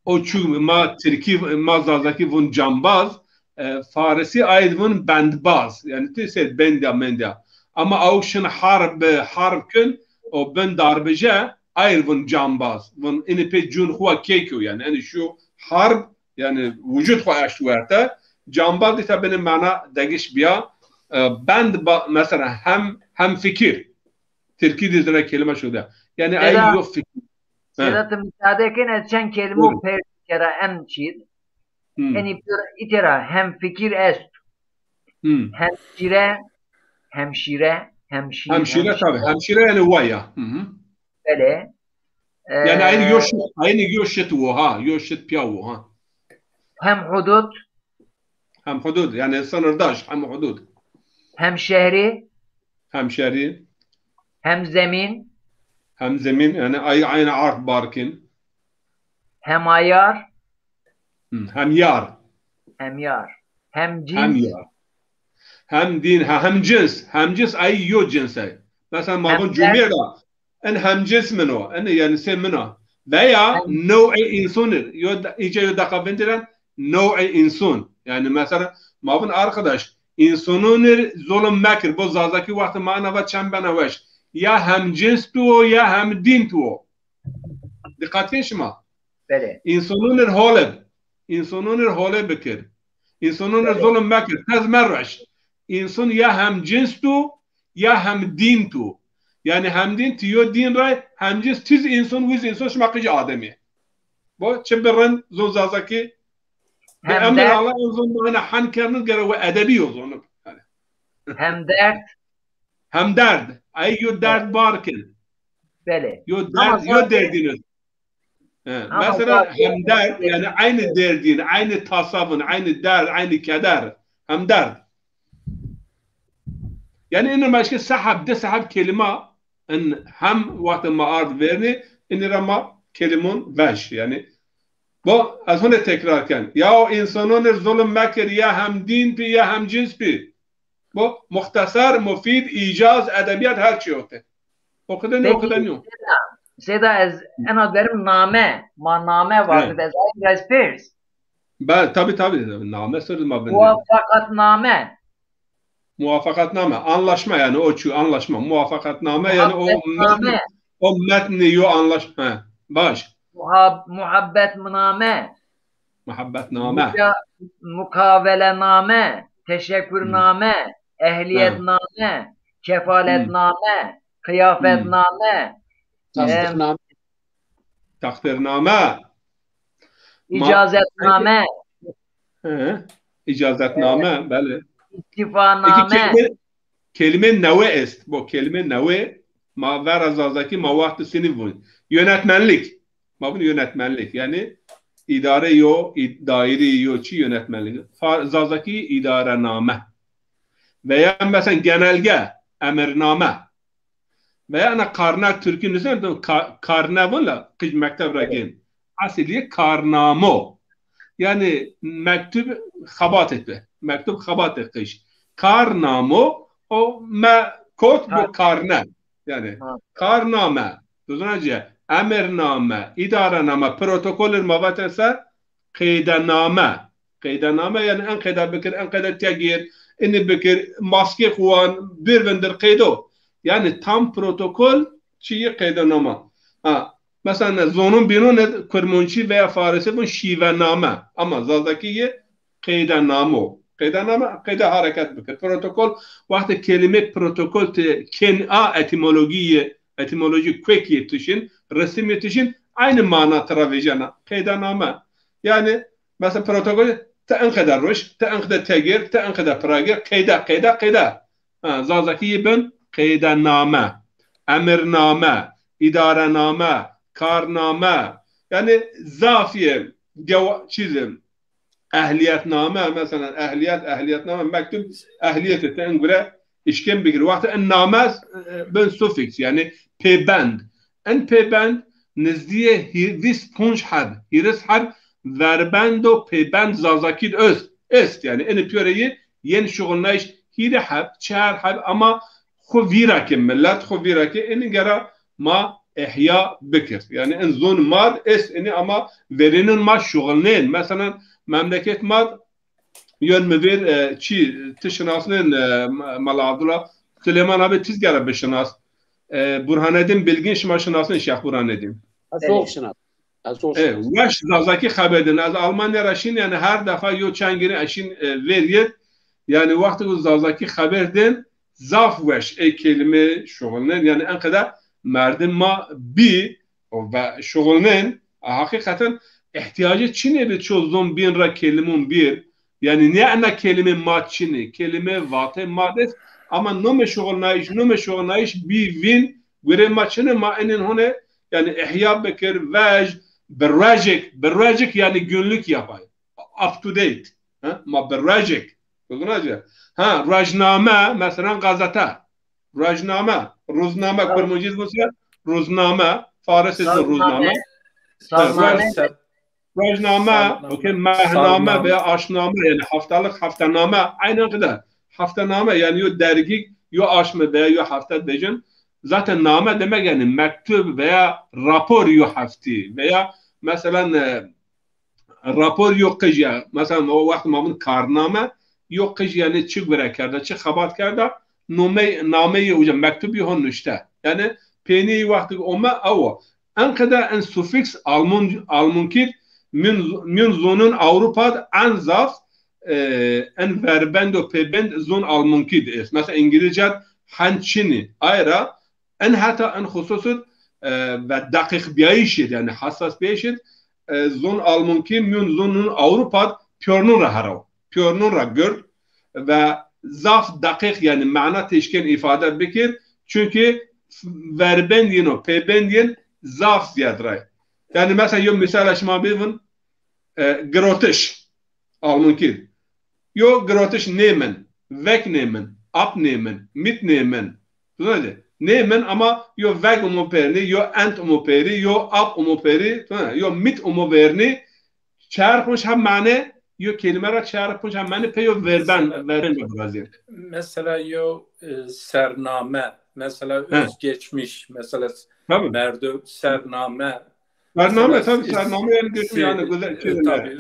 o çû ma tirkî, ma zazakî vûn cambaz. E, farisî ayd vûn bendbaz. Yanî ti ser bend ya mend ya. Ama aw şin harb, harb kin, o bin darbije, ayr vûn cambaz. Vûn inî pê cûn xwu wa kêkîyo. Yanî, yanî şu harb, yanî wucud xwu eşt werte. Cambaz dîta binê mana degiş biya. E, bend ba-, mesela hem, hem fikir. Tirkî dî zira kelîme şude. Yanî ay yo fikir. He. Seyda, ti misade kin ez çend kelîme pers kera em çîd. Hmm. Enî pir îtera hem fikir est. Hmm. Hemşîre, hemşîre, hemşî-, Hemşîre hemşîre. Tabii. Hemşîre yanî waya. Hı hı. Belê. Yanî aynî yo şit, aynî yo şit wo ha, yo şit piya wo ha. Hem hudud. Hem hudud, yanî sınırdaş, hem hudud. Hem şehrî. Hem şehrî. Hem zemîn. Hem zemîn, yanî ay-, aynî ard bar kin. Hem ayar. Hı, hem yar. Hem yar. Hem cins. Hem yar. Hem dîn, ha, hem cins. Hem cins ay yo cins ay. Mesela ma vûn cumîye ra. En hemcins min o. En yanî sê min o. Veya new'ê însanir. Yo da-, îca yo deqa vindiren new'ê însan. Yanî mesela ma vûn arkadaş, însanonir zulm mekir. Bu zazakî wextê ma ana va çend bena weş. Ya hemcins tu o ya hem dîn tu o. Diqet kin şima. Belê. Însanonir hole bi. Însanonir hole bikir. Însanonir zulm mekir. Tez mereş. Însan ya hem cins tu, ya hem dîn tu. Yanî hem dîn ti yo dîn ray, hem cins tiz însan, wiz însan şima qij ademî. Bu çi bi rind zon zazakî. Bi emir Allah en zon bana han kernin gere we edebî yo zonib. Hem derd. Hem derd. Ay yo derd bar kin. Belê. Yo derd, yo derdîn. He, mesela hem derd, yanî aynî derdîn, aynî tasavin, aynî derd, aynî keder. Hem derd. Yanî inî ma eşke seheb, di seheb kelîma, in hem wextê ma ard vernî, inî ra ma kelîmon veş. Yanî, bu, ez hune tekrar ken. Ya o însanonir zulm mekir, ya hem dîn pi, ya hem cins pi. Bu muxtesar, mufîd, îcaz, edebîyat her çî ote. O qede nîyo, o qede nîyo. Seyda, ez ena derim name. Ma name vajid, ez ay ra ez pers. Be, tabi, tabi. Name sir ma bin. Muwafaqatname. Muwafaqatname. Anlaşma yanî o çu anlaşma. Muwafaqatname yanî o metn, o metni yo anlaşma. He, baş. Muha-, muhabbetname. Muhabbetname. Muka-, mukavelename, teşekkürname, ehliyetname, kefaletname, kıyafetname, tasdîqname. Em, takdirname. Takdirname. Ma-, icazetname. Hı. Îcazetname, belê. Îstîfaname. Eke kelîme, kelîme newe est. Bo kelîme newe ma vera Zazakî ma wextê senî vûn. Yönetmenlik. Ma vûn yönetmenlik. Yanî îdare yo, î-, daîrî yo çi yönetmenlik. Fa-, Zazakî îdarename. Veya mesela genelge, emirname. Veya ena karne Tirkî nusên, ka-, karne vûn la qij mekteb ra gên. Esilî karnamo. Yanî mektub xebatê bi. Mektub xebatê qij. Karnamo o me kot bi karne. Yanî karname. Duzuna ci emirname, îdarename, protokolê ma vatên ser qeydename. Qeydename, yanî en qeyda bikir, en qeyda tegêr, inî bikir, maskê xwu wan, bir vindir qeydo. Yanî tam protokol çi yê qeydename. Ha, mesela zonun bînun id Kurmancî veya Farisî vûn şîvename. Ama Zazakî yê qeydenamo. Qeydename, qeyda hareket bikir. Protokol, wextê kelîme protokol ti ken a etimolojî yê, etimolojî kuek yê tişin, resim yê tişin, aynı mana tira vejena. Qeydename. Yanî, mesela protokol, ti enqede roj, ti enqede tegêr, ti enqede piragêr, qeyde, qeyde, qeyde. Ha, Zazakî yê bin, qeydename, emirname, îdarename, karname. Yanî zaf yê gewa-, çîzî, ehliyetname, mesela ehliyet, ehliyetname, mektub, ehliyetê ti en gure îşkên bikir. Wextê en name, e, bin suffix, yanî pêbend. En pêbend nizdîyê hî-, vîst ponc heb, hîris heb verbend û pêbend Zazakî de est. Est, yanî enê pîyorê yê yên şuxulnayîş hîrê heb, çar heb ama xwu vîra ke, milet xwu vîra ke, enî gera ma ihya bikir. Yanî en zon ma d est, enî ama verênun ma şuxulnên. Mesela memleket ma d yon mi vêr, e, çi, ti şinasnên, e, Ma-, Mala Abdullah, Silêman abi tiz gera bişinas. E, Burhanedîn Bilgin şima şinasnên, Şêx Burhanedîn. Ez zor şinas. Ez zor E, şinas. Weş Zazakî xeber din. Ez Almanya ra şin, yanî her defa yo çend giri ez şin, e, vêr yê. Yanî wextê ku Zazakî xeber din, zaf weş ê kelîme şuxulnên. Yanî enqede merdim ma bî ve şuxulnên, heqîqeten îhtîyacê çinê bi ço zon bîn ra kelîmon bîr. Yanî nê ena kelîme ma çinê, kelîme vatê ma d est, ama nomê şuxulnayîş, nomê şuxulnayîş bî vîn, gurê ma çinê, ma enîn hone, yanî ihya bikir, vej, bi ruejêk, bi ruejêk yanî günlük yapay. Up to date. Ha? Ma bi ruejêk. Duzuna ci. Ha, ruejname, mesela gazete. Ruejname, ruzname, kurmancî zî vose ruzname, farisî zî ruzname. Sazname. Ha, ruej-, Sazname. Ruejname, Sazname. Okey, mehname Sazname. Veya aşname, yanî haftalık, haftename, aynen qide. Haftename, yanî yo dergî, yo aşme veya yo hefte dejin. Zaten name demek yanî mektub veya rapor yo heftî veya mesela, e, rapor yo qij ya. Mesela o wext ma vûn karname, yo qij yanî çi gure kerda, çi xebat kerda, nomey, nameyê uca mektubî ho nuşte. Yanî peynî wextî ome ew o. Enqede en suffix Alman, Almankî d mîyon, mîyon zonun Ewropa d en zaf, e, en verbend û pêbend zon Almankî d est. Mesela Îngilizce d hen çinî. Ay ra en heta en xusus id, e, ve deqîqbîyayîşî d, yanî hesasbîyayîşî d, e, zon Almankî mîyon zonun Ewropa d pîyornun ra hera wo. Pîyornun ra gird ve zaf deqîq, yanî mana têşkên îfade bikir. Çunkî verbend yin û pêbend yin zaf zîyad ray. Yanî mesela yo mîsal ez şima bivin, e, girotiş. Almankî. Yo girotiş nêmin, vek nêmin, ap nêmin, mit nêmin. Tuna de. Nêmin ama yo vek umo pêrnî, yo ent umo pêrî, yo ap umo pêrî, tuna, yo mit umo vernî. Çar punc hem mane, yo kelîme ra çar punc hem mane pê yo verben, verben birazî. Mesela yo, e, sername, mesela özgeçmiş, mesela merdo sername, Sername, mesela tabii, sername yani geçmiş, yani güzel, e, şey, tabii,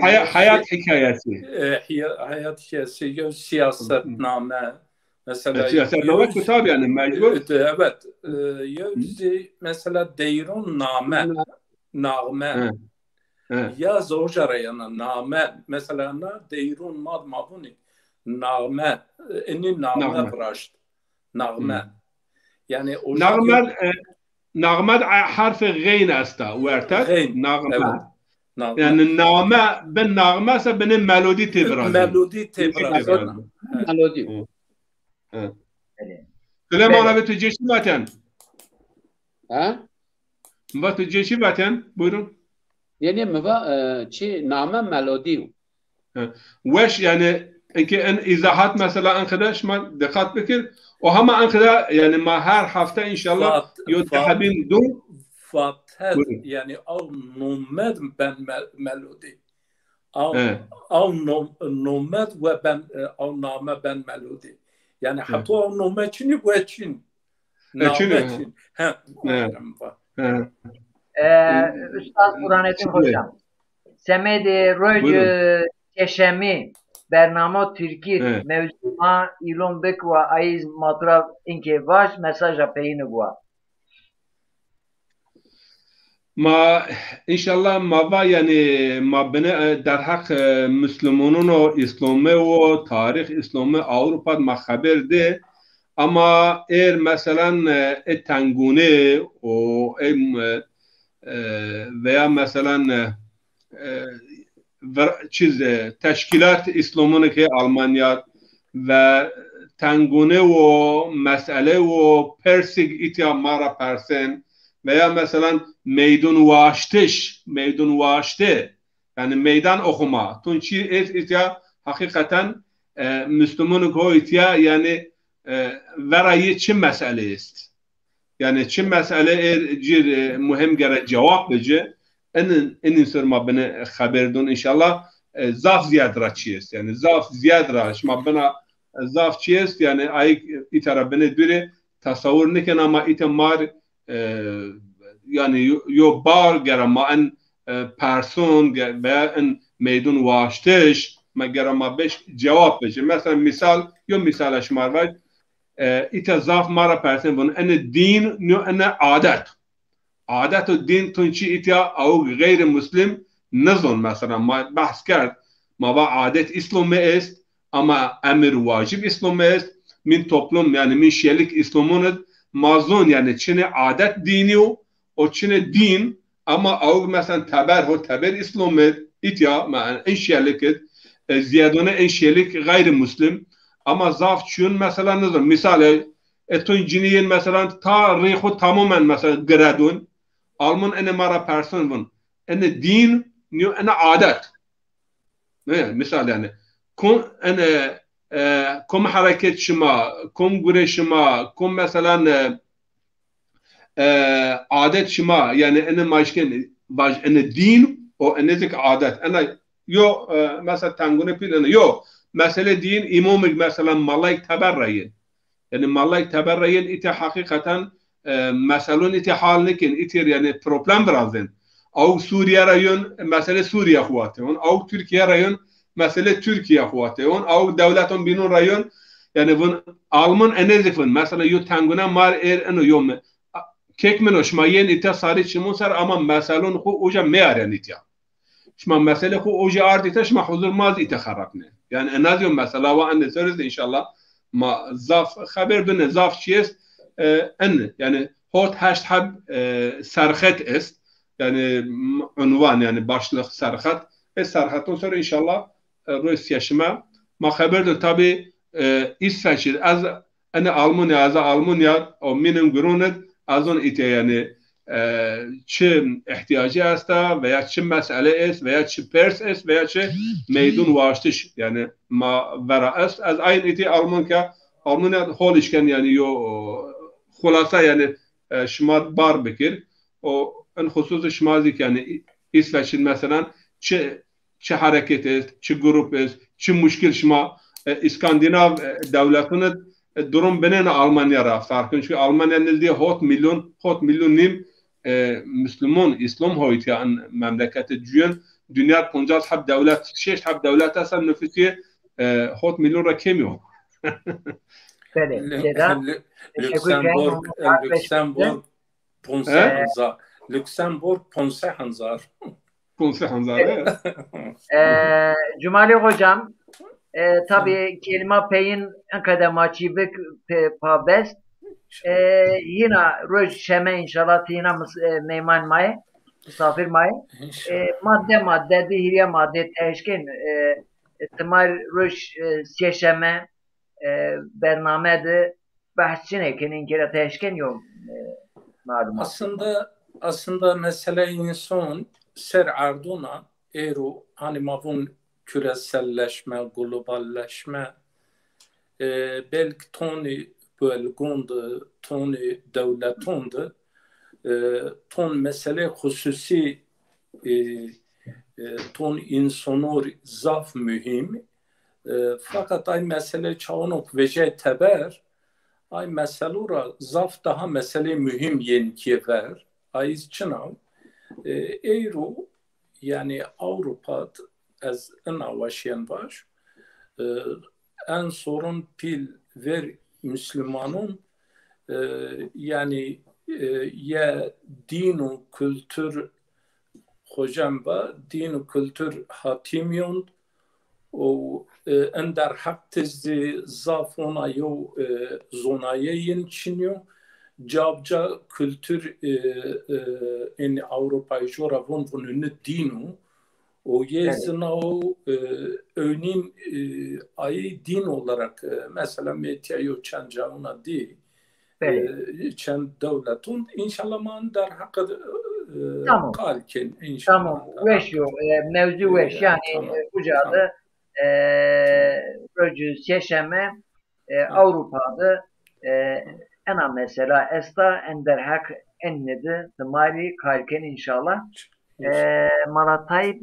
e, hayat hikayesi. E, hiya-, hayat hikayesi, yo siyasetname, mesela, e, siyasetname yo, tabii yani mecbur. E, evet, e, yo zî mesela deyrun name, nağme. Ya zor cara yana name, mesela na deyrun mad mavuni, nağme, e, enî nağme viraşt, nağme. Yani o naxmed, e, naxmed a-, herfê xeyn esta, wertek. Xeyn, naxmed. Evet. Name. Yani name, bin name ise binê melodî tê virazî. Melodî tê virazî. Melodî. Melodî. Hı. Hı. Süleyman abi, tu cê çi vaten? Ha? Va tu cê çi vaten? Buyurun. Yanî mi va, e, çi name melodî yo. Hı. Weş, yani, inkê en izahat mesela en qede şima diqat bikir. O hema en qede, yani, ma her hefte inşallah Fat-, yo Fat-, dehebîn du. Fatet, Buyurun. Yani, aw nomed ben mel-, melodî. Aw, He. Aw nom-, nomed we ben, e, aw name ben melodî. Yani, He. Heta aw nome çinî we çin. E, çinî, Name he. Çin. He. He. He. E, Ustaz Burhanettin Hocam. Semedê roj, Buyurun. E, çeşemî bernama Tirkî, Evet. Mewzû ma îlon bik wa ayîz ma tu ra inkê vaj mesaja peyîni guwa. Ma, înşallah ma va, yanî, ma bine, e, derheq, e, Muslimonun o, Îslomê o, tarîx Îslomê Ewropa ma xeber dê. Ama êr, meselan, e, ê tengûnê o, ê, e, e, veya, meselan, e, e, ver-, çiz, e, teşkîlat Îslomunê ke Almanya ve tengûnê o, meselê o, persig îtya ma ra persên, veya, meselan, meydûn waştiş, meydûn waştê, yani meydan okuma. Tun çi est îtya, heqîqeten, e, Müslümanık ho îtya, yani, e, vera yê çi mesele est? Yani çi mesele ê cir, e, muhim gere cewab bici. Enin, enin ser ma bine xeber dun înşallah. E, zaf ziyad ra çi est. Yani zaf ziyad ra, şima bina, e, zaf çi est. Yani ayik îta ra bine dûrê tesewur niken ama îta mar, e, yani yo, yo bar gere ma en, e, person ge-, veya en meydun waştiş, ma gere ma beş cewab bici. Mesela misal, yo misal şima vaj, e, îta zaf ma ra persên vun, ene dîn, nîyo ene adet. Adet û dîn tun çi îtya, awg xeyrî muslim nizon, mesela ma behs kerd, ma va adet Îslomî est, ama emir wacib Îslomî est, min toplum, yani min şelik Îslomon id, ma zon, yani çinê adet dînî yo, o çinê dîn, ama awg mesela teber ho teber Îslomî id, îtya, ma en şelik id, e, ziyadone en şelik xeyrî muslim, ama zaf çiyun mesela nizon. Misal, e, e, tun cinî yên mesela ta rî xwu tamomen mesela giredun. Alman ene ma ra person vun. Ene dîn, nîyo ene adet. Ne, misal yani. Kom, ene, e, kom hereket şima, kom gure şima, kom mesela, e, e, adet şima, yani ene ma işken vaj ene dîn, o ene zik adet. Ene yo, e, mesela tengune pîl ene yo. Mesele dîn, îmomik mesela malayk teber ra yên. Yani malayk teber ra yên îtya heqîqeten, e, meselun îtya hal nikin, îtya yani problem virazên. Awg Sûriye ra yun, mesele Sûriye xu vatê on. Awg Türkiye ra yun, mesele Türkiye xu vatê on. Awg dewleton bînun ra yun, yani vun Alman ene zik vun. Mesela yo tengune mar êr eno yo me-, a-, kek min o, şima yên îtya sarî çimon ser ama meselun xu uca meyaren îtya. Şima mesele xu ojî ardî te, şima huzur ma zî îte xerapne. Yani en az yo mesela wa ende ser iz înşallah ma zaf xeber bine, zaf çi est, e, en, yani hot heşt heb, e, serxet est. Yani m-, unvan, yani başlık serxet. E, serxeton ser înşallah, e, roj sêşime ma xeber de tabi, e, Îsveç id. Ez Ene Almanya, ez Almanya, o mînim gurûn id, ez on îtya yani, e, çi ihtiyacı esta veya çi mesele est veya çi pers est veya çi meydun waştiş yani ma vera est. Ez ayn îtya Almanka, Almanya hol işken yani yo, xulasa yani, e, şima bar bikir. O en xususi şima zik yani Î-, Îsveç'in mesela çi çi hereket est, çi grup est, çi muşkil şima, e, İskandinav, e, dewletun id, e, durum binêne Almanya ra ferqin. Çünkü Almanya nizdî hot milyon, hot milyon nîm, e, Müslüman, Îslam hoyt ya in memleketi cüyen. Dünya poncas heb dewlet, şeşt heb dewlet esen nüfusi, e, hot milyon ra kêmî yo. Belê, Lü-, Lü-, Lüksemburg, Lüksemburg, Ponse He? Hanzar. Lüksemburg, Ponse Hanzar. Ponse Hanzar, evet. E, Cumali Hocam, e, tabii kelîma peyin en qede ma çî bik pe-, pabest. E, yina roj şeme înşallah ti yina mis-, e, meyman ma yê. misafir ma yê. E, ma de ma de di hîrê ma de teşkên, e, e, timar roj, e, sêşeme, e, bername de behs çinê kenê, inkê ra teşkên yo, e, malumat. Aslında, aslında mesele însan ser erdona êro, hani ma vûn küreselleşme, globalleşme, e, belk tonî bölgûn de, tonî dewletûn de, e, ton meselê xususî, e, e, ton însonor zaf muhîm. E, feqet ay mesele çawanok vejey teber, ay meselo ra zaf daha meselê muhîm yên kê ver. Ay iz çin a. E, êro, yanî Ewropa d ez ina weşîyen vaj. E, en sorun pîl ver Muslumanûn, e, yanî, e, ye dîn û kultur, xocem va, dîn û kultur hatîmîyon û, e, in derheq ti zî zaf ona yew, e, zonayeyên çinîyo. Ca bi ca kultur, e, e, ên Ewropayî jo ra von, von ini dîn o. O yê zina o, e, önîm, e, ayê dîn olarak, e, mesela metya yo çend cayûna dî, e, çend dewletûn. Înşallah ma derheqî, e, qal kên. Înşallah. Tamam. Weş yo. E, mewzû weş. Yanî, e, uca de, e, rojî sêşeme, e, Ewropa de, e, ena mesela esta, en derheq enî de timarî kar kên înşallah. E, Mala Tayyip,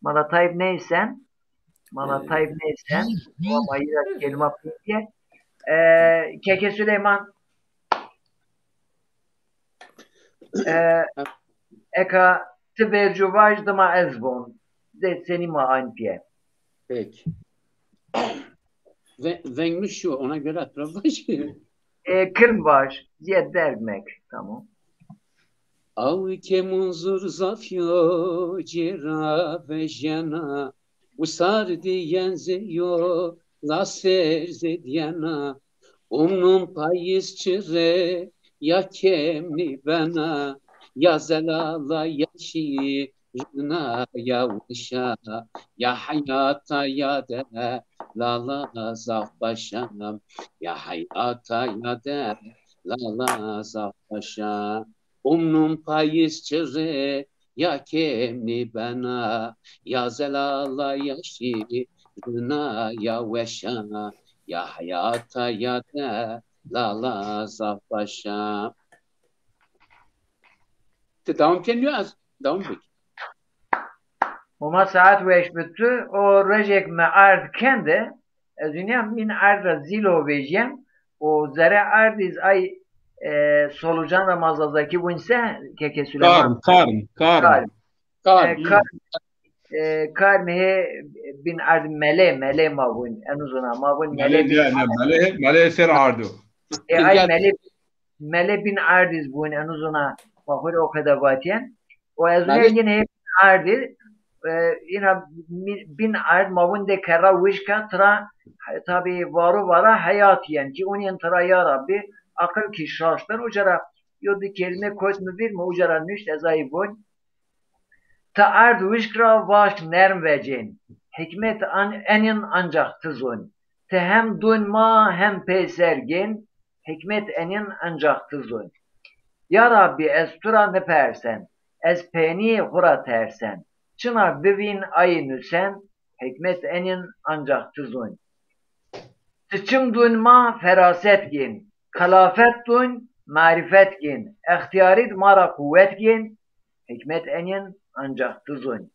Mala Tayyip neysen, Mala Tayyip neysen, ama biraz kelîma pîtiye. E, Keke Süleyman, e, eka ti vercu vaj, dima ez von. Zê senî ma ayn pîye. Peki. Ve-, veng mi şu, ona göre atraf başı. E, kirm vaj, ziyet derg mek. Tamam. Aw ke Munzur zaf yo cêra vejena, wisar dîyen zê yo la ser zê dîyena. Umnum payîz çi rê ya kêm nîbena, ya zelala ya şîrina ya weşa, ya heyata ya delala zaf baş a, ya heyata ya delala zaf baş a. Umnum payîz çi rê ya kêm nîbena, ya zelala ya şîrina ya weşa, ya heyata ya delala zaf baş a. Ti dewam kenî yo, ez dewam bikî. Homa saet weş bi tu. O rojêk mi erd kende, ez ûnîya mîn erd ra zîlo vejîyen û zere erd iz ay, e, solucan ra ma zazakî vûn se, Keke Süleyman? Karm, karm, karm. Karm. Karm. E, karm, e, karm hê bin erd mele, mele ma vûn. Eno zona ma vûn mele, mele bin erd. Mele, mele ser erd o. E, ay mele, mele bin erd iz vûn, eno zona ma xo rê o qeda vatîyen. O ez ûnîya yin hê bin erd iz, e, îna mi-, bin erd ma vûn de kerra wişk a, tira, tabî varo vara heyat yen ki, ûnîyen tira ya Rabbî, aqil ki şaş ben, uca ra yo di kelîme kot mi vîr, mi uca ra nuşt, ez ay vûn. Ti erd wişk ra vaşk nerm vecên, hikmet an-, enîn ancax ti zûn. Ti hem dûn ma hem peyser gên, hikmet enîn ancax ti zûn. Ya Rabbî, ez tu ra nipersen, ez peynîyê xwu ra tersen. Çina bivîn ayê nusen, hikmet enîn ancax ti zûn. Ti çim dûn ma feraset gên, qelafet dûn marîfet gên, extîyarî di ma ra quwet gên, hikmet enîn ancax ti zûn.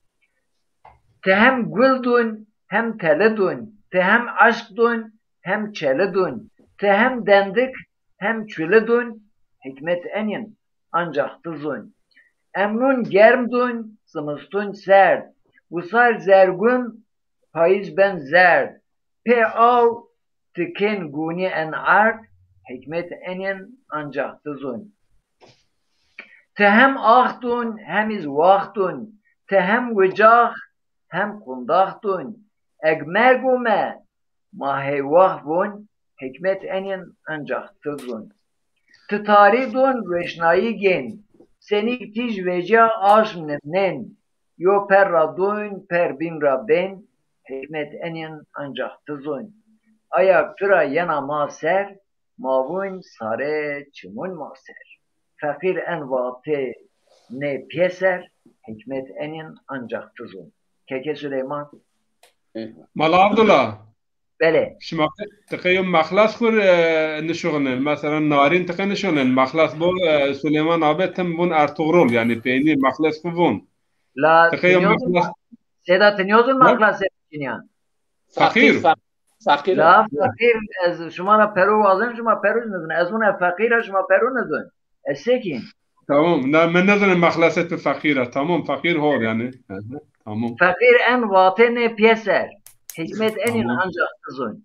Ti hem gul dûn, hem teli dûn, ti hem eşq dûn, hem çeli dûn, ti hem dendik, hem çuli dûn, hikmet enîn ancax ti zûn. Emnûn germ dûn, zimistûn serd, wisar zergûn, payîz ben zerd. Pê aw ti kên gûnî en erd, hikmet enîn ancax ti zûn. Ti hem ax dûn, hem iz wax dûn, ti hem wicax, hem qundax dûn. Eg merg ome, ma heywax vûn, hikmet enîn ancax ti zûn. Ti tarî dûn, roşnayî gên, Senîk tîj vecîya aşm nimnên, yo per ra doyn, per bîn ra bên, hikmet enîn ancax ti zoyn. Aya tu ra yena ma ser, ma vûn sare çimûn ma ser. Feqîr en vatê nê pîyeser, hikmet enîn ancax ti zoyn. Keke Suleyman. Mala Abdullah. Belê. Şima tiqê yo mexles xu e, nişuxnên. Mesela Narîn tiqê nişuxnên. Mexles bo e, Suleyman abi tim vûn Ertugrul, yanî peynî mexles xu vûn. La tiqê yo mexles. Seyda ti niyozun mexles e çinyan. Feqîr. Feqîr. La feqîr ez şima ra peru wazin, şima peru nizin. Ez vûn e feqîr e, şima peru nizin. Ez sekîn. Tamam. Na, mi nezanê mexleset bi feqîr a. Tamam, feqîr hor yanî. Tamam. Feqîr en vatê nê pîyeser. Hikmet enîn ancax ti zoyn.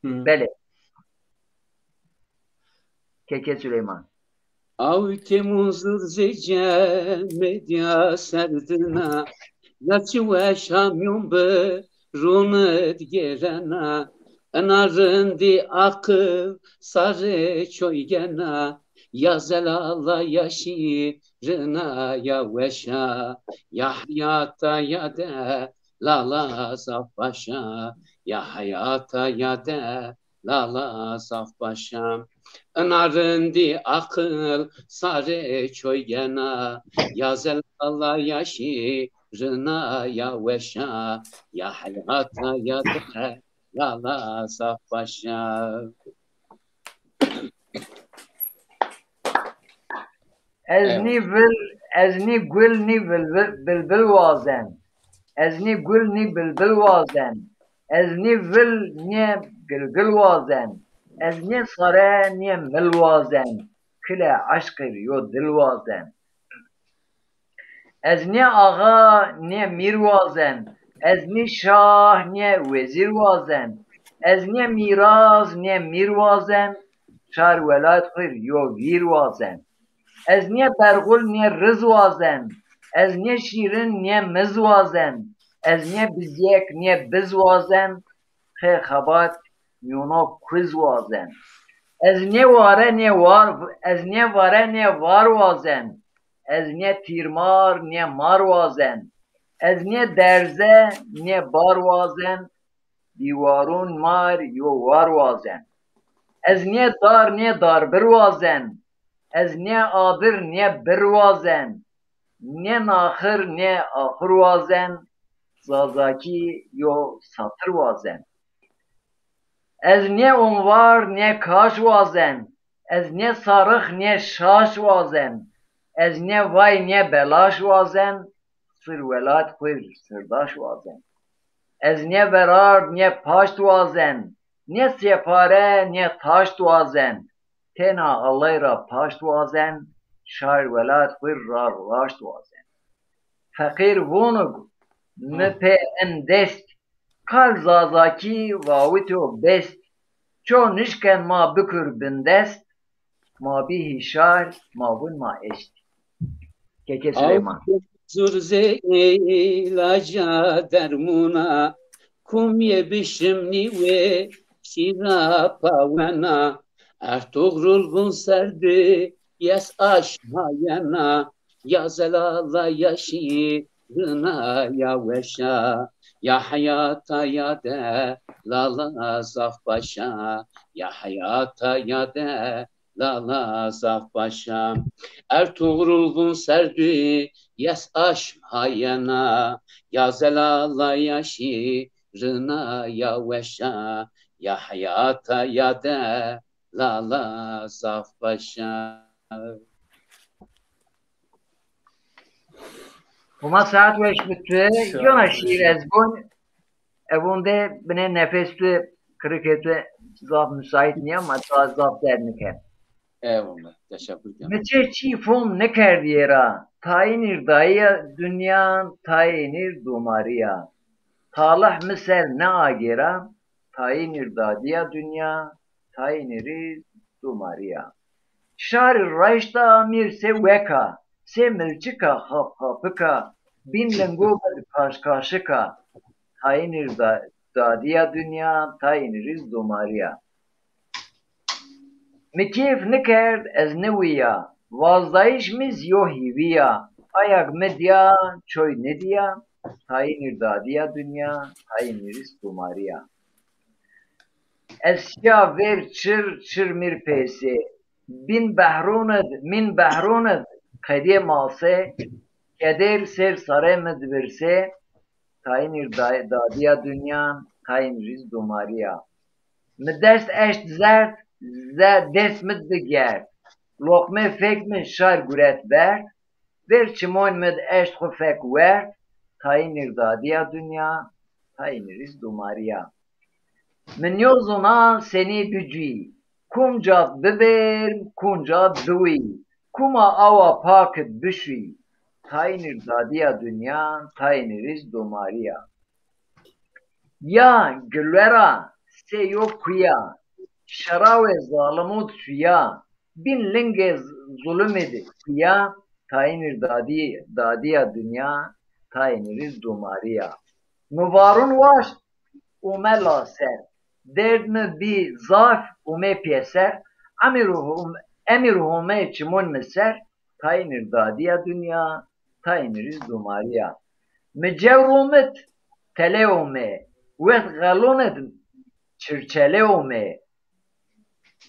Belê. Keke Süleyman. Aw ke munzur zê cemedîya serdina, ya çi weşa mîyon bi rûnid gêrena, ina rindî aqil sarê çoy gena, ya zelala ya şîrina ya weşa, ya heyata ya delala zaf baş a, ya heyata ya delala zaf baş a. Ina rindî aqil sarê çoy gena, ya zelala ya şîrina ya weşa, ya heyata ya delala zaf baş a. Ez nî vil, ez nî gul nî vilvi- bilbil wazen. Ez nî gul nî bilbil wazen. Ez nî vil nî gilgil wazen. Ez nî sare nî mil wazen. Kile eşqir yo dil wazen. Ez nî axa nî mîr wazen. Ez nî şah nî wezîr wazen. Ez nî mîraz nî mîr wazen. Şar welat xwir yo vîr wazen. Ez nî berxul nî riz wazen. Ez nî şîrin nî miz wazen. Ez nî bizyek nî biz wazen. Xê xebat mîyono kuz wazen. Ez nê ware nê war, ez nê vare nê var wazen. Ez nê tîrmar nê mar wazen. Ez nê derze nê bar wazen. Dîwarûn mar yo war wazen. Ez nê dar nê darbir wazen. Ez nê adir nê bir wazen. Nê naxir nê axir wazen. Zazakî yo satir wazen. Ez nê unvar nê kaş wazen. Ez nê sarix nê şaş wazen. Ez nê vay nê belaş wazen. Sir welat xwir sirdaş wazen. Ez nê verard nê paşt wazen. Nê sêpare nê taşt wazen. Têna Allay ra paşt wazen. Şar welat xwir ra raşt wazen. Feqîr vûnig mi pê en dest. Kal Zazakî vawito best. Ço nişken ma bikur bindest. Ma bî hîşar ma vûn ma eşt. Keke Suleyman. Zur zê îlaca dermûna, kum yê bişimnî wê şîra pawena. Ertugrul vûn serdî yes aşm hayena, ya zelala ya şîrina ya weşa, ya heyata ya delala zaf baş a, ya heyata ya delala zaf baş a. Ertugrul vûn serdî yes aşm hayena, ya zelala ya şîrina ya weşa, ya heyata ya delala zaf baş a. Homa saet weş bi tu. Yona şîr ez gon. Evonde binê nefes tu, kirikê tu zaf müsait nîya, ma daha zaf derd nike. Eyvallah. Teşekkür ederim. Mi çê çî fom nikerdîye ra. Tayînîr dayîya dinya, tayînîr domarîya. Talih mi ser niagêra, tayînîr dadîya dinya, tayînîrî domarîya. Şarî raşta mîr sê weka, sê milçika xapxapika, bîn lingo bi kaşkaşika. Tayînîr da- dadîya dinya, tayînîrî domarîya. Mi kêf nikerd ez niwîya. Vazdayîş mi zî yo hîvî ya. Ayag mi dîya, çoy nidîya. Tayînîr dadîya dinya, tayînîrîs domarî ya. Ez şîya vêr çir, çir mîr pêsê. Bîn behron id, mîn behron id qedîyê masê. Kedêr sêr sarê mi divirsê. Tayînîr da-, dadîya dinya, tayînîrîs domarî ya. Mi dest eşt zerd, ze-, dest mi di gerd. Loqmê fek mi şar guret berd. Vêr çimon mi di eşt xwu fek werd. Tayînîr dadîya dinya, tayînîrîs domarî ya. Mi nîyozona senî bicuyî, kumca bibêrm, kumca biwî, kuma awa pak id bişuyî. Tayînîr dadîya dinya, tayînîrîs domarî ya. Ya gilwera sê yo kuya, şerawê zalimû di şuya, bîn lingê z-, zulumî di kuya, tayînîr dadî-, dadîya dinya, tayînîrîs domarî ya. Mi varun waşt, ome laser. Derd mi bî zaf, ome pîyeser. Emîr û hom-, emîr û homeyê çimon mi ser, tayînîr dadîya dinya, tayînîrîs domarî ya. Mi cew romit, tele ome. Wext xelon id çirçele ome.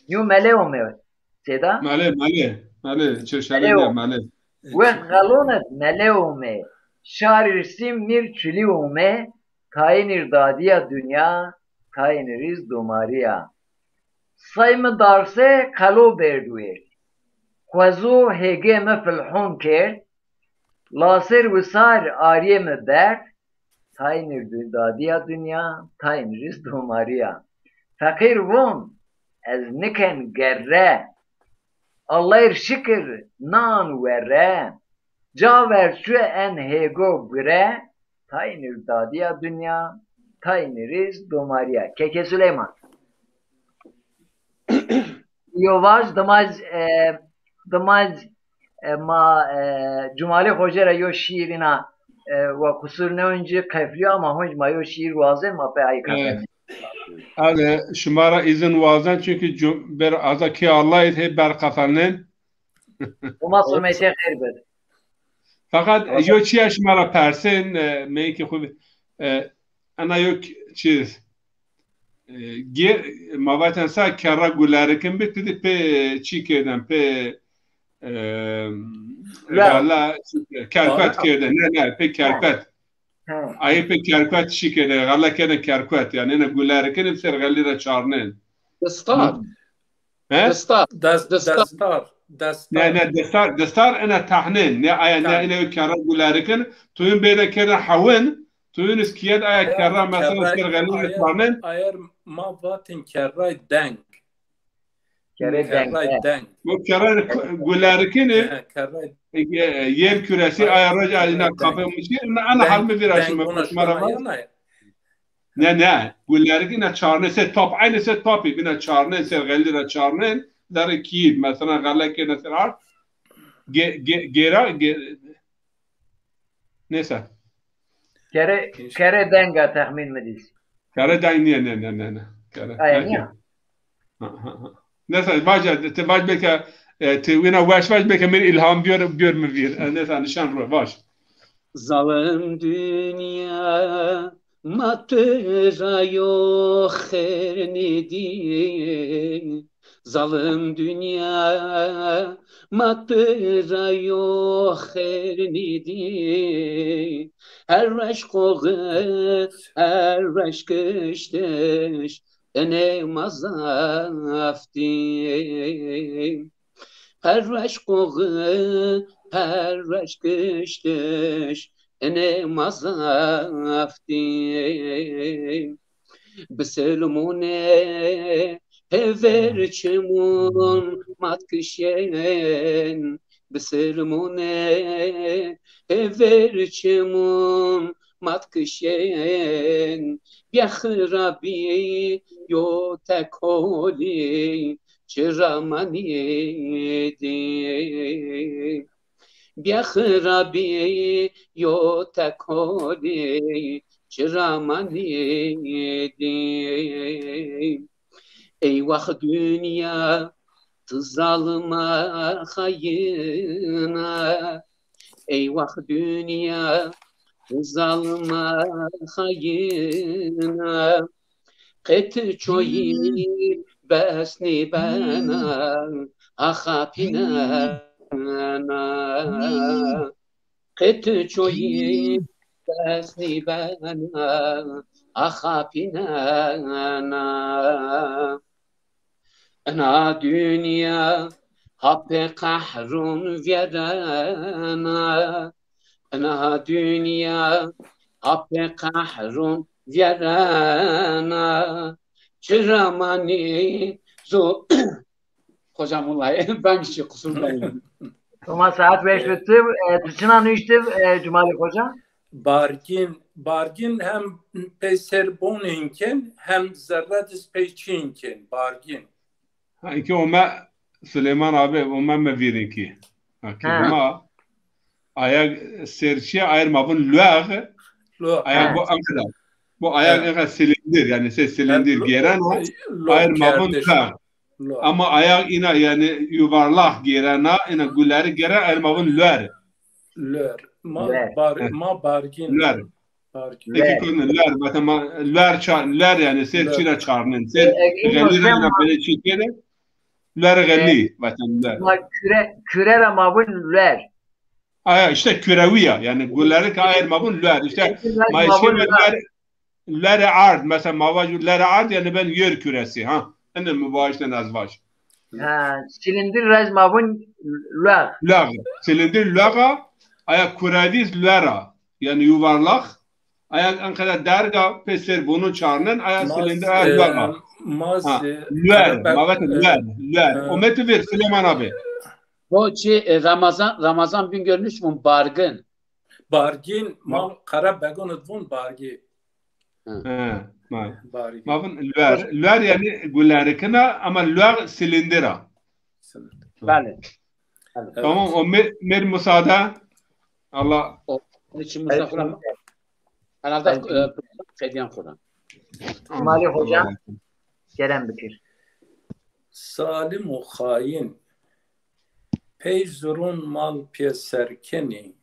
Yo mele ome. Sêda? Mele, mele, mele, çirçele de mele. Wext xelon id mele ome. Şarîr sîm mîr çilî ome. Tayînîr dadîya dinya, tayînîrîs domarî ya. Say mi darse qelo berd wêrd. Xwezo hêgê mi filhon kerd. Laser wisar arîyê mi berd. Tayînîr du-, dadîya dinya, tayînîrîs domarî ya. Feqîr von, ez niken gerre. Allay r şikir nan werre. Ca ver çu en hêgo gure. Tayînîr dadîya dinya, tayînîrîs domarî ya. Keke Suleyman. Yo vaj, dimaj, e, dimaj, e, ma, e, Cumalî Xoce ra yo şîîr îna, e, wa qusur nêoncî qeflîyo ama honc ma yo şîîr wazen ma pê ay kafen. Abi, şima ra îzin wazen, çunkî cum-, ber aza kê Allahî hê berqefelnen. Homa simetê xêr bid. Feqet yo çîya şima ra persên, e, meyikê xwu, e, ena yo k-, çî, e, gê-, ma vatên sa kerra gulerikin bi, ti di pê çî kêden, pê, e, gala, kerpet kêden. Ne, ne, pê kerpet. Ayê pê kerpet şî kêde, xele kêde kerpet. Yanî ene gulerikin bi ser xelî ra çarnên. Distar. He? Distar. Des-, distar. Destar. Destar. Ne, ne, distar, distar ene tahnên. Ne, aya, ne, ene kerra gulerikin. Tuyun bêde kêde hewin. Tuyun iz kiyed aya kerra mesela ser xelî ra çarnên. Ayer ma vatin kerray deng. Kerrê deng. Kerray deng. Bu kerray ku-, gulerikin ê, e, yer küresî, aya roja ina kafe mişî, ina, ana hal mi vîra şima, şima ra va. Ne, ne, gulerikin ina çarnê se top, aynı se topi, bina çarnê se xelî ra çarnê, zerrê kiyî, mesela xele kêne ser ard, ge-, ge-, gêra, ge-, Neyse. Kere, kere denga texmîn mi dîs. Kere deng nîye, ne, ne, ne, ne. Kere. Aya nîya. Ha, ha, ha. Neyse, vaje, ti vaj belki, e, ti wina weş vaj belki min ilham biyor, biyor mi bir. E, neyse, nişan ro, vaj. Zalim dünya, ma tu ra yo xêr nêdî. Zalim dünya, ma tu ra yo xêr nêdî. Her weş qoxi, her weş kiştiş, enê ma zaf dî. Her weş qoxi, her weş kiştiş, enê ma zaf dî. Bisilmûnê hêver çimûn mat kişên, bisilmûnê hêver çimûn mat kişên, bîya xirabî yo tekolî çira ma nêdî. Bîya xirabî yo tekolî çira ma nêdî. Eywax dinya, ti zalima xayina. Eywax dinya, ti zalima xayina. Qet çoyî bes nîbena, axa pînena. Qet çoyî bes nîbena, axa pînena. Ina dinya hapê qehrûn vîyerena. Ina dinya hapê qehrûn vîyerena. Çira manî zo Hocam, vallahi ben bir şey, kusur bakmayın. Homa saet weş bitti. E, tu çina nuştî, e, Cumali Hoca? Bargin, bargin hem peyser bonên ken, hem zerre diz pey çîn ken, bargin. Ha, ki ome Süleyman abi, ome mi vîrin ki. Ha, ki Ha. Ama ayag serçîye ayr ma vun lueğ. Lueğ. Ayag Ha. bu ankada. Bu ayag Ha. ega silindir, yani se silindir Ha, lo- gêren o, lo- ayr ma vun kerdiş. Lueğ. Lo. Ama ayag ina yani yuvarlak gêrena, ina guleri gêren ayr ma vun luer. Luer. Ma Luer. bar, Heh. ma bargin. Luer. Bargin. Eki Luer. Konu luer, mesela ma luer ça-, luer yani ser Luer. Çina çarnin, ser E, e, gelî ino ra sema- böyle çî kere, luer gelî, mesela luer. Ma küre, küre ra ma vun luer. Aya işte kürewi ya, yani guleri ki ayr ma vun luer. İşte Eki luer ma vun luer. Luer, luer ard, mesela ma vaj luer ard, yani ben yer küresi, ha. Ene mi vaj, ene ez vaj. Ha, silindir ra ma vun lueğ. Lueğ. Silindir lueğa, aya kurevis luera. Yani yuvarlak. Aya en kadar derga peser bunu çarnen, aya silindir, aya lueğa. Maz, ha, e, luer, ma vet luer, luer. E, Omet vir Süleyman abi. Bu çi, e, Ramazan, Ramazan Bingöl nuşmun bargın. Bargin, ma Qerebegun id vun bargî. He, ma. Bargî. Ma vun luer. Luer yani gulerikina ama luer silindira. Silindira. Belê. Belê. Evet. Tamam, o mer, mer müsaade. Allah. O, onun için Mustafa Kuran. Herhalde, e, Fediyan Kuran. Cumali Hoca, kerem bikir. Zalim û xayin. Pey zurun mal pêser kenî,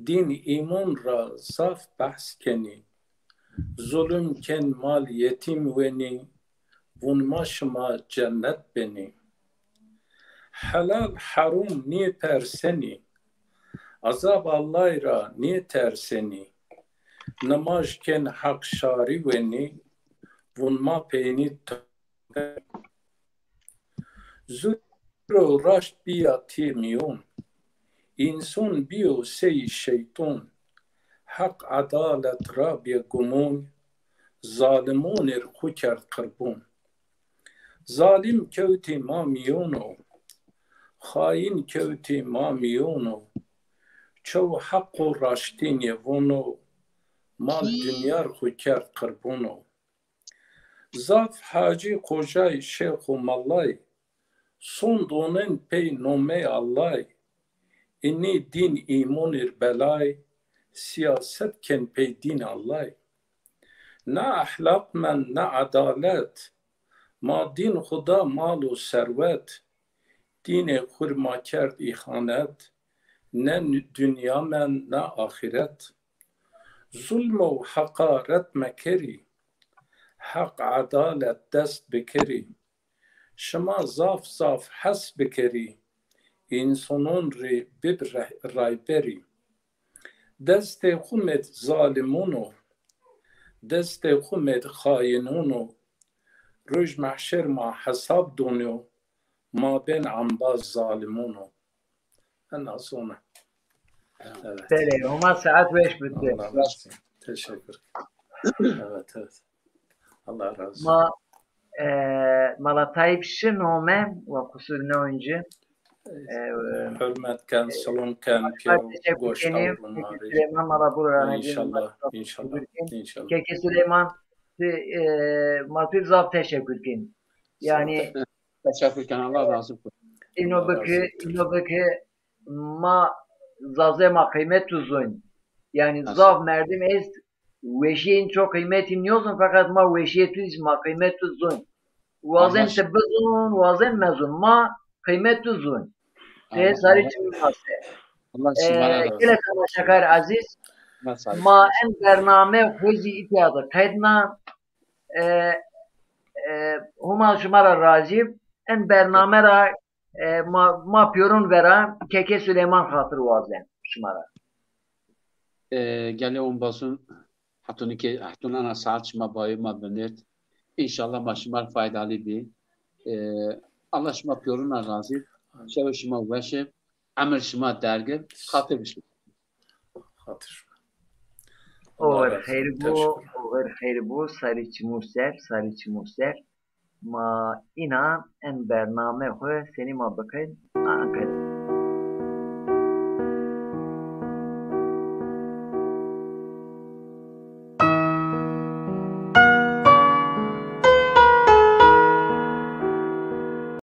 dîn îmon ra zaf behs kenî. Zulum ken mal yetîm wenî, vun ma şima cennet benî. Helal herum nêpersenî, azab Allay ra nêtersenî. Nimaj ken Heq şarî wenî, vun ma peynî Zûro raşt bîya tê mîyon, înson bîyo sey şeyton. Heq edalet ra bê gumon, zalimonêr xwu kerd qirbon. Zalim kewtê ma mîyon o, xayin kewtê ma mîyon o. Çew heq û raştînê vono, mal dinyar xwu kerd qirbon o. Zaf hacî, xocay, şêx û mallay, son donen pey nomey Allay. Inî dîn îmonir belay, sîyaset ken pey dîn Allay. Ne ehlaq mend, ne edalet, ma dîn xwu da mal û serwet. Dînê xwu rê ma kerd îxanet, ne dinya mend, ne axîret. Zulm û heqaret mekerî, heq edalet dest bikerî. Şima zaf zaf hes bikerî, însonon rê bib reh-, rayberî. Destê xwu mêd zalimon o, destê xwu mêd xayinon o. Roj mehşer ma hesab donyo, ma bên embaz zalimon o. Ena son e. Evet. Belê, Homa saet weş bike. Allah razı olsun. Teşekkür. Evet, evet. Allah razı olsun. Ma, e, Mala Tayyip şi nome, wa qusur ne onci. E, hürmet ken, e, selam ken, piya teşekkür goşta kenî. Keke Süleyman Mala Burhan'a. İnşallah, inşallah, inşallah. Keke Süleyman, ti, e, ma tu zaf teşekkür kenî. Yani, teşekkür ken, Allah razı olsun. Ino bike, ino bike ma zazê ma qîmet tu zon. Yani zaf merdim est weşîyê în ço qîmetî nîyozun, feqet ma weşîyê tu zî ma qîmet tu zon. Wazên ti bizun, wazên mezun. Ma qîmet tu zun. Ti sarî çimî ma ser. Allah şima ra razî. Gelê temaşakar ezîz, ma en bername xwu zî îtya de qedna. E, e, Huma şima ra razî. En bername ra e, ma, ma pîyorun vera Keke Suleyman xatir wazen şima ra. E, gelê ombazun, hetûnî ke, hetûn ana saet şima bayê ma binêrt. Înşallah ma şima ra faydalî bî. E, Allah şima pîyorun ra razî. Şewê şima weş ib, emir şima derg ib, xatir bi şima. Xatir şima. Oxir xeyr bo, oxir xeyr bo, sarî çimû ser, sarî çimû ser. Ma îna en bername xwu senî ma bikin, anqet.